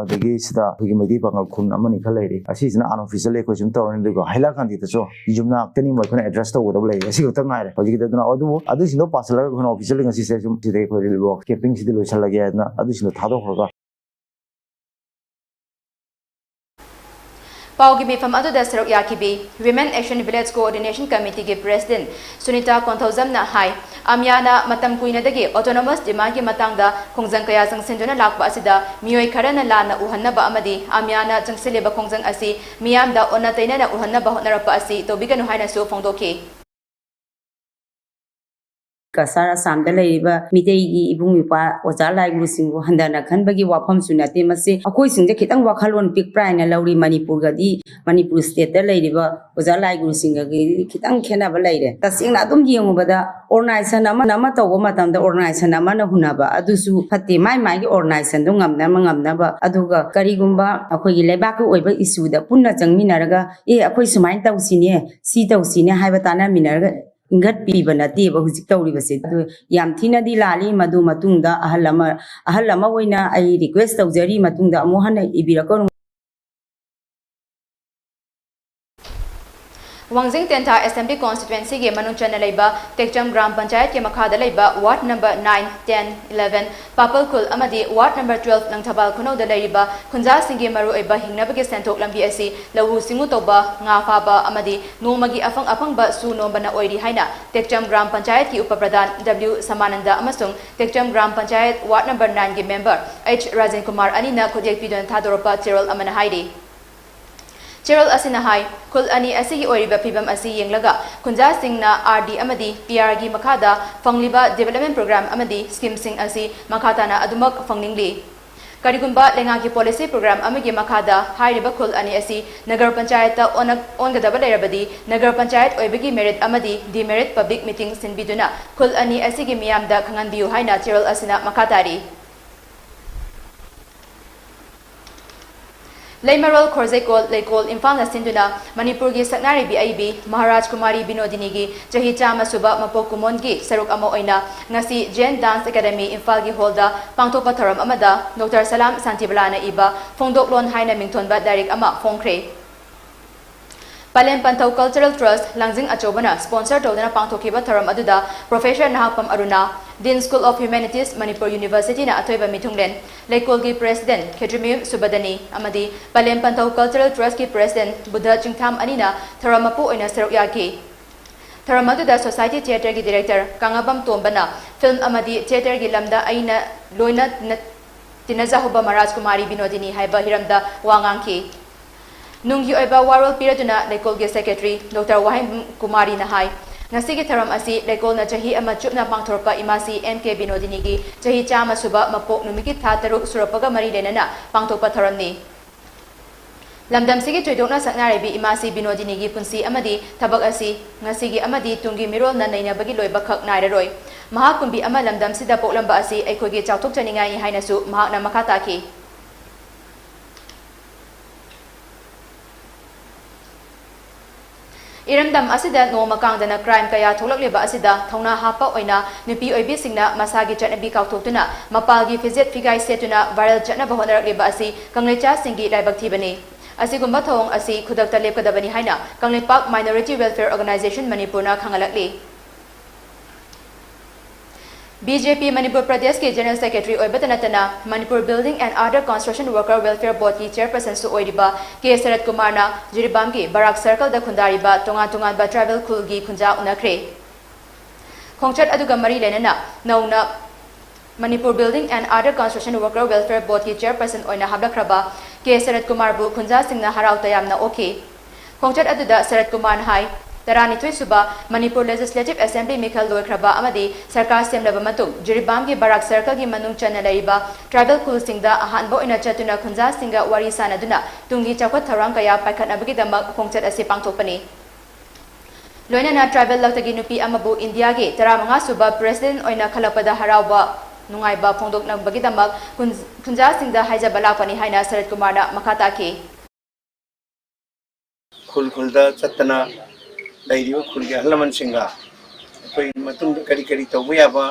ꯑꯗꯒꯤ ꯁꯤꯗ ꯑꯩꯈꯣꯏꯒꯤ ꯃꯩꯇꯩ ꯄꯥꯉꯜ ꯈꯨꯟ ꯑꯃꯅꯤ ꯈꯔ ꯂꯩꯔꯤ, ꯑꯁꯤꯁꯤꯅ unofficially ꯑꯩꯈꯣꯏ ꯁꯨꯝ ꯇꯧꯔꯅꯤ꯫ ꯑꯗꯨꯒ ꯍꯩꯂꯥꯀꯥꯟꯗꯤꯗꯁꯨ ꯌꯨꯝꯅꯥꯛꯇꯅꯤ ꯑꯩꯈꯣꯏꯅ address ꯇꯧꯒꯗꯕ ꯂꯩꯔꯦ, ꯑꯁꯤ ꯈꯛꯇ ꯉꯥꯏꯔꯦ ꯍꯧꯖꯤꯛꯀꯤꯗꯤ꯫ ꯑꯗꯨꯅ ꯑꯗꯨꯕꯨ ꯑꯗꯨꯁꯤꯡꯗꯣ ꯄꯥꯁꯤꯜꯂꯒ ꯑꯩꯈꯣꯏꯅ officially ꯉꯁꯤꯁꯦ ꯁꯨꯝ ꯁꯤꯗꯩ ꯑꯩꯈꯣꯏ relief work camping ꯁꯤꯗꯤ ꯂꯣꯏꯁꯤꯜꯂꯒꯦ ꯍꯥꯏꯗꯅ ꯑꯗꯨꯁꯤꯡꯗꯣ ꯊꯥꯗꯣꯛꯈ꯭ꯔꯒ ꯄꯥꯎꯒꯤ ꯃꯤꯐꯝ ꯑꯗꯨꯗ ꯁꯔꯨꯛ ꯌꯥꯈꯤꯕꯤ Women Action Village Coordination Committee ꯒꯤ President ꯁꯨꯅꯤꯇꯥ ꯀꯣꯟꯊꯧꯖꯝꯅ ꯍꯥꯏ, ꯑꯃꯤꯌꯥꯅ ꯃꯇꯝ ꯀꯨꯏꯅꯗꯒꯤ autonomous demand ꯒꯤ ꯃꯇꯥꯡꯗ ꯈꯣꯡꯖꯪ ꯀꯌꯥ ꯆꯪꯁꯤꯟꯗꯨꯅ ꯂꯥꯛꯄ ꯑꯁꯤꯗ ꯃꯤꯑꯣꯏ ꯈꯔꯅ ꯂꯥꯟꯅ ꯎꯍꯟꯅꯕ ꯑꯃꯗꯤ ꯑꯃꯤꯌꯥꯅ ꯆꯪꯁꯤꯜꯂꯤꯕ ꯈꯣꯡꯖꯪ ꯑꯁꯤ ꯃꯤꯌꯥꯝꯗ ꯑꯣꯟꯅ ꯇꯩꯅꯅ ꯎꯍꯟꯅꯕ ꯍꯣꯠꯅꯔꯛꯄ ꯑꯁꯤ ꯇꯧꯕꯤꯒꯅꯨ ꯍꯥꯏꯅꯁꯨ ꯐꯣꯡꯗꯣꯛꯈꯤ꯫ ꯀꯁꯥꯔ ꯑꯁꯥꯝꯗ ꯂꯩꯔꯤꯕ ꯃꯤꯇꯩꯒꯤ ꯏꯕꯨꯡ ꯏꯄ꯭ꯋꯥ ꯑꯣꯖꯥ ꯂꯥꯏꯒꯨꯔꯨꯁꯤꯡꯕꯨ ꯍꯟꯊꯅ ꯈꯟꯕꯒꯤ ꯋꯥꯐꯝꯁꯨ ꯅꯠꯇꯦ꯫ ꯃꯁꯤ ꯑꯩꯈꯣꯏꯁꯤꯡꯁꯦ ꯈꯤꯇꯪ ꯋꯥꯈꯜꯂꯣꯟ ꯄꯤꯛꯄ꯭ꯔꯥ ꯍꯥꯏꯅ ꯂꯧꯔꯤ꯫ ꯃꯅꯤꯄꯨꯔꯒꯗꯤ, ꯃꯅꯤꯄꯨꯔ state ꯇ ꯂꯩꯔꯤꯕ ꯑꯣꯖꯥ ꯂꯥꯏꯒꯨꯔꯨꯁꯤꯡꯒꯗꯤ ꯈꯤꯇꯪ ꯈꯦꯠꯅꯕ ꯂꯩꯔꯦ꯫ ꯇꯁꯦꯡꯅ ꯑꯗꯨꯝ ꯌꯦꯡꯉꯨꯕꯗ organization ꯑꯃꯅ ꯑꯃ ꯇꯧꯕ ꯃꯇꯝꯗ organization ꯑꯃꯅ ꯍꯨꯟꯅꯕ ꯑꯗꯨꯁꯨ ꯐꯠꯇꯦ꯫ ꯃꯥꯏ ꯃꯥꯏꯒꯤ organization ꯗꯣ ꯉꯝꯅꯕ ꯉꯝꯅꯕ, ꯑꯗꯨꯒ ꯀꯔꯤꯒꯨꯝꯕ ꯑꯩꯈꯣꯏꯒꯤ ꯂꯩꯕꯥꯛꯀꯤ ꯑꯣꯏꯕ issue ꯗ ꯄꯨꯟꯅ ꯆꯪꯃꯤꯟꯅꯔꯒ, "ꯑꯦ, ꯑꯩꯈꯣꯏ ꯁꯨꯃꯥꯏꯅ ꯇꯧꯁꯤꯅꯦ, ꯁꯤ ꯇꯧꯁꯤꯅꯦ" ꯍꯥꯏꯕ ꯇꯥꯟꯅꯃꯤꯟꯅꯔꯒ ꯏꯟꯈꯠꯄꯤꯕ ꯅꯠꯇꯦꯕ ꯍꯧꯖꯤꯛ ꯇꯧꯔꯤꯕꯁꯦ꯫ ꯑꯗꯨ ꯌꯥꯝ ꯊꯤꯅꯗꯤ ꯂꯥꯜꯂꯤ꯫ ꯃꯗꯨ ꯃꯇꯨꯡꯗ ꯑꯍꯜ ꯑꯃ, ꯑꯍꯜ ꯑꯃ ꯑꯣꯏꯅ ꯑꯩ request ꯇꯧꯖꯔꯤ, ꯃꯇꯨꯡꯗ ꯑꯃꯨꯛ ꯍꯟꯅ ꯏꯕꯤꯔꯛꯀꯅꯨ꯫ ꯋꯥꯡꯖꯤꯡ ꯇꯦꯟꯊꯥ Assembly Constituency ꯒꯤ ꯃꯅꯨꯡ ꯆꯟꯅ ꯂꯩꯕ ꯇꯦꯛꯆꯝ ꯒ꯭ꯔꯥꯝ ꯄꯟꯆꯥꯌꯠꯀꯤ ꯃꯈꯥꯗ ꯂꯩꯕ ward number nine, ten, eleven, ꯄꯥꯄꯜ ꯈꯨꯜ ꯑꯃꯗꯤ ward number twelve, ꯂꯪꯊꯕꯥꯜ ꯈꯨꯅꯧꯗ ꯂꯩꯔꯤꯕ ꯈꯨꯟꯖꯥꯁꯤꯡꯒꯤ ꯃꯔꯨꯑꯣꯏꯕ ꯍꯤꯡꯅꯕꯒꯤ ꯁꯦꯟꯊꯣꯛ ꯂꯝꯕꯤ ꯑꯁꯤ ꯂꯧꯎ ꯁꯤꯡꯎ ꯇꯧꯕ, ꯉꯥ ꯐꯥꯕ ꯑꯃꯗꯤ ꯅꯣꯡꯃꯒꯤ ꯑꯐꯪ ꯑꯐꯪꯕ ꯁꯨ ꯅꯣꯝꯕꯅ ꯑꯣꯏꯔꯤ ꯍꯥꯏꯅ ꯇꯦꯛꯆꯝ ꯒ꯭ꯔꯥꯝ ꯄꯟꯆꯥꯌꯠꯀꯤ ꯎꯄ ꯄ꯭ꯔꯙꯥꯟ W ꯁꯃꯥꯅꯟꯗ ꯑꯃꯁꯨꯡ Tekcham gram panchayat ward number nine ꯒꯤ member H ꯔꯥꯖꯦꯟ ꯀꯨꯃꯥꯔ ꯑꯅꯤꯅ ꯈꯨꯠꯌꯦꯛ ꯄꯤꯗꯨꯅ ꯊꯥꯗꯣꯔꯛꯄ ꯆꯦꯔꯣꯜ ꯑꯃꯅ ꯍꯥꯏꯔꯤ꯫ ꯆꯦꯔꯣꯜ ꯑꯁꯤꯅ ꯍꯥꯏ, ꯈꯨꯜ ꯑꯅꯤ ꯑꯁꯤꯒꯤ ꯑꯣꯏꯔꯤꯕ ꯐꯤꯕꯝ ꯑꯁꯤ ꯌꯦꯡꯂꯒ ꯈꯨꯟꯖꯥꯁꯤꯡꯅ R D ꯑꯃꯗꯤ P R ꯒꯤ ꯃꯈꯥꯗ ꯐꯪꯂꯤꯕ development program ꯑꯃꯗꯤ scheme ꯁꯤꯡ ꯑꯁꯤ ꯃꯈꯥ ꯇꯥꯅ ꯑꯗꯨꯃꯛ ꯐꯪꯅꯤꯡꯂꯤ꯫ ꯀꯔꯤꯒꯨꯝꯕ ꯂꯩꯉꯥꯛꯀꯤ ꯄꯣꯂꯤꯁꯤ ꯄ꯭ꯔꯣꯒ꯭ꯔꯥꯝ ꯑꯃꯒꯤ ꯃꯈꯥꯗ ꯍꯥꯏꯔꯤꯕ ꯈꯨꯜ ꯑꯅꯤ ꯑꯁꯤ ꯅꯒꯔ ꯄꯟꯆꯥꯌꯠꯇ ꯑꯣꯟꯅ-, ꯑꯣꯟꯒꯗꯕ ꯂꯩꯔꯕꯗꯤ, ꯅꯒꯔ ꯄꯟꯆꯥꯌꯠ ꯑꯣꯏꯕꯒꯤ ꯃꯦꯔꯤꯠ ꯑꯃꯗꯤ ꯗꯤꯃꯦꯔꯤꯠ ꯄꯕ꯭ꯂꯤꯛ ꯃꯤꯇꯤꯡ ꯁꯤꯟꯕꯤꯗꯨꯅ ꯈꯨꯜ ꯑꯅꯤ ꯑꯁꯤꯒꯤ ꯃꯤꯌꯥꯝꯗ ꯈꯪꯍꯟꯕꯤꯌꯨ ꯍꯥꯏꯅ ꯆꯦꯔꯣꯜ ꯑꯁꯤꯅ ꯃꯈꯥ ꯇꯥꯔꯤ꯫ ꯂꯩꯃꯔꯣꯜ ꯈꯣꯔꯖꯩꯀꯣꯜ ꯂꯩꯀꯣꯜ ꯏꯝꯐꯥꯜꯅ ꯁꯤꯟꯗꯨꯅ ꯃꯅꯤꯄꯨꯔꯒꯤ ꯁꯛꯅꯥꯏꯔꯩꯕꯤ ꯑꯏꯕꯤ ꯃꯍꯥꯔꯥꯖ ꯀꯨꯃꯥꯔꯤ ꯕꯤꯅꯣꯗꯤꯅꯤꯒꯤ ꯆꯍꯤ ꯆꯥꯝꯃ ꯁꯨꯕ ꯃꯄꯣꯛ ꯀꯨꯝꯑꯣꯟꯒꯤ ꯁꯔꯨꯛ ꯑꯃ ꯑꯣꯏꯅ ꯉꯁꯤ ꯖꯦꯟ ꯗꯥꯟꯁ ꯑꯦꯀꯥꯗꯃꯤ ꯏꯝꯐꯥꯜꯒꯤ ꯍꯣꯜꯗ ꯄꯥꯡꯊꯣꯛꯄ ꯊꯧꯔꯝ ꯑꯃꯗ ꯗꯣꯛꯇꯔ ꯁꯂꯥꯝ ꯁꯥꯟꯇꯤꯕꯂꯥꯅ ꯏꯕ ꯐꯣꯡꯗꯣꯛꯂꯣꯟ ꯍꯥꯏꯅ ꯃꯤꯡꯊꯣꯟꯕ ꯂꯥꯏꯔꯤꯛ ꯑꯃ ꯐꯣꯡꯈ꯭ꯔꯦ꯫ ꯄꯂꯦꯝ ꯄꯟꯊꯧ ꯀꯜꯆꯔꯦꯜ ꯇ꯭ꯔꯁꯠ ꯂꯥꯡꯖꯤꯡ ꯑꯆꯧꯕꯅ ꯁ꯭ꯄꯣꯟꯁꯔ ꯇꯧꯗꯨꯅ ꯄꯥꯡꯊꯣꯛꯈꯤꯕ ꯊꯧꯔꯝ ꯑꯗꯨꯗ professor Nahakpam Aruna, dean school of humanities Manipur ꯌꯨꯅꯤꯚꯔꯁꯤꯇꯤꯅ ꯑꯊꯣꯏꯕ ꯃꯤꯊꯨꯡꯂꯦꯟ, ꯂꯩꯀꯣꯜꯒꯤ ꯄ꯭ꯔꯦꯁꯤꯗꯦꯟꯠ ꯈꯦꯇ꯭ꯔꯤꯃꯌꯨꯝ ꯁꯨꯕꯗꯅꯤ ꯑꯃꯗꯤ ꯄꯂꯦꯝ ꯄꯟꯊꯧ ꯀꯜꯆꯔꯦꯜ ꯇ꯭ꯔꯁꯠꯀꯤ ꯄ꯭ꯔꯦꯁꯤꯗꯦꯟꯠ ꯕꯨꯙ ꯆꯤꯡꯊꯥꯝ ꯑꯅꯤꯅ ꯊꯧꯔꯝ ꯃꯄꯨ ꯑꯣꯏꯅ ꯁꯔꯨꯛ ꯌꯥꯈꯤ꯫ ꯊꯧꯔꯝ ꯑꯗꯨꯗ ꯁꯣꯁꯥꯏꯇꯤ ꯊꯤꯌꯦꯇꯔꯒꯤ ꯗꯤꯔꯦꯛꯇꯔ ꯀꯪꯉꯥꯕꯝ ꯇꯣꯝꯕꯅ ꯐꯤꯜꯝ ꯑꯃꯗꯤ ꯊꯤꯌꯦꯇꯔꯒꯤ ꯂꯝꯗ ꯑꯩꯅ ꯂꯣꯏꯅ ꯇꯤꯟꯅ-, ꯇꯤꯟꯅꯖꯍꯧꯕ ꯃꯍꯥꯔꯥꯖ ꯀꯨꯃꯥꯔꯤ ꯕꯤꯅꯣꯗꯤꯅꯤ ꯍꯥꯏꯕ ꯍꯤꯔꯝꯗ ꯋꯥ ꯉꯥꯡꯈꯤ꯫ ꯅꯨꯡꯒꯤ ꯑꯣꯏꯕ ꯋꯥꯔꯣꯜ ꯄꯤꯔꯗꯨꯅ ꯂꯩꯀꯣꯜꯒꯤ ꯁꯦꯀ꯭ꯔꯦꯇꯔꯤ ꯗꯣꯛꯇꯔ ꯋꯥꯍꯦꯡꯕꯝ ꯀꯨꯃꯥꯔꯤꯅ ꯍꯥꯏ, ꯉꯁꯤꯒꯤ ꯊꯧꯔꯝ ꯑꯁꯤ ꯂꯩꯀꯣꯜꯅ ꯆꯍꯤ ꯑꯃ ꯆꯨꯞꯅ ꯄꯥꯡꯊꯣꯔꯛꯄ ꯏꯃꯥꯁꯤ ꯑꯦꯟ ꯀꯦ ꯕꯤꯅꯣꯗꯤꯅꯤꯒꯤ ꯆꯍꯤ ꯆꯥꯝꯃ ꯁꯨꯕ ꯃꯄꯣꯛ ꯅꯨꯃꯤꯠꯀꯤ ꯊꯥ ꯇꯔꯨꯛ ꯁꯨꯔꯛꯄꯒ ꯃꯔꯤ ꯂꯩꯅꯅ ꯄꯥꯡꯊꯣꯛꯄ ꯊꯧꯔꯝꯅꯤ꯫ ꯂꯝꯗꯝꯁꯤꯒꯤ ꯊꯣꯏꯗꯣꯛꯅ ꯁꯛꯅꯥꯏꯔꯩꯕꯤ ꯏꯃꯥꯁꯤ ꯕꯤꯅꯣꯗꯤꯅꯤꯒꯤ ꯄꯨꯟꯁꯤ ꯑꯃꯗꯤ ꯊꯕꯛ ꯑꯁꯤ ꯉꯁꯤꯒꯤ ꯑꯃꯗꯤ ꯇꯨꯡꯒꯤ ꯃꯤꯔꯣꯜꯅ ꯅꯩꯅꯕꯒꯤ ꯂꯣꯏꯕꯈꯛ ꯅꯥꯏꯔꯔꯣꯏ꯫ ꯃꯍꯥꯛ ꯀꯨꯝꯕꯤ ꯑꯃ ꯂꯝꯗꯝꯁꯤꯗ ꯄꯣꯛꯂꯝꯕ ꯑꯁꯤ ꯑꯩꯈꯣꯏꯒꯤ ꯆꯥꯎꯊꯣꯛꯆꯅꯤꯡꯉꯥꯏꯅꯤ ꯍꯥꯏꯅꯁꯨ ꯃꯍꯥꯛꯅ ꯃꯈꯥ ꯇꯥꯈꯤ꯫ ꯏꯔꯝꯗꯝ ꯑꯁꯤꯗ ꯅꯣꯡꯃ ꯀꯥꯡꯗꯅ ꯀ꯭ꯔꯥꯏꯝ ꯀꯌꯥ ꯊꯣꯛꯂꯛꯂꯤꯕ ꯑꯁꯤꯗ ꯊꯧꯅꯥ ꯍꯥꯞꯄ ꯑꯣꯏꯅ ꯅꯨꯄꯤ ꯑꯣꯏꯕꯤꯁꯤꯡꯅ ꯃꯁꯥꯒꯤ ꯆꯠꯅꯕꯤ ꯀꯥꯎꯊꯣꯛꯇꯨꯅ ꯃꯄꯥꯜꯒꯤ ꯐꯤꯖꯦꯠ ꯐꯤꯒꯥꯏ ꯁꯦꯠꯇꯨꯅ ꯚꯥꯏꯔꯦꯜ ꯆꯠꯅꯕ ꯍꯣꯠꯅꯔꯛꯂꯤꯕ ꯑꯁꯤ ꯀꯪꯂꯩꯆꯥꯁꯤꯡꯒꯤ ꯂꯥꯏꯕꯛ ꯊꯤꯕꯅꯤ꯫ ꯑꯁꯤꯒꯨꯝꯕ ꯊꯧꯑꯣꯡ ꯑꯁꯤ ꯈꯨꯗꯛꯇ ꯂꯦꯞꯀꯗꯕꯅꯤ ꯍꯥꯏꯅ ꯀꯪꯂꯩꯄꯥꯛ ꯃꯥꯏꯅꯣꯔꯤꯇꯤ ꯋꯦꯜꯐꯤꯌꯔ ꯑꯣꯔꯒꯅꯥꯏꯖꯦꯁꯟ ꯃꯅꯤꯄꯨꯔꯅ ꯈꯪꯍꯜꯂꯛꯂꯤ꯫ ꯕꯤ ꯖꯦ ꯄꯤ ꯃꯅꯤꯄꯨꯔ ꯄ꯭ꯔꯗꯦꯁꯀꯤ ꯖꯦꯅꯔꯦꯜ ꯁꯦꯀ꯭ꯔꯦꯇꯔꯤ ꯑꯣꯏꯕꯇ ꯅꯠꯇꯅ Manipur building and other construction worker welfare ꯕꯣꯔꯗꯀꯤ ꯆꯦꯌꯔꯄꯔꯁꯟꯁꯨ ꯑꯣꯏꯔꯤꯕ ꯀꯦ ꯁꯔꯠ ꯀꯨꯃꯥꯔꯅ ꯖꯤꯔꯤꯕꯥꯝꯒꯤ ꯕꯔꯥꯛ ꯁꯔꯀꯜꯗ ꯈꯨꯟꯗꯥꯔꯤꯕ ꯇꯣꯉꯥꯟ ꯇꯣꯉꯥꯟꯕ ꯇ꯭ꯔꯥꯏꯕꯦꯜ ꯈꯨꯜꯒꯤ ꯈꯨꯟꯖꯥ ꯎꯅꯈ꯭ꯔꯦ꯫ ꯈꯣꯡꯆꯠ ꯑꯗꯨꯒ ꯃꯔꯤ ꯂꯩꯅꯅ ꯅꯧꯅ Manipur building and other construction worker welfare ꯕꯣꯔꯗꯀꯤ ꯆꯦꯌꯔꯄꯔꯁꯟ ꯑꯣꯏꯅ ꯍꯥꯞꯂꯛꯈ꯭ꯔꯕ ꯀꯦ ꯁꯔꯠ ꯀꯨꯃꯥꯔꯕꯨ ꯈꯨꯟꯖꯥꯁꯤꯡꯅ ꯍꯔꯥꯎ ꯇꯌꯥꯝꯅ ꯑꯣꯛꯈꯤ꯫ ꯈꯣꯡꯆꯠ ꯑꯗꯨꯗ ꯁꯔꯠ ꯀꯨꯃꯥꯔꯅ ꯍꯥꯏ, ꯇꯔꯥꯅꯤꯊꯣꯏ ꯁꯨꯕ ꯃꯅꯤꯄꯨꯔ Legislative Assembly ꯃꯤꯈꯜ ꯂꯣꯏꯈ꯭ꯔꯕ ꯑꯃꯗꯤ ꯁꯔꯀꯥꯔ ꯁꯦꯝꯂꯕ ꯃꯇꯨꯡ ꯖꯤꯔꯤꯕꯥꯝꯒꯤ ꯕꯔꯥꯛ circle ꯒꯤ ꯃꯅꯨꯡ ꯆꯟꯅ ꯂꯩꯔꯤꯕ tribal ꯈꯨꯜꯁꯤꯡꯗ ꯑꯍꯥꯟꯕ ꯑꯣꯏꯅ ꯆꯠꯇꯨꯅ ꯈꯨꯟꯖꯥꯁꯤꯡꯒ ꯋꯥꯔꯤ ꯁꯥꯅꯗꯨꯅ ꯇꯨꯡꯒꯤ ꯆꯥꯎꯈꯠ ꯊꯧꯔꯥꯡ ꯀꯌꯥ ꯄꯥꯏꯈꯠꯅꯕꯒꯤꯗꯃꯛ ꯈꯣꯡꯆꯠ ꯑꯁꯤ ꯄꯥꯡꯊꯣꯛꯄꯅꯤ꯫ ꯂꯣꯏꯅꯅ tribal ꯂꯛꯇꯒꯤ ꯅꯨꯄꯤ ꯑꯃꯕꯨ ꯏꯟꯗꯤꯌꯥꯒꯤ ꯇꯔꯥꯃꯉꯥ ꯁꯨꯕ President ꯑꯣꯏꯅ ꯈꯜꯂꯛꯄꯗ ꯍꯔꯥꯎꯕ ꯅꯨꯡꯉꯥꯏꯕ ꯐꯣꯡꯗꯣꯛꯅꯕꯒꯤꯗꯃꯛ ꯈꯨꯟ-, ꯈꯨꯟꯖꯥꯁꯤꯡꯗ ꯍꯥꯏꯖꯕ ꯂꯥꯛꯄꯅꯤ ꯍꯥꯏꯅ ꯁꯔꯠ ꯀꯨꯃꯥꯔꯅ ꯃꯈꯥ ꯇꯥꯈꯤ꯫ ꯈꯨꯜ ꯈꯨꯜꯗ ꯆꯠꯇꯅ ꯂꯩꯔꯤꯕ ꯈꯨꯜꯒꯤ ꯑꯍꯜ ꯂꯃꯟꯁꯤꯡꯒ ꯑꯩꯈꯣꯏ ꯃꯇꯨꯡꯗ ꯀꯔꯤ ꯀꯔꯤ ꯇꯧꯕ ꯌꯥꯕ,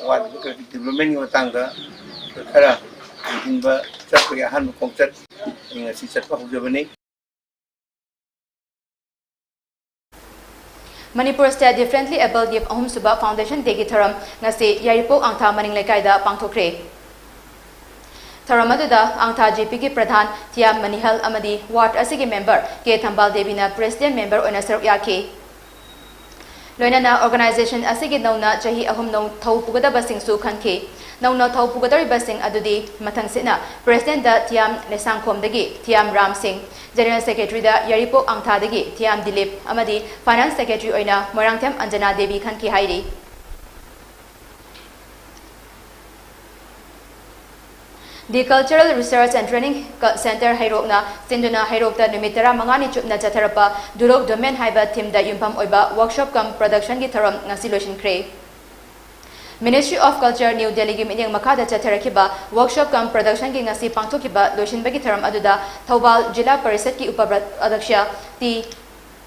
ꯑꯋꯥꯠꯄ ꯀꯔꯤ development ꯀꯤ ꯃꯇꯥꯡꯗ ꯈꯔ ꯌꯦꯡꯁꯤꯟꯕ ꯆꯠꯄꯒꯤ ꯑꯍꯥꯟꯕ ꯈꯣꯡꯆꯠ ꯉꯁꯤ ꯆꯠꯄ ꯍꯧꯖꯕꯅꯤ꯫ Manipur State Differently Abled Youth ꯑꯍꯨꯝꯁꯨꯕ Foundation Day ꯒꯤ ꯊꯧꯔꯝ ꯉꯁꯤ ꯌꯥꯏꯔꯤꯄꯣꯛ ꯑꯥꯡꯊꯥ ꯃꯅꯤꯡ ꯂꯩꯀꯥꯏꯗ ꯄꯥꯡꯊꯣꯛꯈ꯭ꯔꯦ꯫ ꯊꯧꯔꯝ ꯑꯗꯨꯗ ꯑꯥꯡꯊꯥ G P ꯒꯤ ꯄ꯭ꯔꯙꯥꯟ ꯊꯤꯌꯥꯝ ꯃꯅꯤꯍꯜ ꯑꯃꯗꯤ ward ꯑꯁꯤꯒꯤ member ꯀꯦ ꯊꯝꯕꯥꯜ ꯗꯦꯕꯤꯅ President member ꯑꯣꯏꯅ ꯁꯔꯨꯛ ꯌꯥꯈꯤ꯫ ꯂꯣꯏꯅꯅ organization ꯑꯁꯤꯒꯤ ꯅꯧꯅ ꯆꯍꯤ ꯑꯍꯨꯝ ꯅꯧ-, ꯊꯧ ꯄꯨꯒꯗꯕꯁꯤꯡꯁꯨ ꯈꯟꯈꯤ꯫ ꯅꯧꯅ ꯊꯧ ꯄꯨꯒꯗꯧꯔꯤꯕꯁꯤꯡ ꯑꯗꯨꯗꯤ ꯃꯊꯪꯁꯤꯠꯅ President ꯗ ꯊꯤꯌꯥꯝ ꯂꯩꯁꯥꯡꯈꯣꯝꯗꯒꯤ ꯊꯤꯌꯥꯝ ꯔꯥꯝ ꯁꯤꯡ, General Secretary ꯗ ꯌꯥꯏꯔꯤꯄꯣꯛ ꯑꯥꯡꯊꯥꯗꯒꯤ ꯊꯤꯌꯥꯝ ꯗꯤꯂꯤꯞ ꯑꯃꯗꯤ Finance Secretary ꯑꯣꯏꯅ ꯃꯣꯏꯔꯥꯡꯊꯦꯝ ꯑꯟꯖꯅꯥ ꯗꯦꯕꯤ ꯈꯟꯈꯤ ꯍꯥꯏꯔꯤ꯫ The Cultural Research and Training Centre ꯍꯩꯔꯣꯛꯅ ꯁꯤꯟꯗꯨꯅ ꯍꯩꯔꯣꯛꯇ ꯅꯨꯃꯤꯠ ꯇꯔꯥꯃꯉꯥꯅꯤ ꯆꯨꯞꯅ ꯆꯠꯊꯔꯛꯄ ꯗꯨꯂꯣꯛ ꯗꯨꯃꯦꯟ ꯍꯥꯏꯕ theme ꯗ ꯌꯨꯝꯐꯝ ꯑꯣꯏꯕ workshop cum production ꯒꯤ ꯊꯧꯔꯝ ꯉꯁꯤ ꯂꯣꯏꯁꯤꯟꯈ꯭ꯔꯦ꯫ Ministry of Culture, New Delhi ꯒꯤ ꯃꯤꯠꯌꯦꯡ ꯃꯈꯥꯗ ꯆꯠꯊꯔꯛꯈꯤꯕ workshop cum production ꯒꯤ ꯉꯁꯤ ꯄꯥꯡꯊꯣꯛꯈꯤꯕ ꯂꯣꯏꯁꯤꯟꯕꯒꯤ ꯊꯧꯔꯝ ꯑꯗꯨꯗ ꯊꯧꯕꯥꯜ ꯖꯤꯂꯥ ꯄꯔꯤꯁꯠꯀꯤ ꯎꯄ-, ꯑꯗ꯭ꯌꯛꯁ ꯇꯤ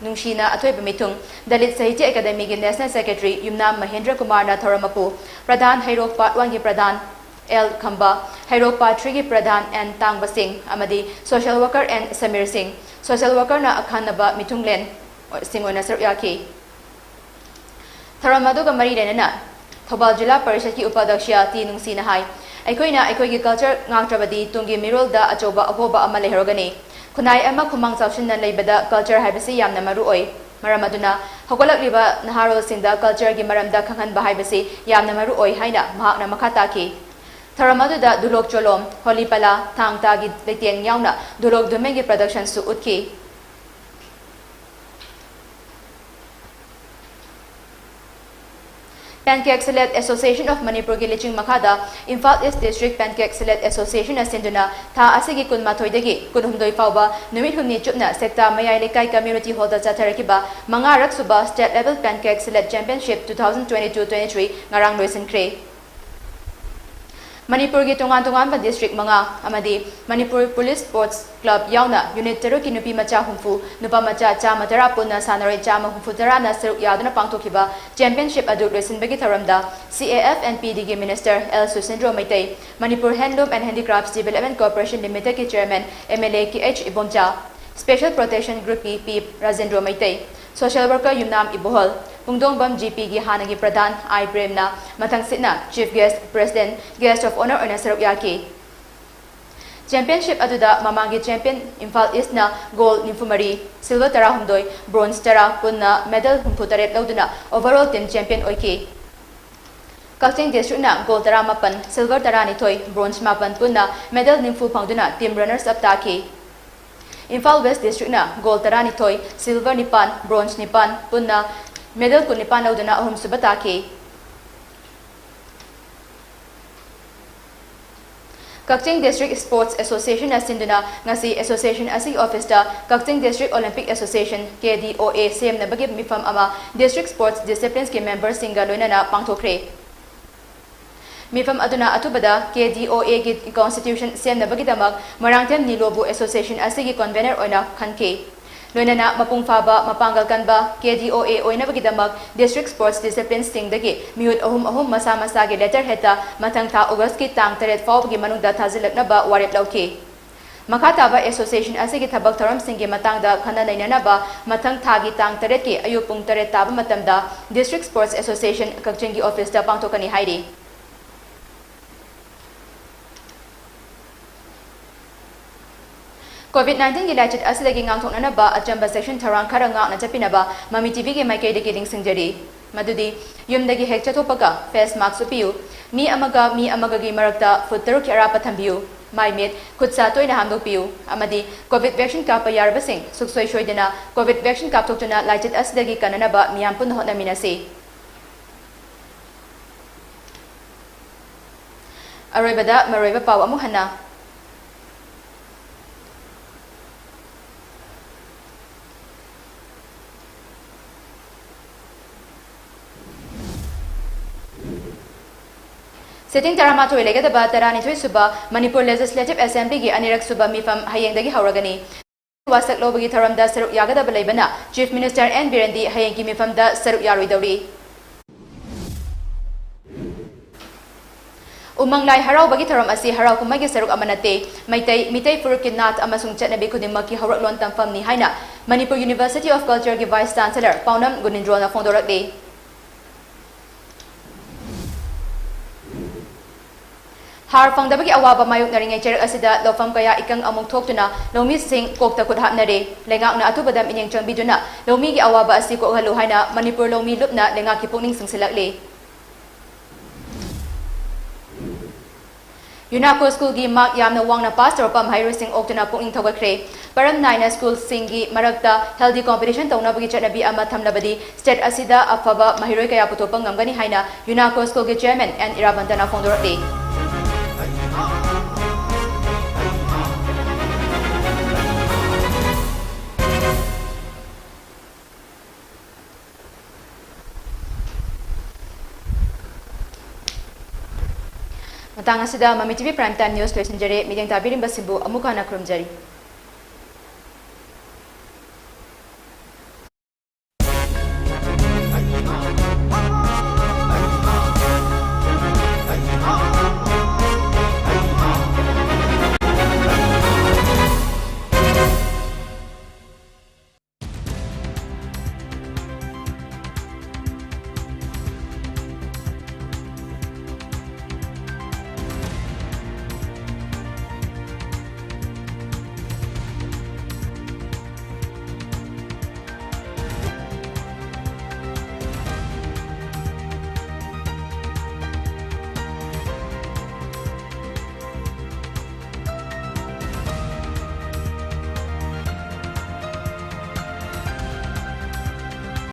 ꯅꯨꯡꯁꯤꯅ ꯑꯊꯣꯏꯕ ꯃꯤꯊꯨꯡ, Dalit Sahitya Academy ꯒꯤ National Secretary ꯌꯨꯝꯅꯥꯝ ꯃꯍꯦꯟꯗ꯭ꯔ ꯀꯨꯃꯥꯔꯅ ꯊꯧꯔꯝ ꯃꯄꯨ, ꯄ꯭ꯔꯙꯥꯟ ꯍꯩꯔꯣꯛ Part one ꯒꯤ ꯄ꯭ꯔꯙꯥꯟ ꯑꯦꯜ ꯈꯝꯕ, ꯍꯩꯔꯣꯛ Part three ꯒꯤ ꯄ꯭ꯔꯙꯥꯟ ꯑꯦꯟ ꯇꯥꯡꯕ ꯁꯤꯡ ꯑꯃꯗꯤ social worker ꯑꯦꯟ ꯁꯃꯤꯔ ꯁꯤꯡ, social worker ꯅ ꯑꯈꯟꯅꯕ ꯃꯤꯊꯨꯡꯂꯦꯟ ꯁꯤꯡ ꯑꯣꯏꯅ ꯁꯔꯨꯛ ꯌꯥꯈꯤ꯫ ꯊꯧꯔꯝ ꯑꯗꯨꯒ ꯃꯔꯤ ꯂꯩꯅꯅ ꯊꯧꯕꯥꯜ ꯖꯤꯂꯥ ꯄꯔꯤꯁꯠꯀꯤ ꯎꯄ ꯑꯗ꯭ꯌꯛꯁ ꯇꯤ ꯅꯨꯡꯁꯤꯅ ꯍꯥꯏ, ꯑꯩꯈꯣꯏꯅ ꯑꯩꯈꯣꯏꯒꯤ culture ꯉꯥꯛꯇ꯭ꯔꯕꯗꯤ ꯇꯨꯡꯒꯤ ꯃꯤꯔꯣꯜꯗ ꯑꯆꯧꯕ ꯑꯍꯣꯕ ꯑꯃ ꯂꯩꯍꯧꯔꯒꯅꯤ꯫ ꯈꯨꯟꯅꯥꯏ ꯑꯃ ꯈꯨꯃꯥꯡ ꯆꯥꯎꯁꯤꯟꯅ ꯂꯩꯕꯗ culture ꯍꯥꯏꯕꯁꯤ ꯌꯥꯝꯅ ꯃꯔꯨ ꯑꯣꯏ꯫ ꯃꯔꯝ ꯑꯗꯨꯅ ꯍꯧꯒꯠꯂꯛꯂꯤꯕ ꯅꯍꯥꯔꯣꯜꯁꯤꯡꯗ culture ꯒꯤ ꯃꯔꯝꯗ ꯈꯪꯍꯟꯕ ꯍꯥꯏꯕꯁꯤ ꯌꯥꯝꯅ ꯃꯔꯨ ꯑꯣꯏ ꯍꯥꯏꯅ ꯃꯍꯥꯛꯅ ꯃꯈꯥ ꯇꯥꯈꯤ꯫ ꯊꯧꯔꯝ ꯑꯗꯨꯗ ꯗꯨꯂꯣꯛ ꯆꯣꯂꯣꯝ, ꯍꯣꯂꯤ ꯄꯂꯥ, ꯊꯥꯡ ꯇꯥꯒꯤ ꯂꯩꯇꯦꯡ ꯌꯥꯎꯅ ꯗꯨꯂꯣꯛ ꯗꯨꯃꯦꯟꯒꯤ production ꯁꯨ ꯎꯠꯈꯤ꯫ Pancake Celeb Association of Manipurꯒꯤ ꯂꯤꯆꯤꯡ ꯃꯈꯥꯗ Imphal East District Pancake Celeb Associationꯅ ꯁꯤꯟꯗꯨꯅ ꯊꯥ ꯑꯁꯤꯒꯤ ꯀꯨꯟꯃꯥꯊꯣꯏꯗꯒꯤ ꯀꯨꯟꯍꯨꯝꯗꯣꯏ ꯐꯥꯎꯕ ꯅꯨꯃꯤꯠ ꯍꯨꯝꯅꯤ ꯆꯨꯞꯅ ꯁꯦꯛꯇꯥ ꯃꯌꯥꯏ ꯂꯩꯀꯥꯏ Community Hallꯗ ꯆꯠꯊꯔꯛꯈꯤꯕ ꯃꯉꯥꯔꯛ ꯁꯨꯕ State Level Pancake Celeb Championship two thousand twenty-two twenty-three ꯉꯔꯥꯡ ꯂꯣꯏꯁꯤꯟꯈ꯭ꯔꯦ꯫ ꯃꯅꯤꯄꯨꯔꯒꯤ ꯇꯣꯉꯥꯟ ꯇꯣꯉꯥꯟꯕ district ꯃꯉꯥ ꯑꯃꯗꯤ ꯃꯅꯤꯄꯨꯔ Police Sports Club ꯌꯥꯎꯅ unit ꯇꯔꯨꯛꯀꯤ ꯅꯨꯄꯤ ꯃꯆꯥ ꯍꯨꯝꯐꯨ, ꯅꯨꯄꯥ ꯃꯆꯥ ꯆꯥꯝꯃ ꯇꯔꯥ ꯄꯨꯟꯅ ꯁꯥꯟꯅꯔꯣꯏ ꯆꯥꯝꯃ ꯍꯨꯝꯐꯨ ꯇꯔꯥꯅ ꯁꯔꯨꯛ ꯌꯥꯗꯨꯅ ꯄꯥꯡꯊꯣꯛꯈꯤꯕ championship ꯑꯗꯨ ꯂꯣꯏꯁꯤꯟꯕꯒꯤ ꯊꯧꯔꯝꯗ C A F and P Dꯒꯤ Minister L ꯁꯨꯁꯤꯟꯗ꯭ꯔꯣ Meitei, Manipur Handloom and Handicrafts Development Corporation Limitedꯀꯤ Chairman M L A K H Ibomcha, Special Protection Groupꯀꯤ P Rajendro Meitei, social worker Yumnam ꯏꯕꯣꯍꯜ, ꯄꯨꯡꯗꯣꯡꯕꯝ G Pꯒꯤ ꯍꯥꯟꯅꯒꯤ ꯄ꯭ꯔꯙꯥꯟ I ꯄ꯭ꯔꯦꯝꯅ ꯃꯊꯪꯁꯤꯠꯅ Chief Guest, President, Guest of Honour ꯑꯣꯏꯅ ꯁꯔꯨꯛ ꯌꯥꯈꯤ꯫ Championship ꯑꯗꯨꯗ ꯃꯃꯥꯡꯒꯤ champion Imphal Eastꯅ gold ꯅꯤꯐꯨ ꯃꯔꯤ, silver ꯇꯔꯥꯍꯨꯝꯗꯣꯏ, bronze ꯇꯔꯥ, ꯄꯨꯟꯅ medal ꯍꯨꯝꯐꯨ ꯇꯔꯦꯠ ꯂꯧꯗꯨꯅ overall team champion ꯑꯣꯏꯈꯤ꯫ ꯀꯛꯆꯤꯡ districtꯅ gold ꯇꯔꯥꯃꯥꯄꯟ, silver ꯇꯔꯥꯅꯤꯊꯣꯏ, bronze ꯃꯥꯄꯟ, ꯄꯨꯟꯅ medal ꯅꯤꯐꯨ ꯐꯪꯗꯨꯅ team runners up ꯇꯥꯈꯤ꯫ Imphal West districtꯅ gold ꯇꯔꯥꯅꯤꯊꯣꯏ, silver ꯅꯤꯄꯥꯟ, bronze ꯅꯤꯄꯥꯟ, ꯄꯨꯟꯅ medal ꯀꯨꯟꯅꯤꯄꯥꯟ ꯂꯧꯗꯨꯅ ꯑꯍꯨꯝꯁꯨꯕ ꯇꯥꯈꯤ꯫ ꯀꯛꯆꯤꯡ District Sports Associationꯅ ꯁꯤꯟꯗꯨꯅ ꯉꯁꯤ association ꯑꯁꯤꯒꯤ officeꯇ Kakching District Olympic Association, K D O A, ꯁꯦꯝꯅꯕꯒꯤ ꯃꯤꯐꯝ ꯑꯃ district sports disciplinesꯀꯤ memberꯁꯤꯡꯒ ꯂꯣꯏꯅꯅ ꯄꯥꯡꯊꯣꯛꯈ꯭ꯔꯦ꯫ ꯃꯤꯐꯝ ꯑꯗꯨꯅ ꯑꯊꯨꯕꯗ K D O Aꯒꯤ constitution ꯁꯦꯝꯅꯕꯒꯤꯗꯃꯛ Moirangthem ꯅꯤꯂꯣꯕꯨ association ꯑꯁꯤꯒꯤ convener ꯑꯣꯏꯅ ꯈꯟꯈꯤ꯫ ꯂꯣꯏꯅꯅ ꯃꯄꯨꯡ ꯐꯥꯕ, ꯃꯄꯥꯡꯒꯜ ꯀꯟꯕ K D O A ꯑꯣꯏꯅꯕꯒꯤꯗꯃꯛ district sports disciplinesꯁꯤꯡꯗꯒꯤ ꯃꯤꯍꯨꯠ ꯑꯍꯨꯝ ꯑꯍꯨꯝ ꯃꯁꯥ ꯃꯁꯥꯒꯤ letterheadꯇ ꯃꯊꯪ ꯊꯥ Augustꯀꯤ ꯇꯥꯡ ꯇꯔꯦꯠ ꯐꯥꯎꯕꯒꯤ ꯃꯅꯨꯡꯗ ꯊꯥꯖꯤꯜꯂꯛꯅꯕ ꯋꯥꯔꯦꯞ ꯂꯧꯈꯤ꯫ ꯃꯈꯥ ꯇꯥꯕ association ꯑꯁꯤꯒꯤ ꯊꯕꯛ ꯊꯧꯔꯝꯁꯤꯡꯒꯤ ꯃꯇꯥꯡꯗ ꯈꯟꯅ ꯅꯩꯅꯅꯕ ꯃꯊꯪ ꯊꯥꯒꯤ ꯇꯥꯡ ꯇꯔꯦꯠꯀꯤ ꯑꯌꯨꯛ ꯄꯨꯡ ꯇꯔꯦꯠ ꯇꯥꯕ ꯃꯇꯝꯗ District Sports Association ꯀꯛꯆꯤꯡꯒꯤ officeꯇ ꯄꯥꯡꯊꯣꯛꯀꯅꯤ ꯍꯥꯏꯔꯤ꯫ COVID nineteenꯒꯤ ꯂꯥꯏꯆꯠ ꯑꯁꯤꯗꯒꯤ ꯉꯥꯛꯊꯣꯛꯅꯅꯕ ꯑꯆꯝꯕ ꯆꯦꯛꯁꯤꯟ ꯊꯧꯔꯥꯡ ꯈꯔ ꯉꯥꯛꯅ ꯆꯠꯄꯤꯅꯕ ꯃꯃꯤ TVꯒꯤ ꯃꯥꯏꯀꯩꯗꯒꯤ ꯅꯤꯡꯁꯤꯡꯖꯔꯤ꯫ ꯃꯗꯨꯗꯤ ꯌꯨꯝꯗꯒꯤ ꯍꯦꯛ ꯆꯠꯊꯣꯛꯄꯒ face mask ꯎꯞꯄꯤꯌꯨ, ꯃꯤ ꯑꯃꯒ ꯃꯤ ꯑꯃꯒꯒꯤ ꯃꯔꯛꯇ foot ꯇꯔꯨꯛꯀꯤ ꯑꯔꯥꯞꯄ ꯊꯝꯕꯤꯌꯨ, ꯃꯥꯏ ꯃꯤꯠ, ꯈꯨꯠ ꯁꯥ ꯇꯣꯏꯅ ꯍꯥꯝꯗꯣꯛꯄꯤꯌꯨ ꯑꯃꯗꯤ COVID vaccine ꯀꯥꯞꯄ ꯌꯥꯔꯕꯁꯤꯡ ꯁꯨꯛꯁꯣꯏ ꯁꯣꯏꯗꯅ COVID vaccine ꯀꯥꯞꯊꯣꯛꯇꯨꯅ ꯂꯥꯏꯆꯠ ꯑꯁꯤꯗꯒꯤ ꯀꯟꯅꯅꯕ ꯃꯤꯌꯥꯝ ꯄꯨꯟꯅ ꯍꯣꯠꯅꯃꯤꯟꯅꯁꯤ꯫ ꯑꯔꯣꯏꯕꯗ ꯃꯔꯨꯑꯣꯏꯕ ꯄꯥꯎ ꯑꯃꯨꯛ ꯍꯟꯅ꯫ Sitting ꯇꯔꯥꯃꯥꯊꯣꯏ ꯂꯩꯒꯗꯕ ꯇꯔꯥꯅꯤꯊꯣꯏ ꯁꯨꯕ ꯃꯅꯤꯄꯨꯔ Legislative Assemblyꯒꯤ ꯑꯅꯤꯔꯛ ꯁꯨꯕ ꯃꯤꯐꯝ ꯍꯌꯦꯡꯗꯒꯤ ꯍꯧꯔꯒꯅꯤ꯫ ꯋꯥꯁꯛ ꯂꯧꯕꯒꯤ ꯊꯧꯔꯝꯗ ꯁꯔꯨꯛ ꯌꯥꯒꯗꯕ ꯂꯩꯕꯅ Chief Minister N ꯕꯤꯔꯦꯟꯗꯤ ꯍꯌꯦꯡꯒꯤ ꯃꯤꯐꯝꯗ ꯁꯔꯨꯛ ꯌꯥꯔꯣꯏꯗꯧꯔꯤ꯫ ꯎꯃꯪ ꯂꯥꯏ ꯍꯔꯥꯎꯕꯒꯤ ꯊꯧꯔꯝ ꯑꯁꯤ ꯍꯔꯥꯎ ꯀꯨꯝꯍꯩꯒꯤ ꯁꯔꯨꯛ ꯑꯃ ꯅꯠꯇꯦ, ꯃꯩꯇꯩ, ꯃꯤꯇꯩ ꯐꯨꯔꯨꯞꯀꯤ ꯅꯥꯠ ꯑꯃꯁꯨꯡ ꯆꯠꯅꯕꯤ ꯈꯨꯗꯤꯡꯃꯛꯀꯤ ꯍꯧꯔꯛꯂꯣꯟ ꯇꯝꯐꯝꯅꯤ ꯍꯥꯏꯅ Manipur University of Cultureꯒꯤ Vice Chancellor ꯄꯥꯎꯅꯝ ꯒꯨꯅꯤꯟꯗ꯭ꯔꯣꯅ ꯐꯣꯡꯗꯣꯔꯛꯂꯤ꯫ ꯍꯥꯔ ꯐꯪꯗꯕꯒꯤ ꯑꯋꯥꯕ ꯃꯥꯌꯣꯛꯅꯔꯤꯉꯩ ꯆꯩꯔꯛ ꯑꯁꯤꯗ ꯂꯧꯐꯝ ꯀꯌꯥ ꯏꯀꯪ ꯑꯃꯨꯛ ꯊꯣꯛꯇꯨꯅ ꯂꯧꯃꯤꯁꯤꯡ ꯀꯣꯛꯇ ꯈꯨꯠ ꯍꯥꯞꯅꯔꯦ꯫ ꯂꯩꯉꯥꯛꯅ ꯑꯊꯨꯕꯗ ꯃꯤꯠꯌꯦꯡ ꯆꯪꯕꯤꯗꯨꯅ ꯂꯧꯃꯤꯒꯤ ꯑꯋꯥꯕ ꯑꯁꯤ ꯀꯣꯛꯍꯜꯂꯨ ꯍꯥꯏꯅ ꯃꯅꯤꯄꯨꯔ ꯂꯧꯃꯤ ꯂꯨꯞꯅ ꯂꯩꯉꯥꯛꯀꯤ ꯄꯨꯛꯅꯤꯡ ꯆꯤꯡꯁꯤꯜꯂꯛꯂꯤ꯫ ꯌꯨꯅꯥꯀꯣ ꯁ꯭ꯀꯨꯜꯒꯤ ꯃꯥꯔꯛ ꯌꯥꯝꯅ ꯋꯥꯡꯅ ꯄꯥꯁ ꯇꯧꯔꯛꯄ ꯃꯍꯩꯔꯣꯏꯁꯤꯡ ꯑꯣꯛꯇꯨꯅ ꯄꯨꯛꯅꯤꯡ ꯊꯧꯒꯠꯈ꯭ꯔꯦ꯫ ꯃꯔꯝ ꯅꯥꯏꯅ ꯁ꯭ꯀꯨꯜꯁꯤꯡꯒꯤ ꯃꯔꯛꯇ healthy competition ꯇꯧꯅꯕꯒꯤ ꯆꯠꯅꯕꯤ ꯑꯃ ꯊꯝꯂꯕꯗꯤ state ꯑꯁꯤꯗ ꯑꯐꯕ ꯃꯍꯩꯔꯣꯏ ꯀꯌꯥ ꯄꯨꯊꯣꯛꯄ ꯉꯝꯒꯅꯤ ꯍꯥꯏꯅ ꯌꯨꯅꯥꯀꯣ ꯁ꯭ꯀꯨꯜꯒꯤ chairman ꯑꯦꯟ ꯏꯔꯥꯕꯟꯇꯅ ꯐꯣꯡꯗꯣꯔꯛꯂꯤ꯫ ꯃꯇꯥꯡ ꯑꯁꯤꯗ ꯃꯃꯤ TV Prime Time News ꯂꯣꯏꯁꯤꯟꯖꯔꯦ꯫ ꯃꯤꯠꯌꯦꯡ ꯇꯥꯕꯤꯔꯤꯕꯁꯤꯡꯕꯨ ꯑꯃꯨꯛ ꯍꯟꯅ ꯈꯨꯔꯨꯝꯖꯔꯤ꯫